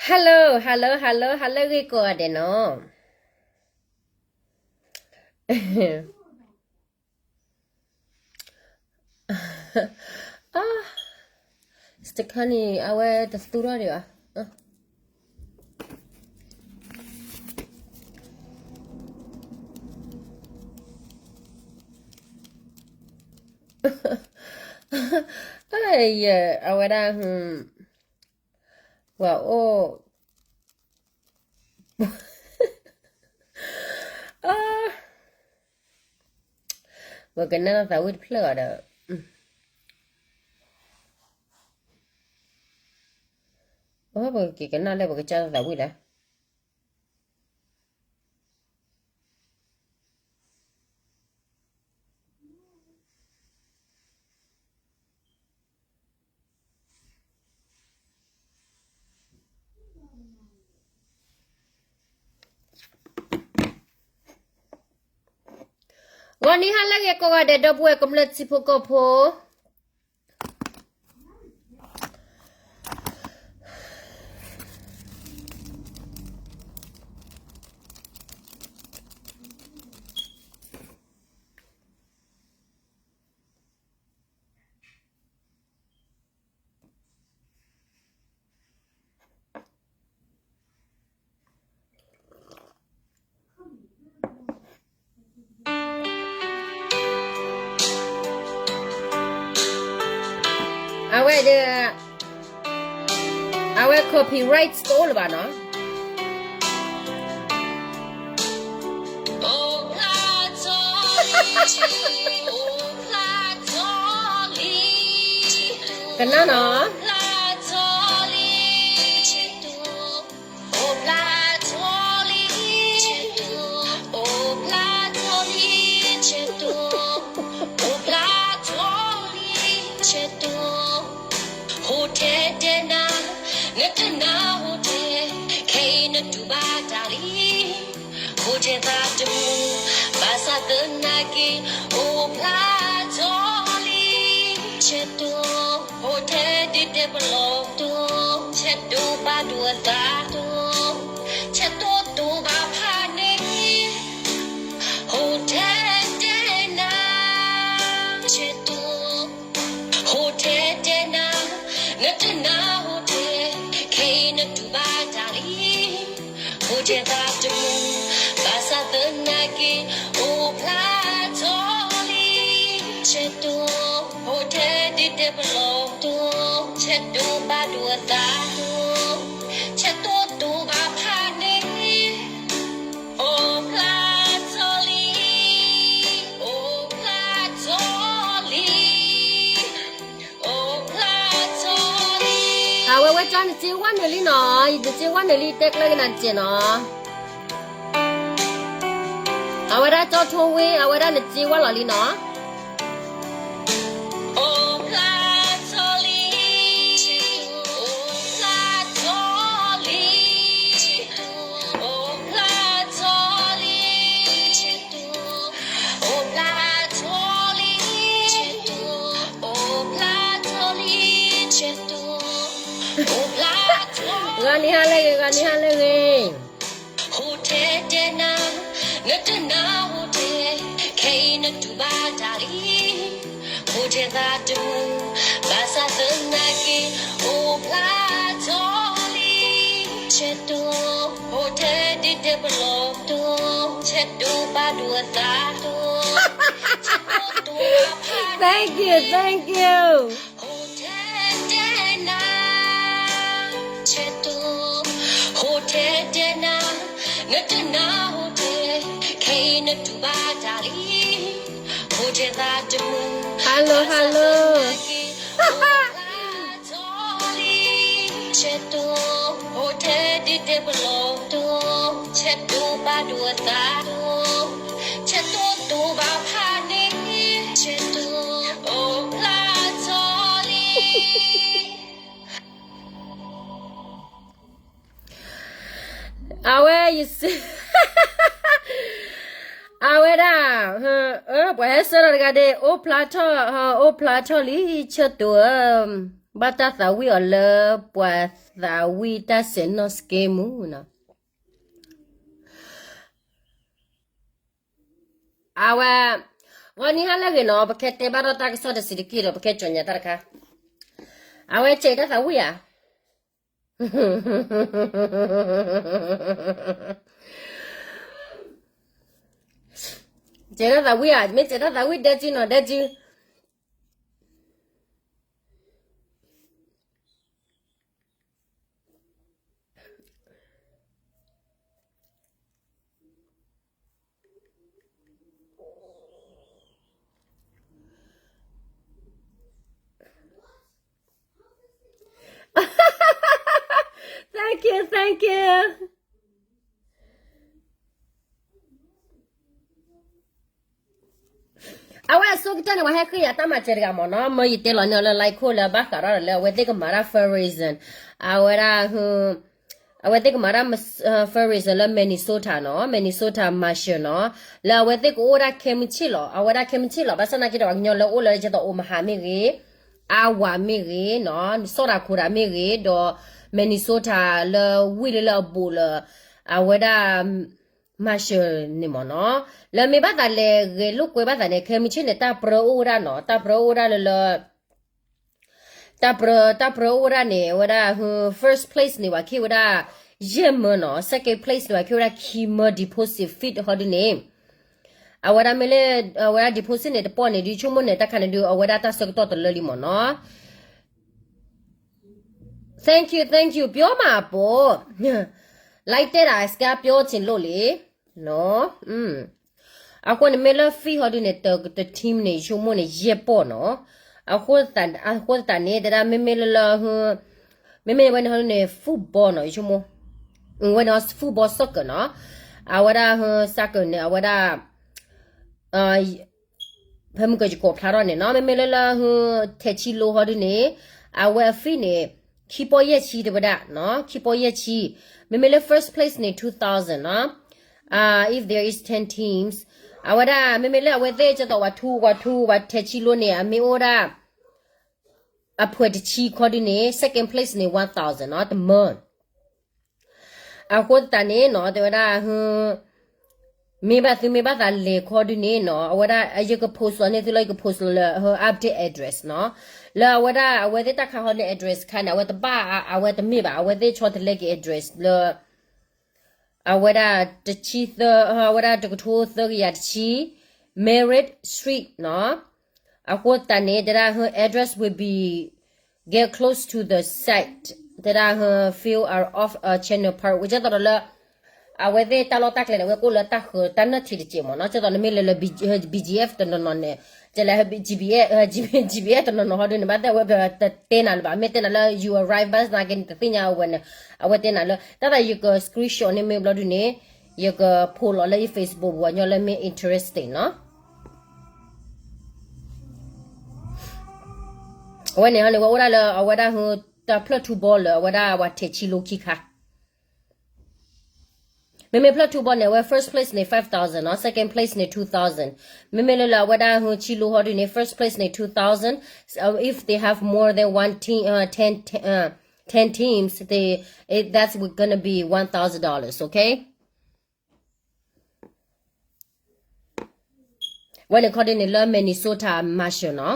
Hello, hello, hello, hello ဂ့ၤကိးဂၤဒဲးနီၤ. အါ, တခါန့ၣ် အဝဲတသူထီၣ်ဒံးဘၣ်. အဝဲဒၣ် ပှၤအိၣ်, ပကနၣ်လီၤသးဝံၣ်တဖျၢၣ်အီၤဒီး, ပကက့ၤကနၣ်လၢပကစၢ်လီၤသးဝံၣ်လၢ ဂီၤနံၤဟါလၢအဂ့ၤကိးဂၤဒဲး ဒီပုၢ်ဝဲၢ်ကမျၢၢ်ထံဖိကီၢ်ဖိ, အဝဲဒီး, အဝဲ copyright တအိၣ်လၢၤဘၣ်နီၤ. ကနၣ်နီၤ. ဟိၣ်ထဲတဲနၤ, နတနာ်ဟိၣ်ထဲ, ခဲအံၤနတူၢ်ဘၣ်တၢ်လံ. ဟိၣ်ထဲသးတမုာ်, ဘၣ်ဆၣ်သနာ်က့, အိၣ်ဖျါထီၣ်လံ, ဆဲးတိ, ဟိၣ်ထဲဒုးတဲပလီၢ်တိ, ဆဲးတိဘၣ်ဒိအသးတိ, ဆဲးတိတိၢ်ဘၣ်ဖးန့ၣ်, ဟိၣ်ထဲတဲနၤ, ဆဲးတိ ဟိၣ်ထဲတဲနၤ, နတနာ်ဟိၣ်ထဲ, ခဲအံၤနတူၢ်ဘၣ်တၢ်လံ. ဟိၣ်ထဲသးတမုာ်, ဘၣ်ဆၣ်သနာ်က့, အိၣ်ဖျါထီၣ်လံ, ဆဲးတိ, ဟိၣ်ထဲဒုးတဲပလီၢ်တိ, ဆဲးတိဘၣ်ဒိအသးတိ, ဆဲးတိတိၢ်ဘၣ်ဖးန့ၣ် အိၣ်ဖျါထီၣ်လံ, အိၣ်ဖျါထီၣ်လံ, အိၣ်ဖျါထီၣ်လံ. အဝဲဝဲကၠီနစ့ဝါနုာ်လံနီၤ, နစ့ဝါနုာ်လံ တဲကျၢၤက့ၤနၤတစဲးနီၤ. အဝဲဒၣ်ကၠီထိဝ့, အဝဲဒၣ်နစ့ဝါလီၤလံနီၤ. အိၣ်ဖျါထီၣ်လံ, အိၣ်ဖျါထီၣ်လံ, အိၣ်ဖျါထီၣ်လံ, အိၣ်ဖျါထီၣ်လံ, အိၣ်ဖျါထီၣ်လံ, အိၣ်ဖျါထီၣ်လံ. ဂီၤနံၤဟါလၢအဂ့ၤ, ဂီၤနံၤဟါလၢအဂ့ၤ. ဟိၣ်ထဲတဲနၤ, နတနာ်ဟိၣ်ထဲ, ခဲအံၤနတူၢ်ဘၣ်တၢ်လံ. ဟိၣ်ထဲသးတမုာ်, ဘၣ်ဆၣ်သနာ်က့, အိၣ်ဖျါထီၣ်လံ, ဆဲးတိ, ဟိၣ်ထဲဒုးတဲပလီၢ်တိ, ဆဲးတိဘၣ်ဒိအသးတိ, ဆဲးတိတိၢ်ဘၣ်ဖးန့ၣ်, thank you, thank you. ဟိၣ်ထဲတဲနၤ, ဆဲးတိ, ဟိၣ်ထဲတဲနၤ, နတနာ်ဟိၣ်ထဲ, ခဲအံၤနတူၢ်ဘၣ်တၢ်လံ. ဟိၣ်ထဲသးတမုာ်, hello, hello. အိၣ်ဖျါထီၣ်လံ, ဆဲးတိ, ဟိၣ်ထဲဒုးတဲပလီၢ်တိ, ဆဲးတိဘၣ်ဒိအသးတိ, ဆဲးတိတိၢ်ဘၣ်ဖးန့ၣ်, ဆဲးတိ, အိၣ်ဖျါထီၣ်လံ. အဝဲ, အဝဲဒၣ်, ပှၤဟဲဆှၢလီၤတဂၤဒဲး, အိၣ်ဖျါထီၣ်, အိၣ်ဖျါထီၣ်လံ, ဆဲးတိဧၢ. ဘၣ်တၢ်သးဝံၣ်အီၤလၢပှၤသးဝံၣ်တၢ်စဲးနီၣ်စကဲမူနီၤ. အဝဲ ဂီၤနံၤဟါလၢအဂ့ၤနီၤ, ပကတဲဘၣ်ဒီးတၢ်ကစီၣ်တစဲးတက့ၢ်ဒီး ပကဲကၠီညါတၢ်တခါ. အဝဲစဲးတၢ်သးဝံၣ်ဧါ. စဲးတၢ်သးဝံၣ်ဧါ, မ့ၢ်စဲးတၢ်သးဝံၣ်ဒဲကၠူနီၤ, ဒဲကၠူ. Thank you, thank you. အဝဲအဆိကတၢၢ်န့ၣ် ပှၤဟဲဃ့ယၤတၢ်မၤစၢၤတဂၤမ့ၢ်နီၤ, မ့ၢ်ယတဲလီၤန့ၢ်အီၤလၢ like ခိၣ်လၢအဘၣ်ဃးဒီးလၢအဝဲသ့ၣ်ကမၤတၢ် fundraising, အဝဲဒၣ် အဝဲသ့ၣ်ကမၤတၢ် fundraising လၢ Minnesota နီၤ, Minnesota Marshall နီၤ, လၢအဝဲသ့ၣ်ကအိၣ်ဝဲဒၣ်ခဲမုၢ်ဆ့ၣ်လီၤ, အဝဲဒၣ်ခဲမုၢ်ဆ့ၣ်လီၤ, ဘၣ်ဆၣ်သနာ်က့ဒီး ပှၤကညီလၢအိၣ်လၢကဲသိး Omaha မ့ၢ်ဂ့ၤ, Iowa မ့ၢ်ဂ့ၤနီၤ, စီၤဒၤခိၤဒၤမ့ၢ်ဂ့ၤ, ဒီး Minnesota လၢဝ့ၢ်လၢလၢအဘူးလၢ အဝဲဒၣ် Marshall န့ၣ်မ့ၢ်နီၤ, လၢမ့ၢ်ဘၣ်သးလဲၤဂဲၤလိာ်ကွဲဘၣ်သးန့ၣ် ခဲမုၢ်ဆ့ၣ်န့ၣ် တၢ်ပြၢအိၣ်ဝဲဒၣ်နီၤ, တၢ်ပြၢအိၣ်ဝဲဒၣ်လၢလၢ တၢ်ပြၢ တၢ်ပြၢအိၣ်ဝဲဒၣ်န့ၣ် အဝဲဒၣ် first place န့ၣ် ပှၤကဟ့ၣ်ဝဲဒၣ် ယဲၢ်မၢနီၤ, second place န့ၣ် ပှၤကဟ့ၣ်ဝဲဒၣ်ခံမၢ deposit fee ဟီဒုန့ၣ်, အဝဲဒၣ်မ့ၢ်လၢ အဝဲဒၣ် deposit န့ၣ် တပီၢ်န့ၣ် ဒုဆိကမိၣ်န့ၣ် တၢ်ခါန့ၣ်ဒု အဝဲဒၣ်တၢ်ဆၢကတီၢ်တလၢလံမ့ၢ်နီၤ. Thank you, thank you, ပျီမးပိ, လိုက်တဲ့တာ စကားပြောချင်လို့လေ, နော်, အဃိန့ၣ်မ့ၢ်လၢ fee ဟီဒုန့ၣ် တ တ team န့ၣ် ယဆိကမိၣ်န့ၣ် ယဲၢ်ပီၢ်နီၤ, အဃိသတး အဃိသတးန့ၣ် တဲဒၣ်မ့မ့ၢ်လၢလၢ မ့မ့ၢ်ဝဲန့ၣ်ဟီဒုန့ၣ် football နီၤ ယဆိကမိၣ်, ဝဲန့ၣ် football soccer နီၤ, အဝဲဒၣ် soccer န့ၣ် အဝဲဒၣ် ဖဲမုၢ်ကယကီၢ်ဖျါထီၣ်န့ၣ်နီၤ, မ့မ့ၢ်လၢလၢ ထဲးဆံလိဟီဒုန့ၣ်, အဝဲအ fee န့ၣ် ခံပီၢ်ယဲၢ်ဆံတဲဝဲဒၣ်နီၤ, ခံပီၢ်ယဲၢ်ဆံ, မ့မ့ၢ်လၢ first place န့ၣ် two thousand နီၤ, if there is ten teams, အဝဲဒၣ် မ့မ့ၢ်လၢအဝဲသ့ၣ်ကဲသိးဝဲထူဝဲထူဝဲထဲးဆံလိန့ၣ် အမ့ၢ်အိၣ်ဒၣ် အဖှဲးတဆံခီဒုန့ၣ် second place န့ၣ် one thousand နီၤ တမၢ အဃိသတးန့ၣ်နီၤ တဲဝဲဒၣ် မ့ၢ်ဘၣ်သုမ့ၢ်ဘၣ်သးလဲၤခီဒုန့ၣ်နီၤ အဝဲဒၣ် ယက post လီၤန့ၢ်သုလၢ ယက post လီၤလၢ update address နီၤ, လၢအဝဲဒၣ် အဝဲသ့ၣ်တၢ်ခးဟီန့ၣ် address ခါန့ၣ် အဝဲတဘၣ် အဝဲတမ့ၢ်ဘၣ် အဝဲသ့ၣ်ဆီတလဲက့ၤ address လၢ အဝဲဒၣ်တဆံသၢ အဝဲဒၣ်တကထိသၢကယၤတဆံ Merritt Street နီၤ, အဃိသတးန့ၣ် တဲဒၣ် her address will be get close to the site တဲဒၣ် her field are off a channel park ဝဲကဲသိးဒီးလၢ အဝဲသ့ၣ်တၢ်လီၢ်တၢ်ကျဲန့ၣ် အဝဲကအိၣ်လၢတၢ်ဃၢၤတၢ်နၢၣ်ထံးတစဲးမ့ၢ်နီၤ, ကဲသိးနမ့ၢ်လဲၤလၢ BGF တနီၤနီၤန့ၣ် ကလဲၤ GBS GBS တနီၤနီၤဟီဒုန့ၣ် ဘၣ်သ့ၣ်အဝဲတတဲနၤလၢၤဘၣ်, မ့ၢ်တဲနၤလၢ you arrive ဘၣ်သနာ်က့န့ၣ် တသ့ၣ်ညါအဝဲန့ၣ်, အဝဲတဲနၤလၢ တၢ်သးယက screenshot န့ၣ်မ့ၢ်ဘျီဒုန့ၣ် ယက post လီၤလၢယ Facebook ပှၤကညီလၢမ့ၢ် interesting နီၤ. အဝဲန့ၣ်ဟီန့ၣ် ဝဲအိၣ်ဒၣ်လၢအဝဲဒၣ် တၢ်ဖျၢၣ်ထူဘီလၢအဝဲဒၣ်ပှၤထဲးဆံလိခံခါ မ့မ့ၢ်ဖျၢၣ်ထူဘီန့ၣ် အဝဲ first place န့ၣ် five thousand နီၤ, second place န့ၣ် two thousand, မ့မ့ၢ်လၢလၢအဝဲဒၣ်ဟူဆံလိဟီဒုန့ၣ် first place န့ၣ် two thousand, so if they have more than one team, uh, ten, uh, ten teams, they, it, that's gonna be one thousand dollars, okay? ဝဲန့ၣ်ခီဒုန့ၣ်လၢ Minnesota Marshall နီၤ,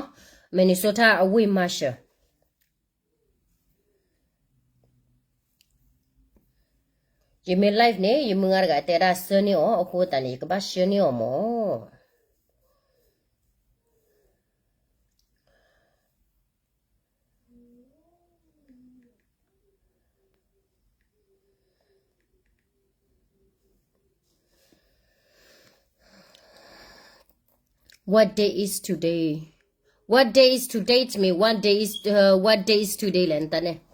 Minnesota အဝ့ၢ် Marshall ယမ့ၢ် live န့ၣ် ယမုၢ်ဂၤတဂၤတဲဒၣ်ဆှၢန့ၢ်အီၤ အဃိသတးန့ၣ် ယကဘၣ်ဆှၢန့ၢ်အီၤမၢ်. What day is today? What day is today to me? What day is, uh, what day is today လဲၣ် နတၢ်န့ၣ်.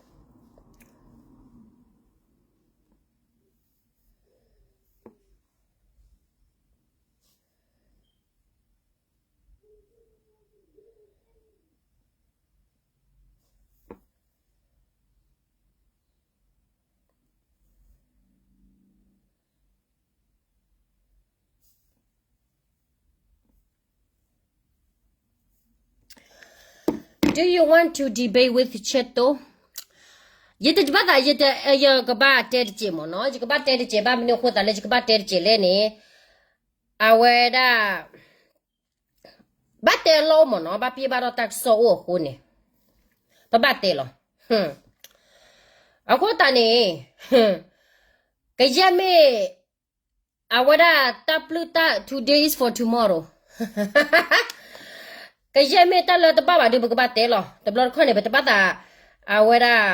Do you want to debate with Cheto? ယတဘၣ်သး ယတ, ယကဘၣ်တဲတစဲးမ့ၢ်နီၤ, ယကဘၣ်တဲတစဲး ဘၣ်မနုၤအဃိသတးလၢယကဘၣ်တဲတစဲးလဲၣ်န့ၣ်, အဝဲဒၣ် ဘၣ်တဲအလီၢ်အိၣ်မ့ၢ်နီၤ, ဘၣ်ပျဲဘၣ်ဒီးတၢ်ကစီၣ်အိၣ်အဃိန့ၣ်, ပဘၣ်တဲလီၤ. အဃိသတးန့ၣ်, ကယဲၢ်မ့ၢ် အဝဲဒၣ်တၢ်ပျုၢ်တၢ် today is for tomorrow. ကယဲၢ်မ့ၢ်တၢ်လၢတဘၣ်ဘၣ်ဒီး ပကဘၣ်တဲလီၤ. တဘျီတခီၣ်န့ၣ် ပတဘၣ်သး အဝဲဒၣ်,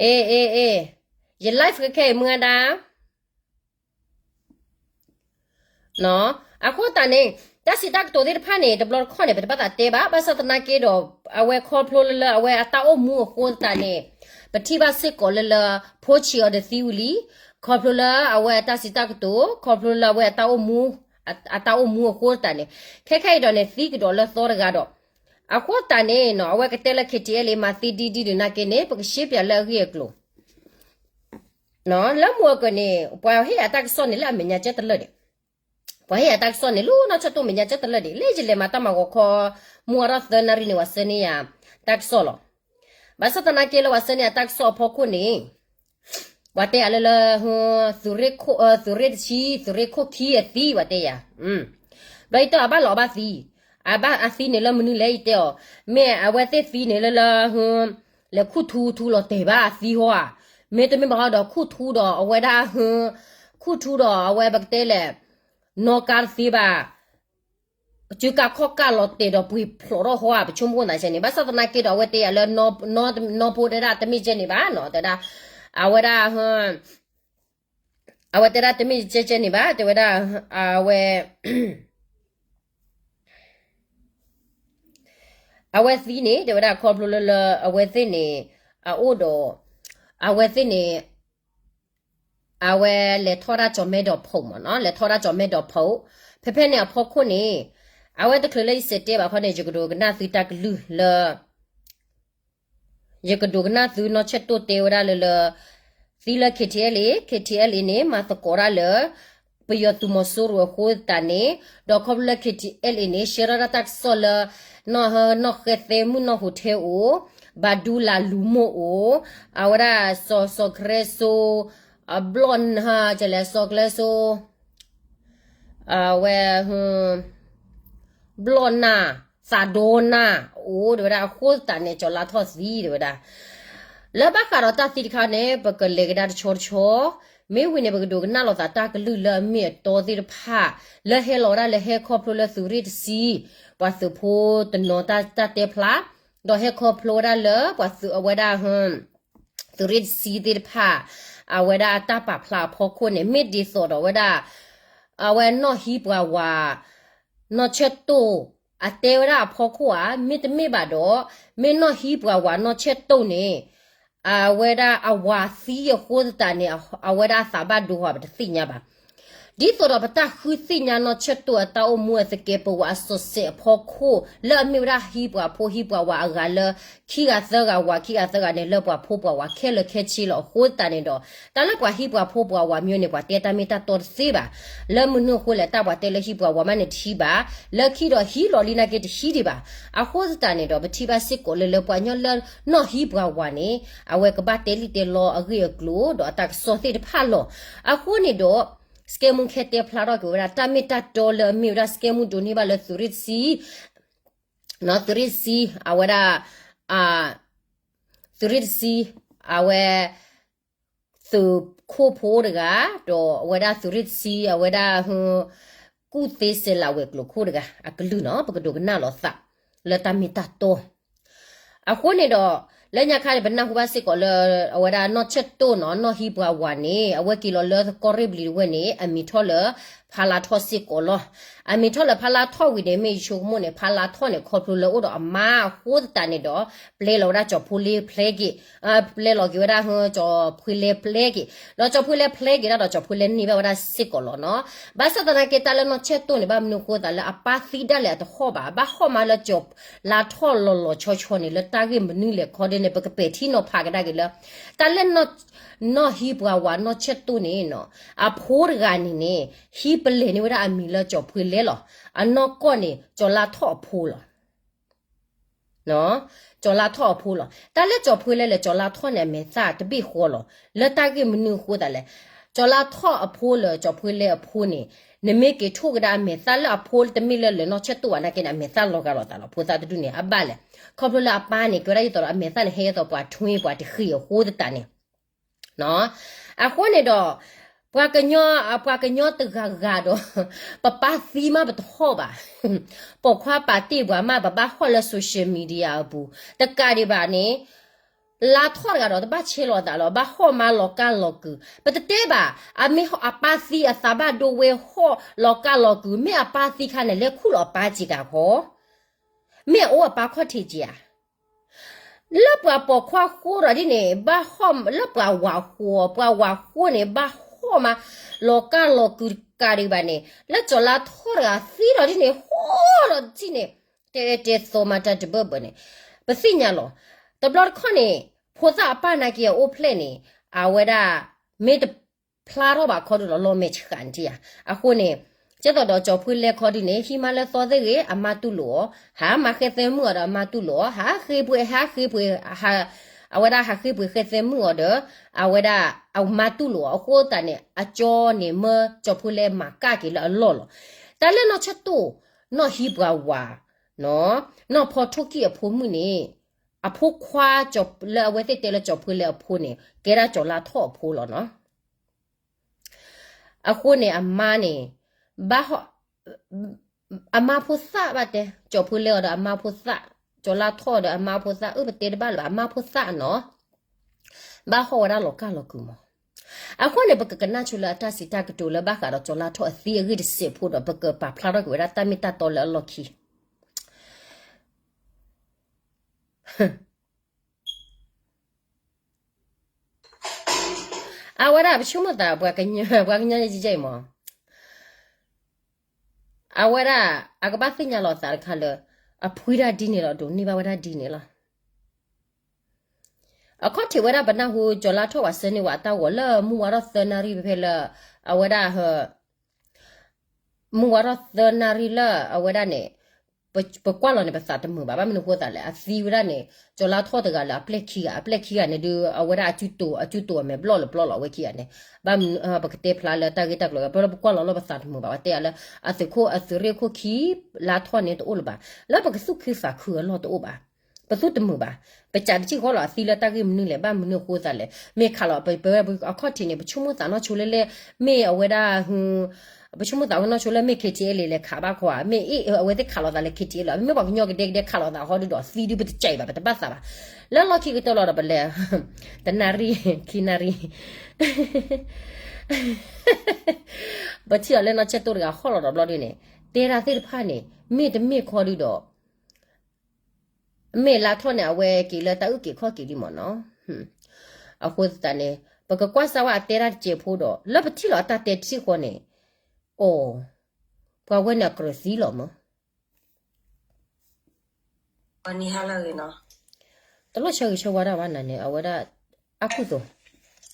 အ့ အ့ အ့, ယ live ကခဲအံၤမုၢ်ဂၤဒၣ် အဃိသတးန့ၣ်, တၢ်စံးတၢ်ကတိၤသ့ၣ်တဖၣ်န့ၣ် တဘျီတခီၣ်န့ၣ် ပတဘၣ်သးတဲဘၣ်, ဘၣ်ဆၣ်သနာ်က့ဒီး အဝဲခီဖျိလၢလၢအဝဲအတၢ်အိၣ်မူအဃိသတးန့ၣ်, ပထံၣ်ဘၣ်စ့ၢ်ကီးလၢလၢ ဖိဆံးအီၤဒီးသံဝံၤလံ, ခီဖျိလၢအဝဲအတၢ်စံးတၢ်ကတိၤ, ခီဖျိလၢအဝဲအတၢ်အိၣ်မူ, အတၢ်အိၣ်မူအဃိသတးန့ၣ်, ခဲခဲအံၤဒီးန့ၣ် သံကဒီးလၢသီတဂၤဒီး, အဃိသတးန့ၣ်နီၤ အဝဲကတဲလၢ KTLA မၤသံဒ်ဒ်ဒုးနာ်က့န့ၣ် ပကရှင်းပြလၢအဂ့ၢ်အကျိၤ လၢမုၢ်အကၢၢ်န့ၣ် ပှၤဟ့ၣ်အတၢ်ကစီၣ်န့ၣ်လၢအမဲာ်ညါကဲတလၢာ်ဒံး, ပှၤဟ့ၣ်အတၢ်ကစီၣ်န့ၣ် လၢနီၢ်ဆၢၣ်တိၣ်မဲာ်ညါကဲတလၢာ်ဒံး, လၢယလဲၤမၤတၢ်မၤဂီၤခီ, မုၢ်ဝါထီၣ်သၢနၣ်ရံၣ်န့ၣ် ပှၤဆှၢန့ၢ်ယၤတၢ်ကစီၣ်လီၤ. ဘၣ်ဆၣ်သနာ်က့လၢပှၤဆှၢန့ၢ်အတၢ်ကစီၣ်အဖီခိၣ်န့ၣ်, ပှၤတဲယၤလၢလၢ, သုးရ့ၣ်တဆံ, သုးရ့ၣ်ခိၣ်ခံအသံ ပှၤတဲယၤ, ဘျီယတဲအီၤ အဘၣ်လီၤအဘၣ်သံ, အဘၣ်အသံန့ၣ်လၢမနုၤလဲၣ် ယတဲအီၤ, မ့ၢ်အဝဲသ့ၣ်သံန့ၣ်လၢလၢ, လဲၤခူၣ်ထူထူလီၤတဲာ်ဘၣ်အသံဟီဧါ, မ့တမ့ၢ်ဘၣ်ဟီဒီးခူၣ်ထူဒီးအဝဲဒၣ်, ခူၣ်ထူဒီးအဝဲပကတဲလဲၣ်, နီၣ်ကါတသ့ဘၣ်, ကၠူကါခီၣ်ကါလီၤတဲာ်ဒီးပှ့ၤဖျိးထီၣ်ဟီဧါ ပဆိကမိၣ်သးဆဲန့ၣ်, ဘၣ်ဆၣ်သနာ်က့ဒီးအဝဲတဲယၤလၢ, နီၢ်ဖိတဲဒၣ်တမ့ၢ်ကဲန့ၣ်ဘၣ်နီၤ တဲဒၣ်, အဝဲဒၣ်, အဝဲတဲဒၣ်တမ့ၢ်ကဲကဲန့ၣ်ဘၣ် တဲဝဲဒၣ်, အဝဲ အဝဲသံန့ၣ် တဲဝဲဒၣ်ခီဖျိလၢလၢအဝဲသ့ၣ်န့ၣ်, အအိၣ်ဒီး, အဝဲသ့ၣ်န့ၣ်, အဝဲလဲၤထီၣ်ဒၣ်ကၠီၤမဲဒီးဖိးမ့ၢ်နီၤ, လဲၤထီၣ်ဒၣ်ကၠီၤမဲဒီးဖိး, ဖဲဖဲန့ၣ်အဖီခိၣ်န့ၣ်, အဝဲတချုးလၢယစံးတဲဘၣ်ခီန့ၣ် ယကဒိးကနၣ်သုတၢ်ကလုၢ်လၢ ယကဒိးကနၣ်သုနီၢ်ဆၢၣ်တိၣ်တဲဝဲဒၣ်လၢလၢ, သံလၢ KTLA, KTLA န့ၣ် မၤသကိးဒၣ်လၢ ပယီၤသုးမီၤစိရိၤအဃိသတးန့ၣ်, ဒီးခီဖျိလၢ KTLA န့ၣ် ရှဲထီၣ်ဒၣ်တၢ်ကစီၣ်လၢ, နီၢ်ဟၢနီၢ်ဃဲသဲမုၣ်နီၢ်ဟိးထဲအိၣ်, ဘၣ်ဒူလၢလူၤမိၢ်အိၣ်, အဝဲဒၣ်စီၤစီၤကရၢစိ, အဘျီၣ်နၢ်, ကလဲၤစီၤကရၢစိ အဝဲ, ဘျီၣ်နၢ်, သးဒီနၢ်, အိၣ် တဲဝဲဒၣ်အဃိသတးန့ၣ် ကၠီၤလါထီၣ်သံ တဲဝဲဒၣ်, လၢဘၣ်ဃးဒီးတၢ်သံတခါန့ၣ် ပကလဲၤကဒါတဆီတဆီ, မ့ၢ်ဝံၤန့ၣ် ပကဒိးကနၣ်လိာ်သးတၢ်ကလုၢ်လၢအမ့ၢ်အတီသ့ၣ်တဖၣ်, လၢဟဲလီၤဝဲဒၣ်လၢဟဲခီဖျိလၢသုးရ့ၣ်တဆံ, ပှၤသုးဖိတနီၤတၢ်တဲဖျါ, ဒီးဟဲခီဖျိဝဲဒၣ်လၢပှၤသုးအဝဲဒၣ် သုးရ့ၣ်တဆံသ့ၣ်တဖၣ်, အဝဲဒၣ်အတၢ်ပာ်ဖျါအဖီခိၣ်န့ၣ် မ့ၢ်ဒ်သိးဒီးဝဲဒၣ်, အဝဲနီၢ်ဟံးပှၤဝၤ, နီၢ်ဆၢၣ်တိၣ်, အတဲဝဲဒၣ်အဖီခိၣ်ဧါ, မ့တမ့ၢ်ဘၣ်ဒီး, မ့ၢ်နီၢ်ဟံးပှၤဝၤနီၢ်ဆၢၣ်တိၣ်န့ၣ်, အဝဲဒၣ်အဝၤသံအဃိသတးန့ၣ်, အဝဲဒၣ်အသးဘၣ်ဒိဟီ ပတသ့ၣ်ညါဘၣ်. ဒ်သိးဒီးပတၢ်ဃုသ့ၣ်ညါနီၢ်ဆၢၣ်တိၣ်အတၢ်အိၣ်မူအသကဲးပဝးအစီၤစဲးအဖီခိၣ် လၢအမ့ၢ်ဝဲဒၣ်ဟံးပှၤဖိဟံးပှၤဝၤအဂၤလၢ ခံဂၤသၢဂၤဝၤ ခံဂၤသၢဂၤန့ၣ် လၢပှၤဖိပှၤဝၤခဲလၢာ်ခဲဆ့လီၤ. အဃိသတးန့ၣ်ဒီး တၢ်လၢပှၤဟံးပှၤဖိပှၤဝၤမ့ၢ်န့ၣ် ပှၤတဲတၢ်မ့ၢ်တၢ်တီတသ့ဘၣ်. လၢမနုၤအဃိလဲၣ် တၢ်ပှၤတဲလၢဟံးပှၤဝၤမးန့ၣ်တဟံးဘၣ်, လၢခံဒီးဟံးလီၤလံနာ်က့တဟံးဒံးဘၣ်. အဃိသတးန့ၣ်ဒီး ပထံၣ်ဘၣ်စ့ၢ်ကီးလၢလၢပှၤကညီလၢနီၢ်ဟံးပှၤဝၤန့ၣ် အဝဲကဘၣ်တဲလံာ်တဲလီအဂ့ၢ်အကျိၤဒီးအတၢ်ကစီၣ်သ့ၣ်တဖၣ်လီၤ. အဃိန့ၣ်ဒီး စကဲမူခဲတဲဖျါထီၣ်က့ၤဝဲဒၣ် တၢ်မ့ၢ်တၢ်တီလၢအမ့ၢ်ဝဲဒၣ်စကဲမူဒိးန့ၢ်ဘၣ်လၢသုးရ့ၣ်တဆံ, သုးရ့ၣ်တဆံ အဝဲဒၣ်, သုးရ့ၣ်တဆံ အဝဲ သုးခိၣ်ဖိတဂၤ, ဒီးအဝဲဒၣ်သုးရ့ၣ်တဆံ အဝဲဒၣ် ကူၣ်သ့စဲးလးဝဲၤကျိၤခိၣ်တဂၤ အကလုၢ်နီၤ ပကဒိးကနၣ်လီၤသး လၢတၢ်မ့ၢ်တၢ်တီ အဃိန့ၣ်ဒီး လၢညါခါန့ၣ် ပနၢ်ဟူဘၣ်စ့ၢ်ကီးလၢ အဝဲဒၣ်နီၢ်ဆၢၣ်တိၣ်နီၤ နီၢ်ဟံးပှၤဝၤန့ၣ် အဝဲက့ၤလီၤလၢကီၢ်ရ့ၣ်ဘျံၤတဝဲၢ်န့ၣ် အမံၤထီၣ်လၢဖါလါထီၣ်စ့ၢ်ကီးလီၤ. အမံၤထီၣ်လၢဖါလါထီၣ်ဝံၤန့ၣ် မ့ၢ်ယဆိကမိၣ်န့ၣ် ဖါလါထီၣ်န့ၣ် ခီဖျိလၢအိၣ်ဒီးအမါအဃိသတးန့ၣ်ဒီး ပျဲလီၤဝဲဒၣ်ကၠီၤဖိလ့ဖျဲက့ၤ, ပျဲလီၤက့ၤဝဲဒၣ် ကၠီၤဖိလ့ဖျဲက့ၤ, ဒီးကၠီၤဖိလ့ဖျဲက့ၤဒၣ်ဒီး ကၠီၤဖိလ့န့ၢ်ဘၣ်ဝဲဒၣ်စ့ၢ်ကီးလီၤနီၤ. ဘၣ်ဆၣ်သနာ်က့ တၢ်လၢနီၢ်ဆၢၣ်တိၣ်န့ၣ် ဘၣ်မနုၤအဃိသးလၢအပၢ်သံဒၣ်လဲာ်အတဟီၣ်ဘၣ်, ဘၣ်ဟီၣ်မးလၢကၠီၤလါထီၣ်လီၤလီၤဆီဆီန့ၣ် လၢတၢ်ဂ့ၢ်မနုၤလဲၣ်ခီဒ်န့ၣ် ပကပဲာ်ထံနီၤဖးကဒါက့ၤလၢ တၢ်လၢ နီၢ်ဟံးပှၤဝၤနီၢ်ဆၢၣ်တိၣ်န့ၣ်နီၤ အဖိတဂၤန့ၣ်န့ၣ် ဟံးပလဲၤန့ၢ်ဝဲဒၣ်အမံၤလၢကၠီၤဖိလ့လီၤ. အနီၢ်ကီၢ်န့ၣ် ကၠီၤလါထီၣ်အဖိလီၤ. ကၠီၤလါထီၣ်အဖိလီၤ. တၢ်လၢကၠီၤဖုလဲလၢကၠီၤလါထီၣ်န့ၣ် အမဲာ်သၣ်တဘ့ၣ်ဃီလီၤ. လၢတၢ်ဂ့ၢ်မနုၤအဃိသတးလဲၣ်, ကၠီၤလါထီၣ်အဖိလၢကၠီၤဖုလဲအဖိန့ၣ်, နမ့ၢ်က့ၤထိၣ်ကဒါအမဲာ်သၣ်လၢအဖိတမ့ၢ်လၢလၢနီၢ်ဆၢၣ်တိၣ်ဘၣ်နာ်က့န့ၣ် အမဲာ်သၣ်လီၤဂာ်လိာ်သးလီၤ. ဖိသၣ်တဒူၣ်န့ၣ် အဘၣ်လဲၣ်. ခီဖျိလၢအပၢ်န့ၣ် ကဲဝဲဒၣ်ဒ်သိးဒီးအမဲာ်သၣ်န့ၣ် ဟဲဒ်သိးပှၤထွံပှၤတဃံးအဃိသတးန့ၣ် အဃိန့ၣ်ဒီး ပှၤကညီ ပှၤကညီတဂၤဂၤဒီး ပပၢ်သံမးပတဟီၣ်ဘၣ်. ပိာ်ခွါပာ်တ့ၢ်ပှၤမး ပဘၣ်ဟီၣ်လၢ social media အပူၤ တကးဒံးဘၣ်န့ၣ် လါထီၣ်တဂၤဒီးတဘၣ်ဆဲးလီၤသးလီၤ. ဘၣ်ဟီၣ်မးလီၤကၢ်လီၤကုာ် ပတတဲဘၣ်. အမ့ၢ်အပၢ်သံအသးဘၣ်ဒိဝဲ ဟီၣ်လီၤကၢ်လီၤကုာ် မ့ၢ်အပၢ်သံခါန့ၣ် လဲၤခူၣ်လီၤအပၢ်စ့ၢ်ကီးဃီ မ့ၢ်အအိၣ်အပၢ်ခီၣ်ထံးက့ၤဧါ. လၢပှၤပိာ်ခွါဃိဒီးဒ်န့ၣ် ဘၣ်ဟီၣ် လၢပှၤဝၤဃိ ပှၤဝၤဃိန့ၣ် ဘၣ်ဟီၣ်မး လီၤကၢ်လီၤကုာ်တကးဒံးဘၣ်န့ၣ် လၢကၠီၤလါထီၣ်တဂၤသံဒီးဒ်န့ၣ် ဟီၣ်ဒီးတထံၣ်န့ၣ် တဲတဲသိမးတၢ်တဘၢၣ်ဘၢၣ်န့ၣ် ပသ့ၣ်ညါလီၤ. တဘျီတခီၣ်န့ၣ် ဖိသၣ်အပၢ်နာ်က့အအိၣ်ဖျဲၣ်န့ၣ် အဝဲဒၣ် မ့ၢ်တဖျါထီၣ်ဘၣ်ခီဒုဒီးလီၤမဲာ်ဆှးန့ၣ်ဧါ. အဃိန့ၣ် ကဲသိးဒီးကၠီၤဖုလဲခီဒုန့ၣ် ဟံးမါလၢသီသ့ၣ်ဂ့ၤ အမါတူၢ်လိာ်အီၤ, ဟးမၤဃဲသဲမုၣ်အီၤဒီးအမါတူၢ်လိာ်အီၤ, ဟးဃ့ပှ့ၤ ဟးဃ့ပှ့ၤ အဝဲဒၣ်ဟးဃ့ပှ့ၤဃဲသဲမုၣ်အီၤဒီး အဝဲဒၣ်အမါတူၢ်လိာ်အီၤ အဃိသတးန့ၣ် အကၠီန့ၣ်မၢကၠီၤဖုလဲမၤကၣ်က့ၤလၢအလီၢ်လီၤ. တၢ်လၢနီၢ်ဆၢၣ်တိၣ် နီၢ်ဟံးပှၤဝၤ နီၢ်ဖီထိၣ်ကံၣ်အဖိမုၣ်န့ၣ် အဖိခွါ လၢအဝဲသ့ၣ်တဲလၢကၠီၤဖုလဲအဖိန့ၣ် ကဲဒၣ်ကၠီၤလါထီၣ်အဖိလီၤနီၤ. အဃိန့ၣ်အမါန့ၣ် ဘၣ်ဟီၣ် အမါဖိသၣ်ဘၣ်တဲ ကၠီၤဖုလဲအီၤဒီးအမါဖိသၣ်, ကၠီၤလါထီၣ်ဒီးအမါဖိသၣ် အၢ ပတဲတဘၣ်လၢၤ အမါဖိသၣ်နီၤ ဘၣ်ဟီၣ်ဝဲဒၣ်လီၤကၢ်လီၤကုာ်မး. အဃိန့ၣ် ပကကနၣ်ဆိလၢအတၢ်စံးတၢ်ကတိၤလၢဘၣ်ဃးဒီးကၠီၤလါထီၣ်အသံအဂ့ၢ်တစဲးဖိဒီး ပကပာ်ဖျါထီၣ်က့ၤဝဲဒၣ်တၢ်မ့ၢ်တၢ်တီလၢအလီၢ်ခံ အဝဲဒၣ်ပဆိကမိၣ်သး ပှၤကညီ ပှၤကညီန့ၣ်ကဲအံၤမး, အဝဲဒၣ် အကဘၣ်သ့ၣ်ညါလီၤသးတခါလၢ အဖှံဒၣ်ဒ်န့ၣ်လီၤ ဒိးန့ၢ်ဘၣ်ဝဲဒၣ်ဒ်န့ၣ်လီၤ. အခီၣ်ထံးဝဲဒၣ်ပနၢ်ဟူ ကၠီၤလါထီၣ်ဝဲဆှၢန့ၢ်ဝဲအတၢ်ဂီၤလၢမုၢ်ဝါထီၣ်သၢနၣ်ရံၣ်ဖဲဖဲလၢ အဝဲဒၣ် မုၢ်ဝါထီၣ်သၢနၣ်ရံၣ်လၢအဝဲဒၣ်န့ၣ် ပကွၢ်လီၤန့ၣ် ပသးတမုာ်ဘၣ်. ဘၣ်မနုၤအဃိသတးလဲၣ် အသံဝဲဒၣ်န့ၣ် ကၠီၤလါထီၣ်တဂၤလၢအပျဲၢ်ခံဂၤ, အပျဲၢ်ခံဂၤန့ၣ်ဒုး အဝဲဒၣ်အစုတိၤ အစုတိၤအမဲာ်ဘျီၣ်လၢဘျီၣ်လီၤ အဝဲခံဂၤန့ၣ်. ဘၣ်မနုၤ ပကတဲဖျါလၢတၢ်ဂ့ၢ်တၢ်ကျိၤ ပလၢပကွၢ်လီၤလၢပသးတမုာ်ဘၣ် ပှၤတဲယၤလၢ အသုးခိၣ်အသုးရ့ၣ်ခိၣ်ခံ လါထီၣ်န့ၣ်တအိၣ်လၢၤဘၣ်. လၢပကသူၣ်ခုသးခုအလီၢ်တအိၣ်ဘၣ်. ပသူၣ်တမုာ်ဘၣ်. ပစံးတထံၣ်ဃီလီၤ အသံလၢတၢ်ဂ့ၢ်မနုၤလဲၣ် ဘၣ်မနုၤအဃိသတးလဲၣ် မ့ၢ်ခးလီၤ ပဝဲအခီၣ်ထံးန့ၣ် ပဆိကမိၣ်သးနီၢ်ဆိလၢလၢ မ့ၢ်အဝဲဒၣ် ပဆိကမိၣ်သးဝဲနီၢ်ဆိလၢမ့ၢ် KTLA လဲၤခးဘၣ်ခီဧါ, မ့ၢ်အဝဲသ့ၣ်ခးလီၤသးလၢ KTLA လီၤ, မ့ၢ်ပှၤကညီကဒဲကဒဲခးလီၤသးဟီဒုဒီး သံဒုပတစဲးဘၣ် ပတဘၣ်သးဘၣ်. လၢလီၢ်ခံကတၢၢ်လီၤဒီးပလဲၤ တနၣ်ရံၣ် ခံနၣ်ရံၣ် ပထံၣ်အီၤလၢနီၢ်ဆၢၣ်တိၣ်တဂၤဟီၣ်လီၤဒီးဘျီဒုန့ၣ် တဲဒၣ်သ့ၣ်တဖၣ်န့ၣ် မ့ၢ်တမ့ၢ်ခီဒုဒီး မ့ၢ်လါထီၣ်န့ၣ် အဝဲက့ၤလၢတၢ်အုၣ်က့ၤခီၣ်က့ၤလံမ့ၢ်နီၤ. အဃိသတးန့ၣ် ပကကွၢ်စၢ်ဝဲအတဲဒၣ်တစဲးဖိဒီး လၢပထံၣ်လီၤအတၢ်တဲတထံၣ်ဃီန့ၣ် အိ ပှၤဝဲန့ၣ်အကြၢးသံလီၤမး. တလိၣ်ဆၢဂ့ၤဆၢဝါဒၣ်ဘၣ်နၤန့ၣ် အဝဲဒၣ် အကူၣ်သိး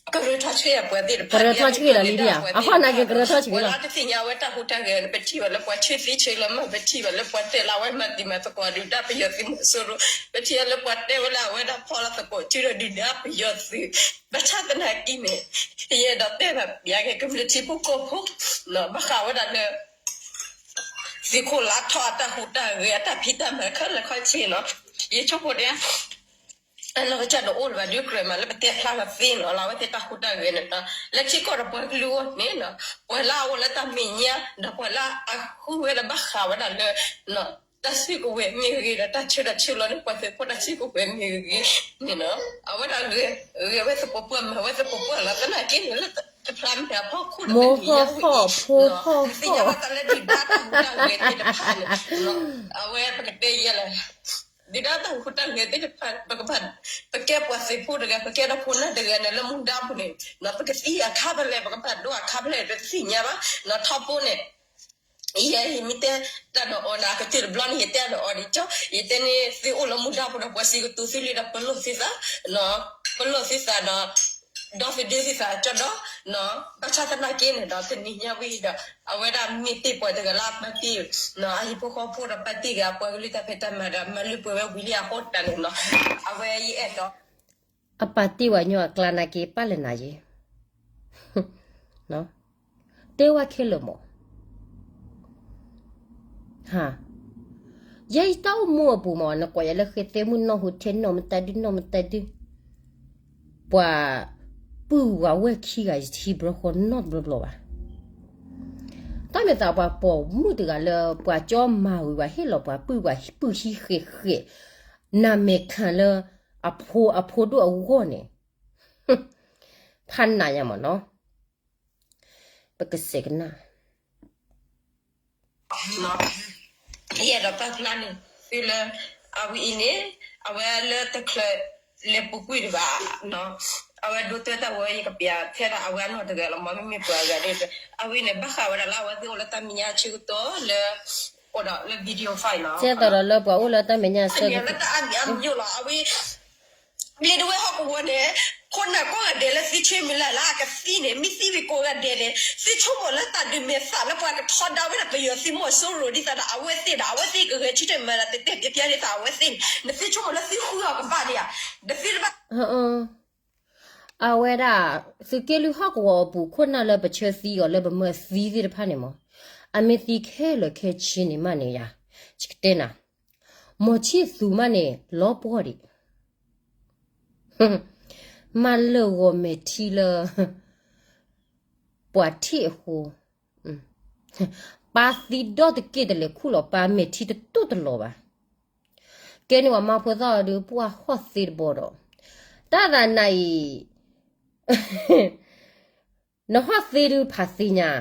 ကရၢထီၣ်ဆှံအပှၤသ့ၣ်တဖၣ် ကရၢထီၣ်ဆှံလီၤလံဒံဧါ အဃိနာ်က့ၤကရၢထီၣ်ဆှံလီၤ. ပှၤလၢတသ့ၣ်ညါဝဲတၢ်ဟူးတၢ်ဂဲၤန့ၣ် ပထံၣ်ဘၣ်လၢပှၤဆၢသံဆၢလၢမ့ၢ် ပထံၣ်ဘၣ်လၢပှၤတဲလၢအဝဲမၤတံၤမၤသကိးဒုၣ်ဒါပယီၤသုးမီၤစိရိၤ ပထံၣ်ဘၣ်လၢပှၤတဲဝဲလၢအဝဲဒၣ်ဖီၣ်လီၤသကိးစုဒီးဒုၣ်ဒါပယီၤသုး ဘၣ်ဆၣ်သနာ်က့န့ၣ် ယအဲၣ်ဒိးတဲဘၣ်ပျးက့ၤ ကမျၢၢ်ထံဖိကီၢ်ဖိ ဘၣ်ဃးဝဲဒၣ်လၢ သုးခိၣ်လါထီၣ်အတၢ်ဟူးတၢ်ဂဲၤအတၢ်ဖံးတၢ်မၤခဲလၢာ်ခဲဆ့နီၤ ယဆိကမိၣ်ဒ် အနီၢ်ကစၢ်တအိၣ်လၢၤဘၣ် ဒုးကြၢးမးလၢပတဲဖျါလီၤသ့နီၤ လၢအဝဲသ့ၣ်တၢ်ဟူးတၢ်ဂဲၤန့ၣ် လၢထံကီၢ်ဒီးပှၤကလုာ်အဂီၢ်န့ၣ် ပှၤလၢအအိၣ်လၢတၢ်မဲာ်ညါ ဒီးပှၤလၢအဃုဝဲဒီးဘၣ်ဃးဝဲဒၣ်လၢ တၢ်စုကဝဲၤမ့ၢ်ဂ့ၤဒီး တၢ်ဆၢတၢ်ဆၢလီၤန့ၣ် ပှၤသုးဖိတၢ်စုကဝဲၤမ့ၢ်ဂ့ၤန့ၣ်နီၤ အဝဲဒၣ်ဂဲၤဝဲသကိးပှၢ် မၤဝဲသကိးပှၢ်လီၤ သနာ်က့န့ၣ်လၢတဖျါမဲာ်အဖီခိၣ်ဒီး ပသ့ၣ်ညါဝဲ ပသ့ၣ်ညါဝဲတၢ်လၢဒုၣ်ဒါတၢ်ဟူးတၢ်ဂဲၤသ့ၣ်တဖၣ်န့ၣ် အဝဲပကတဲယဲလၢ ဒုၣ်ဒါတၢ်ဟူးတၢ်ဂဲၤသ့ၣ်တဖၣ် ပကဘၣ် ပကဲပှၤသုးဖိတဂၤ ပကဲဒီဖိနၢ်တဂၤန့ၣ် လၢမူဒါပူၤန့ၣ် ပကသံအခါဖဲလဲၣ် ပကဘၣ်ဒိအခါဖဲလဲၣ် ပတသ့ၣ်ညါဘၣ် ထီဘိန့ၣ် ယဲယမ့ၢ်တဲတၢ်ဒီးအီၤန့ၣ် အကတၢၢ်တဘျီန့ၣ် ယတဲဒီးအီၤဒ်ကၠီ ယတဲန့ၣ် သုအိၣ်လၢမူဒါပူၤဒီး ပှၤစံးကတိၤသုလံဒီး ပလီၢ်သုသး ပလီၢ်သုသးဒီး ဒီသဒၢသုသးကၠီဒီး, ဘၣ်ဆၣ်သနာ်က့န့ၣ်ဒီး တနံၤညါဝံၤဒီး အဝဲဒၣ်မ့ၢ်တ့ၢ်ပှၤတဂၤလၢအပာ်တ့ၢ် အဟံၣ်ဖိဃီဖိဒီးပာ်တ့ၢ်ဂ့ၤ အပှၤကလုာ်တၢ်ဖံးတၢ်မၤဒီး မၤလုၢ်ပှဲၤဝဲဝံၤလံအဃိတၢ်န့ၣ်နီၤ, အဝဲယအဲၣ်ဒိး အပာ်တ့ၢ်ဝဲညီအကျါနာ်က့ ပာ်လၢနၤယ့ တဲဝဲခဲလၢာ်မး, ယဲယတၢ်အိၣ်မူအပူၤမး နကွၢ်ယၤလၢဃ့သဲမုၢ်နီၢ်ဟူထဲနီၢ်မတၤဒုနီၢ်မတၤဒု, ပှၤပုၢ်ဝဲၢ်ခံဂၤယထံၣ်ဘျီဃီနီတဘျီဘျီဘၣ်. တၢ်မ့ၢ်သးပှၤပိာ်မုၣ်တဂၤလၢပှၤကၠီမၤဝံၤဘၣ် ဟ့ၣ်လီၤပှၤပုၢ်ပှၤဟံၣ်ပုၢ်ဟံၣ်ဃဲးဃဲး နမဲာ်ခံလၢ အဖိအဖိဒိၣ်အဂီၢ်န့ၣ် ဖးနးယၤမးနီၤ, ပကစဲးကနၣ် ယအဲၣ်ဒိးပာ်ဖျါန့ၣ် သုလၢ အဝဲအံၤန့ၣ် အဝဲလၢတချုးလဲၤပူၤကွံာ်တဘၣ်, အဝဲဒိးတဲတၢ်ဝဲ ယကပျးထဲဒၣ်အဝဲအနီၢ်တဂၤလီၤမး မ့မ့ၢ်ပှၤဂၤဒီး အဝဲန့ၣ် ဘၣ်ဃးဝဲဒၣ်လၢအဝဲသ့ၣ်အိၣ်လၢတၢ်မဲာ်ညါဆၢကတီၢ်လၢ အိၣ်ဒီးလၢ video file နီၤ, ကဲသိးဒီးလၢပှၤအိၣ်လၢတၢ်မဲာ်ညါဆၢကတီၢ် လၢတၢ်အါမံၤအါမံၤယိၣ်လီၤ အဝဲ လ့တဝဲဟီၣ်ကဝီၤန့ၣ် ခိၣ်နၢ်ကိးဂၤဒဲးလၢသံဆၢမုၢ်လၢ်လၢအကသံန့ၣ် မ့ၢ်သံဝံၤကိးဂၤဒဲးန့ၣ် သ့ဆိကမိၣ်လၢတၢ်ဒုးမဲာ်သၣ်လၢပှၤကထီဒါဝဲဒၣ်ပယီၤသုးမီၤစိရိၤဒ်သိးဒီးအဝဲသ့ၣ်ဒီး အဝဲသ့ၣ်ကဂဲၤဆၢထၢၣ်မၤလၢတဲတဲပျဲပျဲဒ်သိးအဝဲသ့ၣ်န့ၣ် နသ့ဆိကမိၣ်လၢသုဃုအီၤကဘၣ်ဒံးဧါ, နသ့တဘၣ် အဝဲဒၣ် သုးက့လွံၢ်ဟီၣ်ကဝီၤအပူၤ ခိၣ်နၢ်လၢပဆၢသံအီၤလၢပမၢသံသ့ၣ်တဖၣ်န့ၣ်မး, အမ့ၢ်သံခဲလၢာ်ခဲဆ့န့ၣ်မးန့ၣ်ယၤ, ယကတဲနၤ, မီၤဆံၣ်သူမးန့ၣ် လီၤပှီၢ်ဒံး, မၤလၢာ်ဂီၤမဲာ်ထံလၢ ပှၤထံၣ်အဃိ, ပၢ်သံဒီတက့ၢ်တလဲၤခူၣ်လီၤပၢ်မဲာ်ထံတတိၢ်တလီၤဘၣ်, ကဲန့ၣ်ပှၤမၤဖိသၣ်အီၤဒီး ပှၢ်ဟီၣ်သ့တဘီဒီး, တၢ်သးနၤအံၤ နဟီၣ်သ့ဒုးဖးသ့ညါ,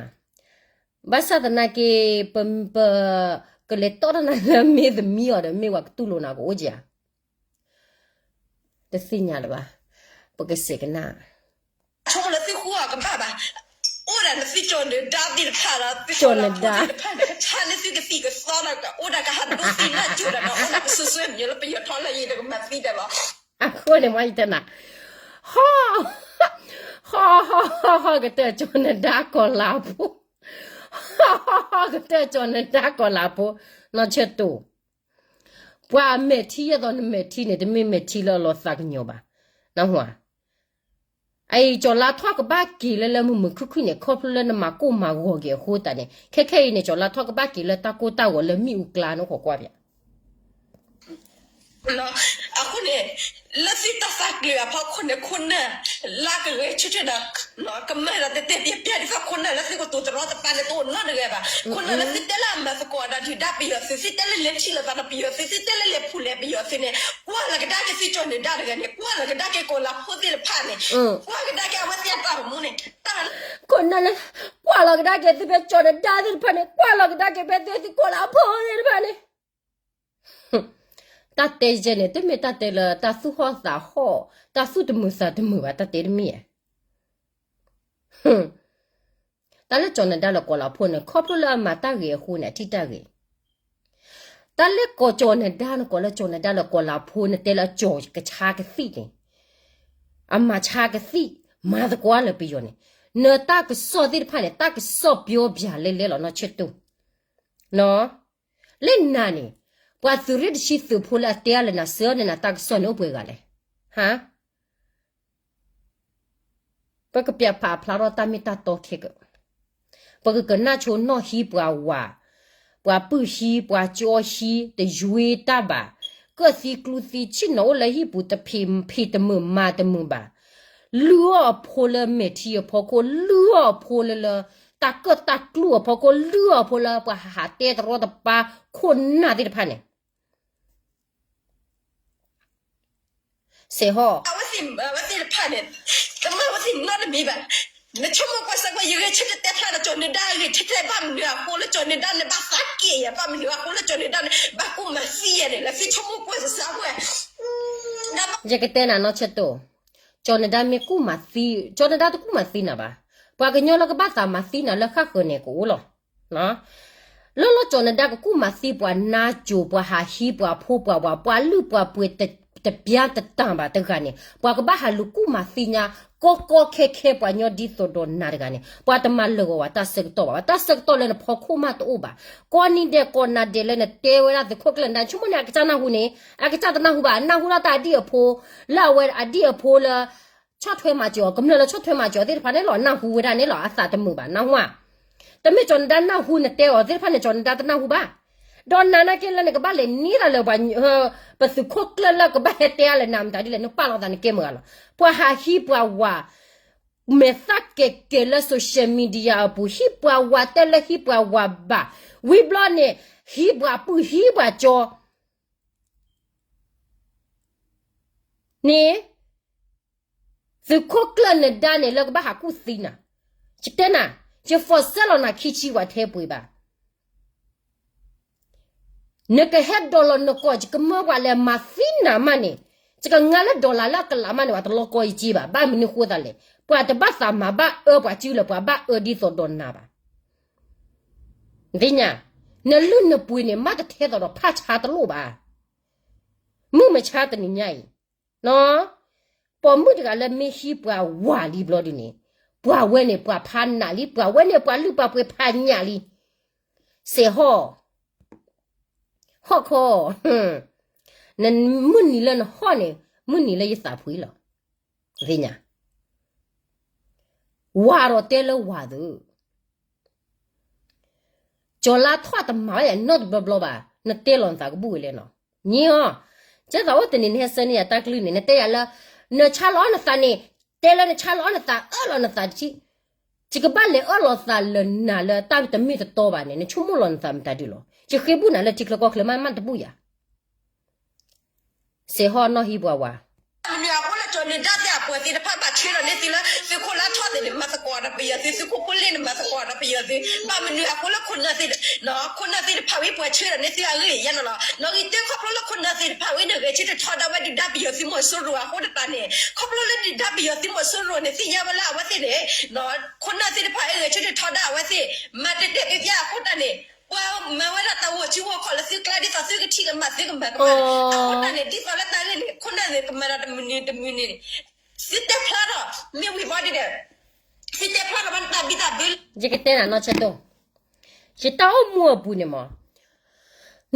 ဘၣ်ဆၣ်သနာ်က့ ပ ပ ကလဲၤတီၣ်တၢ်နၤလၢမ့ၢ်သမံအီၤဒီး မ့ၢ်ပှၤကတူၢ်လိာ်နၤကအိၣ်ကဧါ, တသ့ၣ်ညါလၢၤဘၣ်, ပကစဲးကနၣ် ဆိကမိၣ်လၢသုဃုအီၤကဘၣ်ဘၣ်, အိၣ်ဒၣ်နသုကၠီၤနဒါသ့ၣ်တဖၣ်ဒီး သုကၠီၤနဒါသ့ၣ်တဖၣ်န့ၣ် ကဆါလၢသုကသံၣ်ကသီဒီး ကအိၣ်ဒၣ်ကဟးဒိသံနၢ်ကၠိဒီး ကအိၣ်ဒၣ်ကစိၤစိၤမံၤလၢပယီၤထီလၢယံၤဒီးကမၤသံဒီးလီၤ, အဃိန့ၣ်မ့ၢ်ယတဲနၤ, ဟီၣ် ဟီၣ် ဟီၣ် ဟီၣ် ဟီၣ် ကတၢၢ်ကၠီၤနဒါကီၤလၤဖိ, ဟီၣ် ဟီၣ် ဟီၣ် ကတၢၢ်ကၠီၤနဒါကီၤလၤဖိ, နီၢ်ဆၢတိၢ် ပှၤမဲာ်ထံယဲၢ်သိးနမဲာ်ထံန့ၣ် တမ့ၢ်မဲာ်ထံလၢအလီၤသးကညီၤဘၣ်, နၢ်ဟူဧါ, အအံၤကၠီၤလါထီၣ်ကဘၣ်က့ၤလၢလၢမုာ်မုာ်ခုၣ်ခုၣ်န့ၣ် ခီဖျိလၢနမၤကိၢ်မၤဂီၤက့ၤအဃိသတးန့ၣ် ခဲခဲအံၤန့ၣ် ကၠီၤလါထီၣ်ကဘၣ်က့ၤလၢတၢ်ကိၢ်တၢ်ဂီၤလၢမ့ၣ်အူကျါန့ၣ် ခိးကွၢ်ပၠး အဃိန့ၣ် လၢသုတၢ်သးကျုးအဖီခိၣ်န့ၣ် ခိၣ်နၢ် လၢကဂဲၤဆၢထၢၣ်ဒီး ကမၢဒီးတဲတဲပျဲပျဲဒ်သိးခိၣ်နၢ်လၢသုကတိၤတရီတပါန့ၣ် တအိၣ်နီတဂၤဘၣ်. ခိၣ်နၢ်လၢသုတဲလၢအမၤသကိးဒီးဒုၣ်ဒါပယီၤသုး သုတဲလၢလဲၤထံၣ်လိာ်သးဒီးပယီၤသုး သုတဲလၢလဲၤဖူးလဲၤပယီၤသုးန့ၣ် ကွၢ်လီၤကဒါက့ၤသုကၠီၤနဒါတဂၤန့ၣ် ကွၢ်လီၤကဒါက့ၤကီၤလၤဖိသ့ၣ်တဖၣ်န့ၣ် ကွၢ်ကဒါက့ၤအဝဲသ့ၣ်အတၢ်အိၣ်မူန့ၣ် တၢ် ခိၣ်နၢ်လၢ ကွၢ်လီၤကဒါက့ၤသုဖဲကၠီၤနဒါသ့ၣ်တဖၣ်န့ၣ် ကွၢ်လီၤကဒါက့ၤဖဲသုသုကီၤလၤဖိသ့ၣ်တဖၣ်န့ၣ် တၢ်တဲယဲန့ၣ် တမ့ၢ်တၢ်တဲလၢတၢ်သူၣ်ဟီၣ်သးဟီၣ် တၢ်သူၣ်တမုာ်သးတမုာ်ဘၣ် တၢ်တဲတမ့ၢ်ဧါ. တၢ်လၢကၠီၤနဒါလၢကီၤလၤဖိန့ၣ် ခီဖျိလၢအမၤတၢ်ဂ့ၤအဃိန့ၣ် အထံၣ်တၢ်ဂ့ၤ. တၢ်လၢကီၤကၠီၤနဒါန့ၣ် ကိးလၢကၠီၤနဒါလၢကီၤလၤဖိန့ၣ် တဲလၢအကၠီၤကဆါကသံၣ်န့ၣ် အမၤဆါကသံၣ် မၤသကိးလၢပယီၤန့ၣ် နတၢ်ကစီၣ်သ့ၣ်တဖၣ်န့ၣ် တၢ်ကစီၣ်ပျီပျၢ်လဲလဲလီၤ နီၢ်ဆၢတိၢ် လၢနၤန့ၣ် ပှၤသုးရ့ၣ်တဆံသုးဖိလၢအတဲအါလၢနၤ စၢၤန့ၢ်နၤတၢ်ကစီၣ်န့ၣ် အိၣ်ပှဲၤဂၤလဲၣ်. ဟါ ပကပျးဖးအဖျါထီၣ်တၢ်မ့ၢ်တၢ်တီခဲကၢ်, ပကကနၣ်ဆိနီၣ်ဟံးပှၤဝၤ, ပှၤပုၢ်ဟံး ပှၤကၠီဟံး တယွ့တၢ်ဘၣ်, ကၢၣ်သံကျူသံ ဆ့ၣ်နီၤအိၣ်လၢဟံၣ်ပူၤတဖံး ဖံးတမုာ်မၤတမုာ်ဘၣ်, လုၢ်အီၣ်အဖိလၢမဲာ်ထံအဖီခိၣ် လုၢ်အီၣ်အဖိလၢလၢ တၢ်ကၢၣ်တၢ်ကျူအဖီခိၣ် လုၢ်အီၣ်အဖိလၢပှၤဟးဟးတဲတရီတပါ ခိၣ်နၢ်သ့ၣ်တဖၣ်န့ၣ် စဲးဟီၣ် အဝဲသ့ၣ်မၤဝဲသ့ၣ်တဖၣ်န့ၣ် တမၤဝဲသ့ၣ်နီတမံၤဘၣ်. နဆိကမိၣ်ကွၢ်စ့ၢ်ကီး ယဂဲၤဆၢထၢၣ်တဲဖျါဒီးကၠီၤနဒါအဂ့ၢ် ထဲထဲဘၣ်မနုၤအဃိလၢကၠီၤနဒါန့ၣ် ဘၣ်သးက့ၣ်ယၤ ဘၣ်မနုၤအဃိလၢကၠီၤနဒါန့ၣ် ဘၣ်ကူၣ်မၤသံယၤန့ၣ် လၢသုဆိကမိၣ်ကွၢ်စ့ၢ်ကီးဝဲ ယကတဲနၤနီၢ်ဆၢတိၢ်, ကၠီၤနဒါမ့ၢ်ကူၣ်မၤသံ, ကၠီၤနဒါတကူၣ်မၤသံနၤဘၣ်. ပှၤကညီလၢကဘၣ်သးမၤသံနၤလၢဃၣ်ဃၢၤန့ၣ်ကအိၣ်လီၤ. လၢလီၤကၠီၤနဒါကကူၣ်မၤသံပှၤနါစိၤ ပှၤဟးဟံး ပှၤဖိပှၤဝၤ ပှၤလုၢ်ပှၤပှ့ၤ တပျါတတၢ်ဘၣ်တဂၤန့ၣ် ပှၤကဘၣ်ဟးလူၤကူၣ်မၤသ့ၣ်ညါ ကီကီခဲခဲပှၤကညီဒ်သိးဒီးနၤတဂၤန့ၣ် ပှၤတမၤလၢာ်ဂီၤဝဲတၢ်ဆၢကတီၢ်ဘၣ်. တၢ်ဆၢကတီၢ်လၢနဖီခိၣ်မးတအိၣ်ဘၣ်. ကိးနံၤဒဲးကိးနၤဒဲးလၢနတဲဝဲဒၣ်သုးခိၣ်ကျၢၢ်နဒါ ဆိကမိၣ်န့ၣ် အကစၢ်နၢ်ဟူန့ၣ် အကစၢ်တနၢ်ဟူဘၣ်. နၢ်ဟူဒၣ်တၢ်အဒံၣ်အဖိ လၢအဝဲအဒံၣ်အဖိလၢ ဆီၣ်ထွဲမၤစၢၤအီၤ ကမျၢၢ်လၢဆီၣ်ထွဲမၤစၢၤအီၤသ့ၣ်တဖၣ်န့ၣ်လီၤ နၢ်ဟူဝဲဒၣ်န့ၣ်လီၤ အသးတမုာ်ဘၣ် နၢ်ဟူဧါ. တမ့ၢ်ကၠီၤနဒါနၢ်ဟူနတဲအီၤသ့ၣ်တဖၣ်န့ၣ် ကၠီၤနဒါတနၢ်ဟူဘၣ်. ဒီးနၤနာ်က့လၢနကဘၣ်လဲၤန့ၢ်တၢ်လၢ ပသုးခိၣ်ကျၢၢ်လၢကဘၣ်ဟဲတဲအါလၢနၤမတၤဒ်လဲၣ် နပာ်လီၤသးနကဲမုာ်ဂၤလီၤ. ပှၤဟးဟံးပှၤဝၤ မဲာ်သၣ်ကဲၤကဲၤလၢ social media အပူၤ ဟံးပှၤဝၤတဲလၢဟံးပှၤဝၤဘၣ်. ဝံၤဘျီန့ၣ် ဟံးပှၤပုၢ်ဟံးပှၤကၠီ န့ၣ် သုးခိၣ်ကျၢၢ်နဒါန့ၣ် လၢကဘၣ်ဟးကူၣ်သံနၤ, ယတဲနၤ, ယ force လီၤနၤခံဆံဝဲထဲပှ့ၤဘၣ်. နကဟဲဒိးလီၤနကိာ် ယကမၢပှၤလဲၤမၤသံနၤမးန့ၣ်, ယကငါလၢ dollar လၢအကလးမးန့ၣ် ပှၤတလီၤကီယက့ဘၣ်. ဘၣ်မနုၤဃိသးလဲၣ်, ပှၤတဘၣ်သးမၤဘၣ်အၢပှၤစုလၢၤ ပှၤဘၣ်အၢဒ်သိးဒီးနၤဘၣ်. နသ့ၣ်ညါ, နလုၢ်နပှ့ၤန့ၣ် မ့ၢ်တထဲသိးဒီးဖးဆါတလိၣ်ဘၣ်. မုၢ်မဆါတနံၤညါအံၤ, ပိာ်မုၣ်တဂၤလၢမ့ၢ်ဟံးပှၤဝၤလံဘျီဒုန့ၣ်, ပှၤဝဲန့ၣ် ပှၤဖးနးလံ, ပှၤဝဲန့ၣ် ပှၤလုၢ်ပှၤပှ့ၤဖးညၣ်လံ. စဲးဟီၣ်, ဟီၣ်ခီ, မုၢ်နံၤလၢနဟီၣ်န့ၣ်, မုၢ်နံၤလၢယသးဖှံလီၤ. သ့ၣ်ညါ, ဝၤဒီးတဲလၢဝၤသု ကၠီၤလါထီၣ်တမၤဝဲယၤနီတဘျီဘျီဘၣ်, နတဲလီၤနသးကဘူၣ်ဝဲလဲၣ်နီၤ. နံၤအီၤ, ကဲသးအိၣ်တနံၤနဟဲဆၢန့ၢ်ယၤတၢ်ကလုၢ်န့ၣ် နတဲယၤလၢ နဆါလီၤအီၣ်နသးန့ၣ်, တဲလၢနဆါလီၤအီၣ်နသး အၢၣ်လီၤနသးတထံၣ်, ယကဘၣ်လဲၤအၢၣ်လီၤသးလၢနၤလၢတၢ်တမ့ၢ်တတီဘၣ်န့ၣ် နဆိကမိၣ်လီၤနသးမတၤဒုလီၤ. ယဃ့ဘူၣ်နၤလၢထံချၢကီၢ်ချၢမး မးတဘူၣ်ယၤ စဲးဟီၣ်နီၢ်ဟံးပှၤဝၤ မနုၤအဃိလၢကၠီၤနဒါသ့ၣ်အပှၤသ့ၣ်တဖၣ်ဘၣ်ဆှၢလီၤန့ၢ်သုလၢ သုးခိၣ်လါထီၣ်သ့ၣ်န့ၣ် မၤသကိးဒီးပယီၤသု, သုးခိၣ်ဖိလ့ၣ်န့ၣ် မၤသကိးဒီးပယီၤသု, ဘၣ်မနုၤအဃိလၢခိၣ်နၢ်သ့ၣ်, ခိၣ်နၢ်သ့ၣ်တဖၣ်ဝဲပှၤဆှၢလီၤန့ၢ်သုအဂ့ၢ်ယဲၢ်န့ၣ်လီၤ. နီၣ်ဂံၢ်တၢ ခီဖျိလၢခိၣ်နၢ်သ့ၣ်တဖၣ်ဝဲန့ၣ် ဂဲၤဆၢထၢၣ်ထီဒါဝဲဒုၣ်ဒါပယီၤသုးမီၤစိရိၤအဃိသတးန့ၣ်, ခီဖျိလၢဒုၣ်ဒါပယီၤသုးမီၤစိရိၤန့ၣ် သ့ၣ်ညါဝဲလၢအဝဲသ့ၣ်န့ၣ် ခိၣ်နၢ်သ့ၣ်တဖၣ်ဝဲဂဲၤဆၢထၢၣ်ထီဒါအဝဲသ့ၣ် မၤတဲာ်တဲာ်ဖျါဖျါအဃိသတးန့ၣ် ပှၤမၤဝဲဒၣ်တၢ်ဂီၤစုဂီၤခီၣ်လၢသုကျါဒ်သိးသုကထံၣ်ကမၣ်သုကမၤကမၣ်န့ၣ်, အဃိသတးန့ၣ် ဒ်သိးလၢတၢ်ဂ့ၢ်န့ၣ် ခိၣ်နၢ်သ့ၣ်ကမၤဒီးတမုာ်န့ၣ်တမုာ်န့ၣ်, သုတဲဖျါထီၣ် မ့ၢ်ဝံၤဘီဒ်န့ၣ်, သုတဲဖျါထီၣ်ဘၣ်တၢ်ဘံၣ်တၢ်ဘၢလၢ ယကတဲနၤနီၢ်ဆၢတိၢ်, ယတၢ်အိၣ်မူအပူၤန့ၣ်မး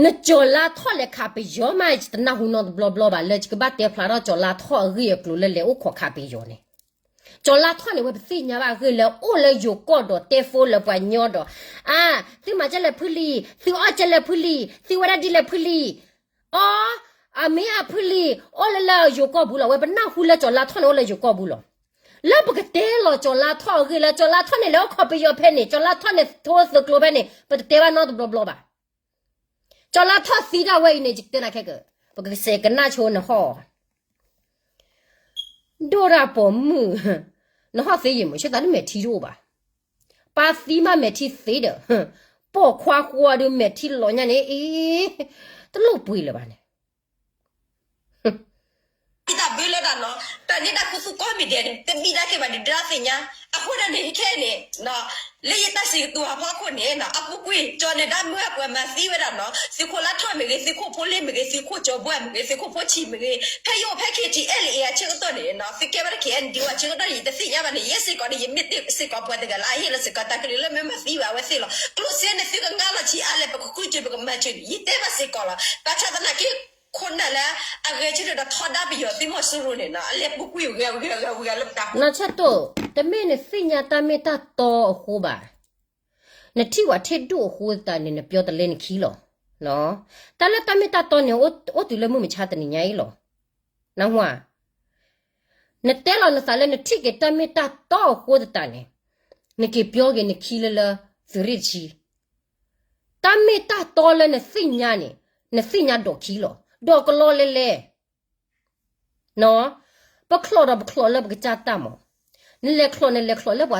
နကၠီၤလါထီၣ်လဲၤခးပယီၤမး ယတနၢ်ဟူနီတဘျီဘျီဘၣ် လၢယကဘၣ်တဲဖျါထီၣ်ကၠီၤလါထီၣ်အဂ့ၢ်အကျိၤလၢလဲၤအိၣ်ခိးခးပယီၤန့ၣ်, ကၠီၤလါထီၣ်န့ၣ် ဝဲပသ့ၣ်ညါဘၣ်အဂ့ၢ်လၢအိၣ်လၢယိၤကီၢ်ဒီးတဲဖိလၢပှၤညီဒီး, အါ, သုမၤကဲလဲၣ်ဖုလံ, သုအီၣ်ကဲလဲၣ်ဖုလံ, သုဝဲဒၣ်ဒ်လဲၣ်ဖုလံ, အီ, အမ့ၢ်အဖုလံ, အိၣ်လၢလၢယိၤကီၢ်ပူၤလီၤ. ဝဲပနၢ်ဟူလၢကၠီၤလါထီၣ်န့ၣ်အိၣ်လၢယိၤကီၢ်ပူၤလီၤ. လၢပကတဲလီၤကၠီၤလါထီၣ်အဂ့ၢ်လၢ ကၠီၤလါထီၣ်န့ၣ် လဲၤအိၣ်ခိးပယီၤဖဲန့ၣ် ကၠီၤလါထီၣ်န့ၣ် ထိသုးကျိၤဖဲန့ၣ် ပတတဲဘၣ်နီတဘျီဘျီဘၣ်. ကၠီၤလါထီၣ်သံဒၣ်ဝဲအံၤန့ၣ် ယတဲနၤခဲကၢ်, ပကစဲးကနၣ်ဆိနဟီၣ် ဒိၣ်တၢ်ပိာ်မုၣ်, နဟီၣ်သ့ယံာ်မုာ် ဆၢသးဒ်မဲာ်ထံတအိၣ်ဘၣ်. ပၢ်သံမးမဲာ်ထံသ့ဒီး, ပိာ်ခွါဃိဒီးမဲာ်ထံလီၤညါန့ၣ်အံၤ, တလိၣ်ပှ့ၤလၢၤဘၣ်န့ၣ် တၢ်ဘုလၢတၢ်နီၤ, တၢ်န့ၣ်တၢ်ခူသူၣ်ကိးမံၤဒဲးန့ၣ် တဘံၣ်ဒၣ်က့ၤဘၣ်ဒံးဒၢသ့ၣ်ညါ, အဃိန့ၣ်ခဲအံၤန့ၣ် လၢယတၢ်စံးကတိၤအဖီခိၣ်န့ၣ် အပူၤကွံာ် ကၠီၤနဒါမၢအပှၤမၤသံဝဲဒၣ်နီၤ သုးခိၣ်လါထီၣ်မ့ၢ်ဂ့ၤ သုးခိၣ်ဖိလ့ၣ်မ့ၢ်ဂ့ၤ သုးခိၣ်ကၠီၤဘှါမ့ၢ်ဂ့ၤ သုးခိၣ်ဖိဆံးမ့ၢ်ဂ့ၤ ဖဲယအိၣ်ဖဲ K T L A အဆၢကတီၢ်န့ၣ် သုကဲဝဲဒၣ် K N D O အဆၢကတီၢ်န့ၣ် ယတသ့ၣ်ညါဘၣ်န့ၣ် ယဲစ့ၢ်ကီးန့ၣ် ယမ့ၢ်တ့ၢ်စ့ၢ်ကီးပှၤတဂၤလၢအဟ့ၣ်လီၤစ့ၢ်ကီးတၢ်ကလုၢ်လၢမ့ၢ်မၤသံဘၣ်အဝဲသ့ၣ်လီၤ. ကျိၣ်စ့န့ၣ် သုကငါလီၤဆံးအါလဲၣ် ပကဃုစၢၤပကမၤစၢၤန့ၣ် ယတဲဘၣ်စ့ၢ်ကီးလီၤ. ဘၣ်ဆၣ်သနာ်က့ ခိၣ်နၢ်လၢ အဂဲၤဆၢထၢၣ်ဒီးထီဒါပယီၤသုးမီၤစိရိၤန့ၣ် အလဲၤပူၤကွံာ်ဂၤဂၤဂၤဂၤလၢပတၢ်နီၢ်ဆၢတိၢ်, တမ့ၢ်နသ့ၣ်ညါတၢ်မ့ၢ်တၢ်တီအဃိဘၣ်. နထံၣ်ဝဲထံၣ်ဒိၣ်အဃိသတးန့ၣ် နပျီတလဲနခံလီၤ. တၢ်လၢတၢ်မ့ၢ်တၢ်တီန့ၣ် အိၣ်တုၤလၢမုၢ်မဆါတနံၤညါအံၤလီၤ. နဟါ နတဲလီၤနသးလၢနထံၣ်က့ၤတၢ်မ့ၢ်တၢ်တီအဃိသတးန့ၣ် နက့ၤပျီက့ၤနခံလၢလၢသုးရ့ၣ်တဆံ တၢ်မ့ၢ်တၢ်တီလၢနသ့ၣ်ညါန့ၣ် နသ့ၣ်ညါဒီးခံလီၤ. ဒီးကလီလဲလဲ ပချီၣ်ဒီးပချီၣ်လၢပကစၢ်တၢ်မး, န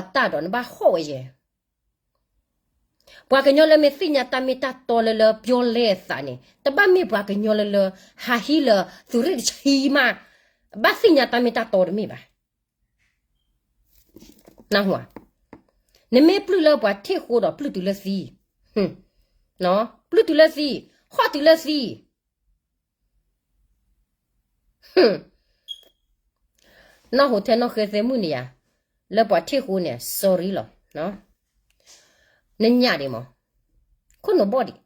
လဲၤချီၣ်နလဲၤချီၣ်လၢပှၤတၢ်ဒီးနဘၣ်ဟီၣ်ဝဲယဲၢ် ပှၤကညီလၢမ့ၢ်သ့ၣ်ညါတၢ်မ့ၢ်တၢ်တီလၢလၢပျီလဲအသးန့ၣ် တဘၣ်မ့ၢ်ပှၤကညီလၢလၢ ဟးဟံးလၢသုးရ့ၣ်တဆံမး ဘၣ်သ့ၣ်ညါတၢ်မ့ၢ်တၢ်တီတမ့ၢ်ဘၣ်. နမ့ၢ်ပျုၢ်လၢပှၤထံၣ်ဃိဒီးပျုၢ်တုၤလၢသံ, ပျုၢ်တုၤလၢသံ, ဟီၣ်တုၤလၢသံ, န နီၢ်ဟူထဲနီၢ်ဃဲသဲမုၣ်န့ၣ်ယါ, လၢပှၤထံၣ်ဃိန့ၣ် sorry လီၤ. နညၣ်ဒံးမး, ခိၣ်နူာ်ဘီၣ်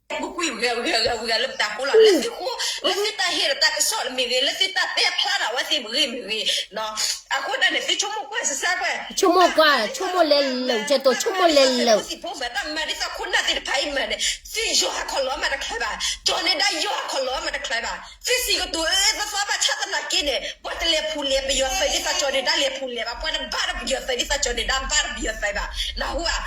ဒံး ပူၤကွံာ်ဂၤဂၤဂၤဂၤလၢပတၢ်ဖိလီၤ, လၢသုဃိ, လၢသုတၢ်ဟ့ၣ်ဒီးတၢ်ကစီၣ်မ့ၢ်ဂ့ၤ, လၢသုတၢ်တဲဖျါထီၣ်အဝဲသ့ၣ်မ့ၢ်ဂ့ၤမ့ၢ်ဂ့ၤ, အဃိသတးန့ၣ် သုဆိကမိၣ်ကွၢ်စၢ်ကွၢ်, ဆိကမိၣ်ကွၢ်, ဆိကမိၣ်လဲၤလၢာ်ကဲတိၤ, ဆိကမိၣ်လဲၤလၢာ် သံဖိမတမၤဒ်သိးခိၣ်နၢ်သ့ၣ်တဖၣ်အံၤမၤန့ၣ်, သုယီၤဟးခီၣ်လီၤမးတချုးဘၣ်, ကၠီၤန့ၢ်ဒါယီၤဟးခီၣ်လီၤမးတချုးဘၣ်, သုစံးကတိၤအၢသီသီဘၣ်ဆၣ်သနာ်က့န့ၣ်, ပှၤတလဲၤဖူးလဲၤပယီၤသုးဒ်သိးကၠီၤန့ၢ်ဒါလဲၤဖူးလဲၤဘၣ်, ပှၤတဘၣ်ဒီးပယီၤသုးဒ်သိးကၠီၤန့ၢ်ဒါဘၣ်ဒီးပယီၤသုးဘၣ်, နၢ်ဟူဧါ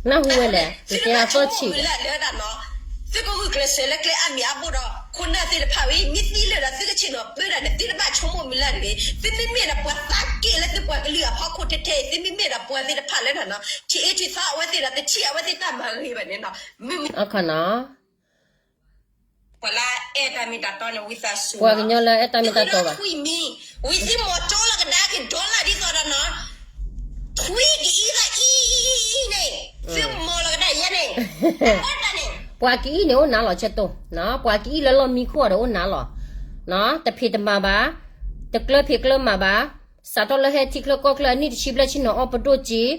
နၢ်ဟူဝဲလဲၣ်, သုတသီၣ်ဆံး သုကဂုာ်ကျဲးစၢးလၢကျဲအါမံၤအါဘိၣ်ဒီး ခိၣ်နၢ်သ့ၣ်တဖၣ်ဝဲ မ့ၢ်သံလၢာ်ဒီးသုကဆ့ၣ်နီၤပၢဒၣ်န့ၣ် သုတဘၣ်ဆိကမိၣ်မံၤလၢ်တဂ့ၤ, သုမ့မ့ၢ်ဒီးပှၤသးက့ၣ်လၢသုပှၤကလုာ်အဖီခိၣ်ထဲထဲအံၤ သုမ့မ့ၢ်ဒီးပှၤသ့ၣ်တဖၣ်လၢနီၤ, ထံၣ်အ့ထံၣ်သီအဝဲသ့ၣ်ဒီး တထံၣ်အဝဲသ့ၣ်တၢ်မၤဂ့ၤဘၣ်န့ၣ်နီၤ, မ့မ့ၢ် ပှၤကညီလၢအဲၣ်တၢ်မ့ၢ်တၢ်တီဘၣ်, ဝံၤသ့ၣ်မီၤကၠိလီၤကဒါက့ၤဒီလၢ်ဒ်သိးဒီးနီၤ, ထွံကအံသးအံအံအံန့ၣ်, သ့ၣ်မီၤလီၤကဒါယဲန့ၣ်, ပှၤကအံန့ၣ်အိၣ်နါလီၤဆဲတိၢ်, ပှၤကအံလၢလီၢ်မံခိၣ်အီၤဒီးအိၣ်နါလီၤ, တဖံးတမၤဘၣ်, တကျၢဖံးကျၢမၤဘၣ်, စးထီၣ်လၢဟဲထံချၢကီၢ်ချၢအနံၣ်တဆံဘျဲၣ်ဆံနီၤအီၣ်ပဒိၣ်က့ၤ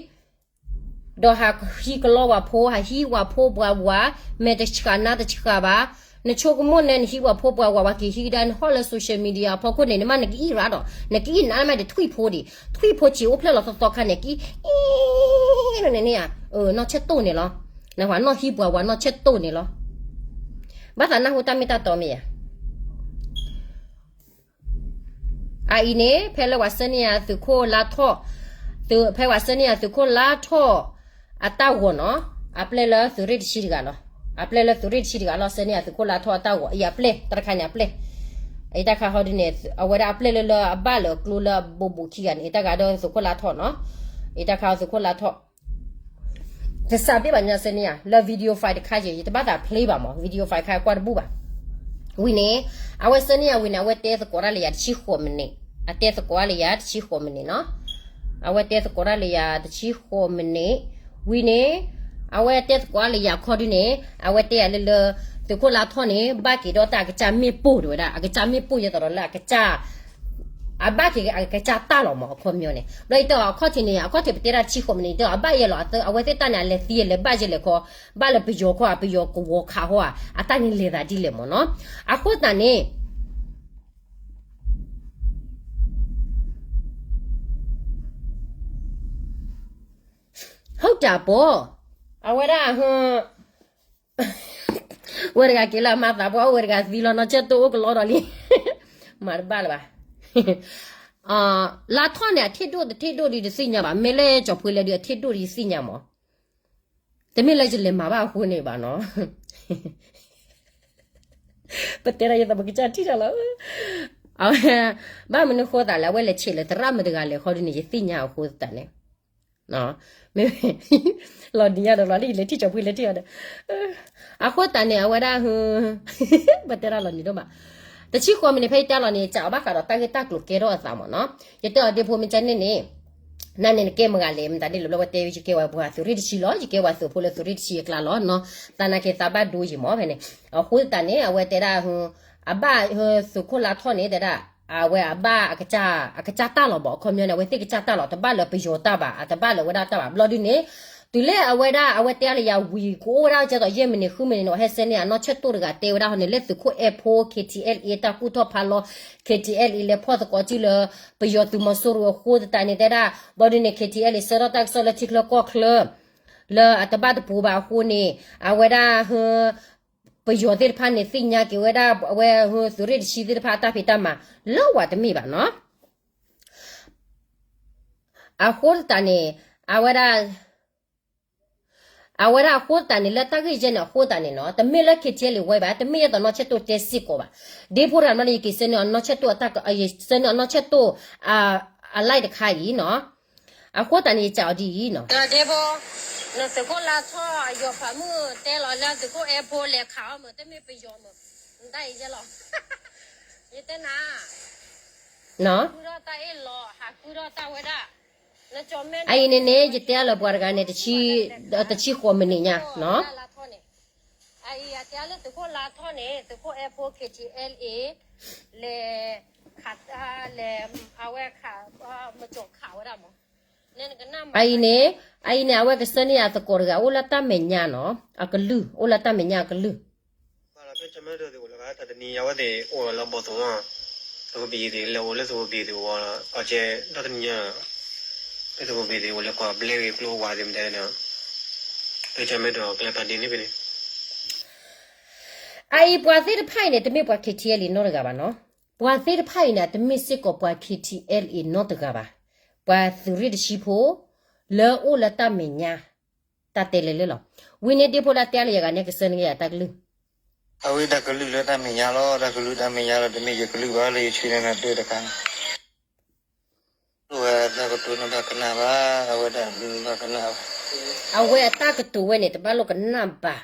ဒီးဟးဟံးကလီဝၤဖိ ဟးဟံးဝၤဖိပှၤဝၤ, မဲာ်တဆှးနါတဆှးဘၣ်, နဆိကမိၣ်နဲနဟံးဝၤဖိပှၤဝၤ ပှၤက့ၤဟံးကဒါနဟီၣ်လၢ social media အဖီခိၣ်န့ၣ် နမ့ၢ်နကအံရၣ်ဒီး နကအံနါမ့ၢ်တထွံၣ်ဖိဒံး, ထွံၣ်ဖိဆံးအိၣ်ဖျဲၣ်လီၤသီသီခါန့ၣ် ကအံ န့ၣ်န့ၣ်ဧါ, နီၢ်ဆဲတိၢ်န့ၣ်လီၤ, နဝၤနီၢ်ဟံးပှၤဝၤနီၢ်ဆဲတိၢ်န့ၣ်လီၤ, ဘၣ်သးနၢ်ဟူတၢ်မ့ၢ်တၢ်တီမ့ၢ်ဧါ အအံၤန့ၣ် ဖဲလၢပှၤဆှၢန့ၢ်ယၤသုးခိၣ်လါထီၣ်, သုး, ဖဲပှၤဆှၢန့ၢ်ယၤသုးခိၣ်လါထီၣ်အတၢ်ဂီၤနီၤ, အပျဲၢ်လၢသုးရ့ၣ်တဆံတဂၤလီၤ. အပျဲၢ်လၢသုးရ့ၣ်တဆံတဂၤလီၤ ဆှၢန့ၢ်ယၤသုးခိၣ်လါထီၣ်အတၢ်ဂီၤ, အံၤအပျဲၢ်, တၢ်တခါန့ၣ်အပျဲၢ်, အံၤတၢ်ခါဟီဒုန့ၣ် အဝဲဒၣ်အပျဲၢ်လၢလၢအဘၣ်လၢအကျိလၢအဘူးဘူးခံဂၤန့ၣ် အံၤတၢ်ဂၤဒီးသုးခိၣ်လါထီၣ်နီၤ, အံၤတၢ်ခါသုးခိၣ်လါထီၣ် တစးဘ့ၣ်ဘၣ်ညီဆှၢန့ၢ်ယၤ လၢ video file တခါယဲ ယတဘၣ်သး play ဘၣ်မး video file တခါကွၢ်တဘူၣ်ဘၣ်. ဝံၤန့ၣ် အဝဲဆှၢန့ၢ်ယၤဝံၤန့ၣ် အဝဲတဲသကိးတၢ်လၢယၤတဆံဃိးမံးနံး, အတဲသကိးတၢ်လၢယၤတဆံဃိးမံးနံးနီၤ, အဝဲတဲသကိးတၢ်လၢယၤတဆံဃိးမံးနံး, ဝံၤန့ၣ် အဝဲတဲသကိးတၢ်လၢယၤခီဒုန့ၣ် အဝဲတဲယၤလၢလၢ သုးခိၣ်လါထီၣ်န့ၣ် ဘၣ်က့ၤဒီးတၢ်အကစၢ်မ့ၣ်ပိၢ်တဲဝဲဒၣ် အကစၢ်မ့ၣ်ပိၢ်ယဲသိးဒီးလၢအကစၢ် အဘၣ်က့ၤအကစၢ်တၢ်လီၤမး အခီပညီန့ၣ် ဘျီယတဲအီၤအခီၣ်ထံးန့ၣ် အခီၣ်ထံးပတဲဒၣ်တဆံဃိးမံးနံး ယတဲအီၤ အဘၣ်ယဲလီၤ အဝဲသ့ၣ်တၢ်န့ၣ် အလဲၤသံအလဲၤဘၣ်ယဲလဲၣ်ခီ ဘၣ်လၢပယီၤခီ အပယီၤကဝီၤခးဃီဧါ အတၢ်န့ၣ်လဲၤသးဒ်လဲၣ်မးနီၤ အဃိသတးန့ၣ် ဟုတ်တာပေါ့, အဝဲဒၣ် ဝဲတဂၤက့ၤလၢအမၤသးပှၢ် အိၣ်ဝဲတဂၤသံလီၤ နီၢ်ဆဲတိၢ်အိၣ်ကလီဒီးလံ မၤတဘၣ်လၢၤဘၣ်. လါထီၣ်န့ၣ် အထံၣ်ဒိၣ်တထံၣ်ဒိၣ်ဒံးတသ့ၣ်ညါဘၣ်, မ့ၢ်လၢကၠီၤဖှ့လၢဒုးအထံၣ်ဒိၣ်ဒံးသ့ၣ်ညါမး, တမ့ၢ်လၢယလဲၤမၤဘၣ်အဃိန့ၣ်ဘၣ်နီၤ ပတဲဒၣ်ယသးပကစၢ်ထံၣ်တၢ်လီၤ, အဝဲ ဘၣ်မနုၤဃိသးလဲၣ် အဝဲလဲၤဆဲးလၢသရၣ်မုၣ်တဂၤလဲၣ်ခီဒုန့ၣ် ယသ့ၣ်ညါအဃိသတးန့ၣ် မ့ၢ် လီၤနံၤညါဒီးလီၤလံ လဲၤထံၣ်ကၠီၤဖှ့လဲၤထံၣ်အီၤဒီး အဃိသတးန့ၣ် အဝဲဒၣ် ပတဲဒၣ်လီၤနံၤဒိၣ်မး, တဆံဃိးမံးနံး ဖဲယတဲလီၤန့ၣ် ယစံးအီၤဘၣ်ဃးဒီးတၢ်ဂ့ၢ်တၢ်ကျိၤကဲထီၣ်အသးမးနီၤ, ယတဲအီၤဒ့ဖိမ့ၢ်ကန့ၣ်န့ၣ် နန့ၣ်နကဲမတၤလဲၣ် မတၤဒ်လဲၣ်ဘျီဝဲတဲဝဲ ယကဲဝဲပှၤသုးရ့ၣ်တဆံလီၤ ယကဲဝဲသုးဖိလၢသုးရ့ၣ်တဆံအကျါလီၤနီၤ, သနာ်က့သးဘၣ်ဒိယံၤမးဖဲန့ၣ်, အဃိသတးန့ၣ် အဝဲတဲဒၣ် အဘၣ်သုးခိၣ်လါထီၣ်န့ၣ် တဲဒၣ် အဝဲအဘၣ် အကစၢ်တၢ်လီၤဘၣ် အခီပညီန့ၣ် အဝဲသ့ၣ်ကစၢ်တၢ်လီၤ တဘၣ်လၢပယီၤတၢ်ဘၣ် အတဘၣ်လၢဝဲဒၣ်တၢ်ဘၣ် ဘျီဒုန့ၣ် တုၤလၢအဝဲဒၣ် အဝဲတဲအါလၢယၤဝံၤ ကအိၣ်ဝဲဒၣ်ကဲသိးယဲၢ်မံးနံးဃုမံးနံးန့ၣ် အဟဲဆှၢန့ၢ်အနီၢ်ဆဲၣ်တိၢ်တဂၤတဲဝဲဒၣ်ဟီန့ၣ် လၢသုးခိၣ်အဲၣ်ဖိ KTLA တၢ်ကူၣ်ထီၣ်ဖးလီၤ KTLA လဲၤဖီၣ်သကိးစုလၢ ပယီၤသုးမီၤစိရိၤအဃိသတးန့ၣ်တဲဒၣ် ဘျီဒုန့ၣ် KTLA ဆှၢထီၣ်တၢ်ကစီၣ်လၢထံချၢကီၢ်ချၢ လၢအတဘၣ်တပူၤဘၣ်အဃိန့ၣ် အဝဲဒၣ် ပယီၤသ့ၣ်တဖၣ်န့ၣ် သ့ၣ်ညါက့ၤဝဲဒၣ် အဝဲသုးရ့ၣ်တဆံသ့ၣ်တဖၣ်အတၢ်ဖံးတၢ်မၤ လၢဝဲတမ့ၢ်ဘၣ်နီၤ အဃိသတးန့ၣ် အဝဲဒၣ် အဝဲဒၣ်အဃိသတးန့ၣ် လၢတၢ်ဂ့ၢ်ယဲၢ်န့ၣ်အဃိသတးန့ၣ်နီၤ တမ့ၢ်လၢ KTLA ဝဲဘၣ် တမ့ၢ်ယဲသိးနီၢ်ဆဲၣ်တိၢ်တဲစ့ၢ်ကီးဘၣ် ဒ့ဖိတဂၤမ့ၢ်န့ၣ် ယက့ၤဆှၢန့ၢ်အနီၢ်ဆဲၣ်တိၢ်အတၢ် ယဆှၢန့ၢ်အနီၢ်ဆဲၣ်တိၢ် အ အ line တခါအံၤနီၤ အဃိသတးန့ၣ် ယစံးအီၤဒ်အံၤနီၤ ဒ့ဖိ နသုးခိၣ်လါထီၣ်ယီၤဖးမုၢ်တဲလီၤလၢသုးခိၣ်အဲၣ်ဖိလဲၤခးအီၤမ့ၢ် တမ့ၢ်ပယီၤမ့ၢ် နတၢ်အံၤယဲလီၤ ယတဲနၤ ဃုထီၣ်တၢ်အ့ၣ်လီၤ ဟးဃုထီၣ်တၢ်ဝဲဒၣ် အအံၤန့ၣ်န့ၣ် ယတဲအါလၢပှၤတဂၤန့ၣ် တဆံဃိးမံးနံးညါနီၤ လါထီၣ်န့ၣ် အအံၤ တဲလၢသုးခိၣ်လါထီၣ်န့ၣ် သုးခိၣ်အဲၣ်ဖိ K T L A လဲၤခး လဲၤ အဝဲခး မကၠီၤခးဝဲဒၣ်မး အအံၤန့ၣ် အအံၤန့ၣ် အဝဲကဆှၢန့ၢ်ယၤသကိးတဂၤ အိၣ်လၢတၢ်မဲာ်ညါနီၤ အကလုၢ် အိၣ်လၢတၢ်မဲာ်ညါအကလုၢ် ဘၣ်လီၤဖဲကၠီၤမဲဒီးသ့ၣ်အိၣ်လၢဂၤ တၢ်တနံၤအဝဲသ့ၣ်အိၣ်လၢဘီၣ်သိၣ်မး သုးခိၣ်ဘံၣ်ယံၤသ့ၣ် လဲၤအိၣ်လၢသုးခိၣ်ဘံၣ်သ့ၣ်အိၣ်လီၤ ကီၢ်ကဲဒီတနံၤညါ လၢသုးခိၣ်ဘံၣ်သ့ၣ်အိၣ်လၢကွၢ်ဘျဲဂ့ၤကျိဝါသ့ၣ်မတၤန့ၣ် ဖဲကၠီၤမဲဒီးကျဲပာ်ဒ့န့ၣ်ဖဲန့ၣ် အအံၤပှၤသ့ၣ်တဖၣ်အံၤန့ၣ် တမ့ၢ်ပှၤ K T L A နီတဂၤဘၣ်နီၤ ပှၤသ့ၣ်တဖၣ်အံၤန့ၣ် တမ့ၢ်စ့ၢ်ကီးပှၤ K T L A နီတဂၤဘၣ် ပှၤသုးရ့ၣ်တဆံဖိ လၢအိၣ်လၢတၢ်မဲာ်ညါ တၢ်တဲလဲၤလၢလီၤ ဝံၤန့ၣ်ဒ့ဖိလၢတဲလၢယဂၤန့ၣ် ကဆှၢန့ၢ်ယၤတၢ်ကလုၢ် အဝဲတၢ်ကလုၢ်လၢတၢ်မဲာ်ညါလီၤ တၢ်ကလုၢ်တၢ်မဲာ်ညါလီၤ တမ့ၢ်ယကလုၢ်ဘၣ်လၢယဆွံန့ၣ်နၤတၢ်တခါန့ၣ် အဝဲတၢ်ကတိၤနဘၣ်ကနၣ်ဘၣ် အဝဲဒၣ်နဘၣ်ကနၣ်ဘၣ် အဝဲအတၢ်ကတိၤဝဲန့ၣ် တဘၣ်လိာ်ကနၣ်ဘၣ်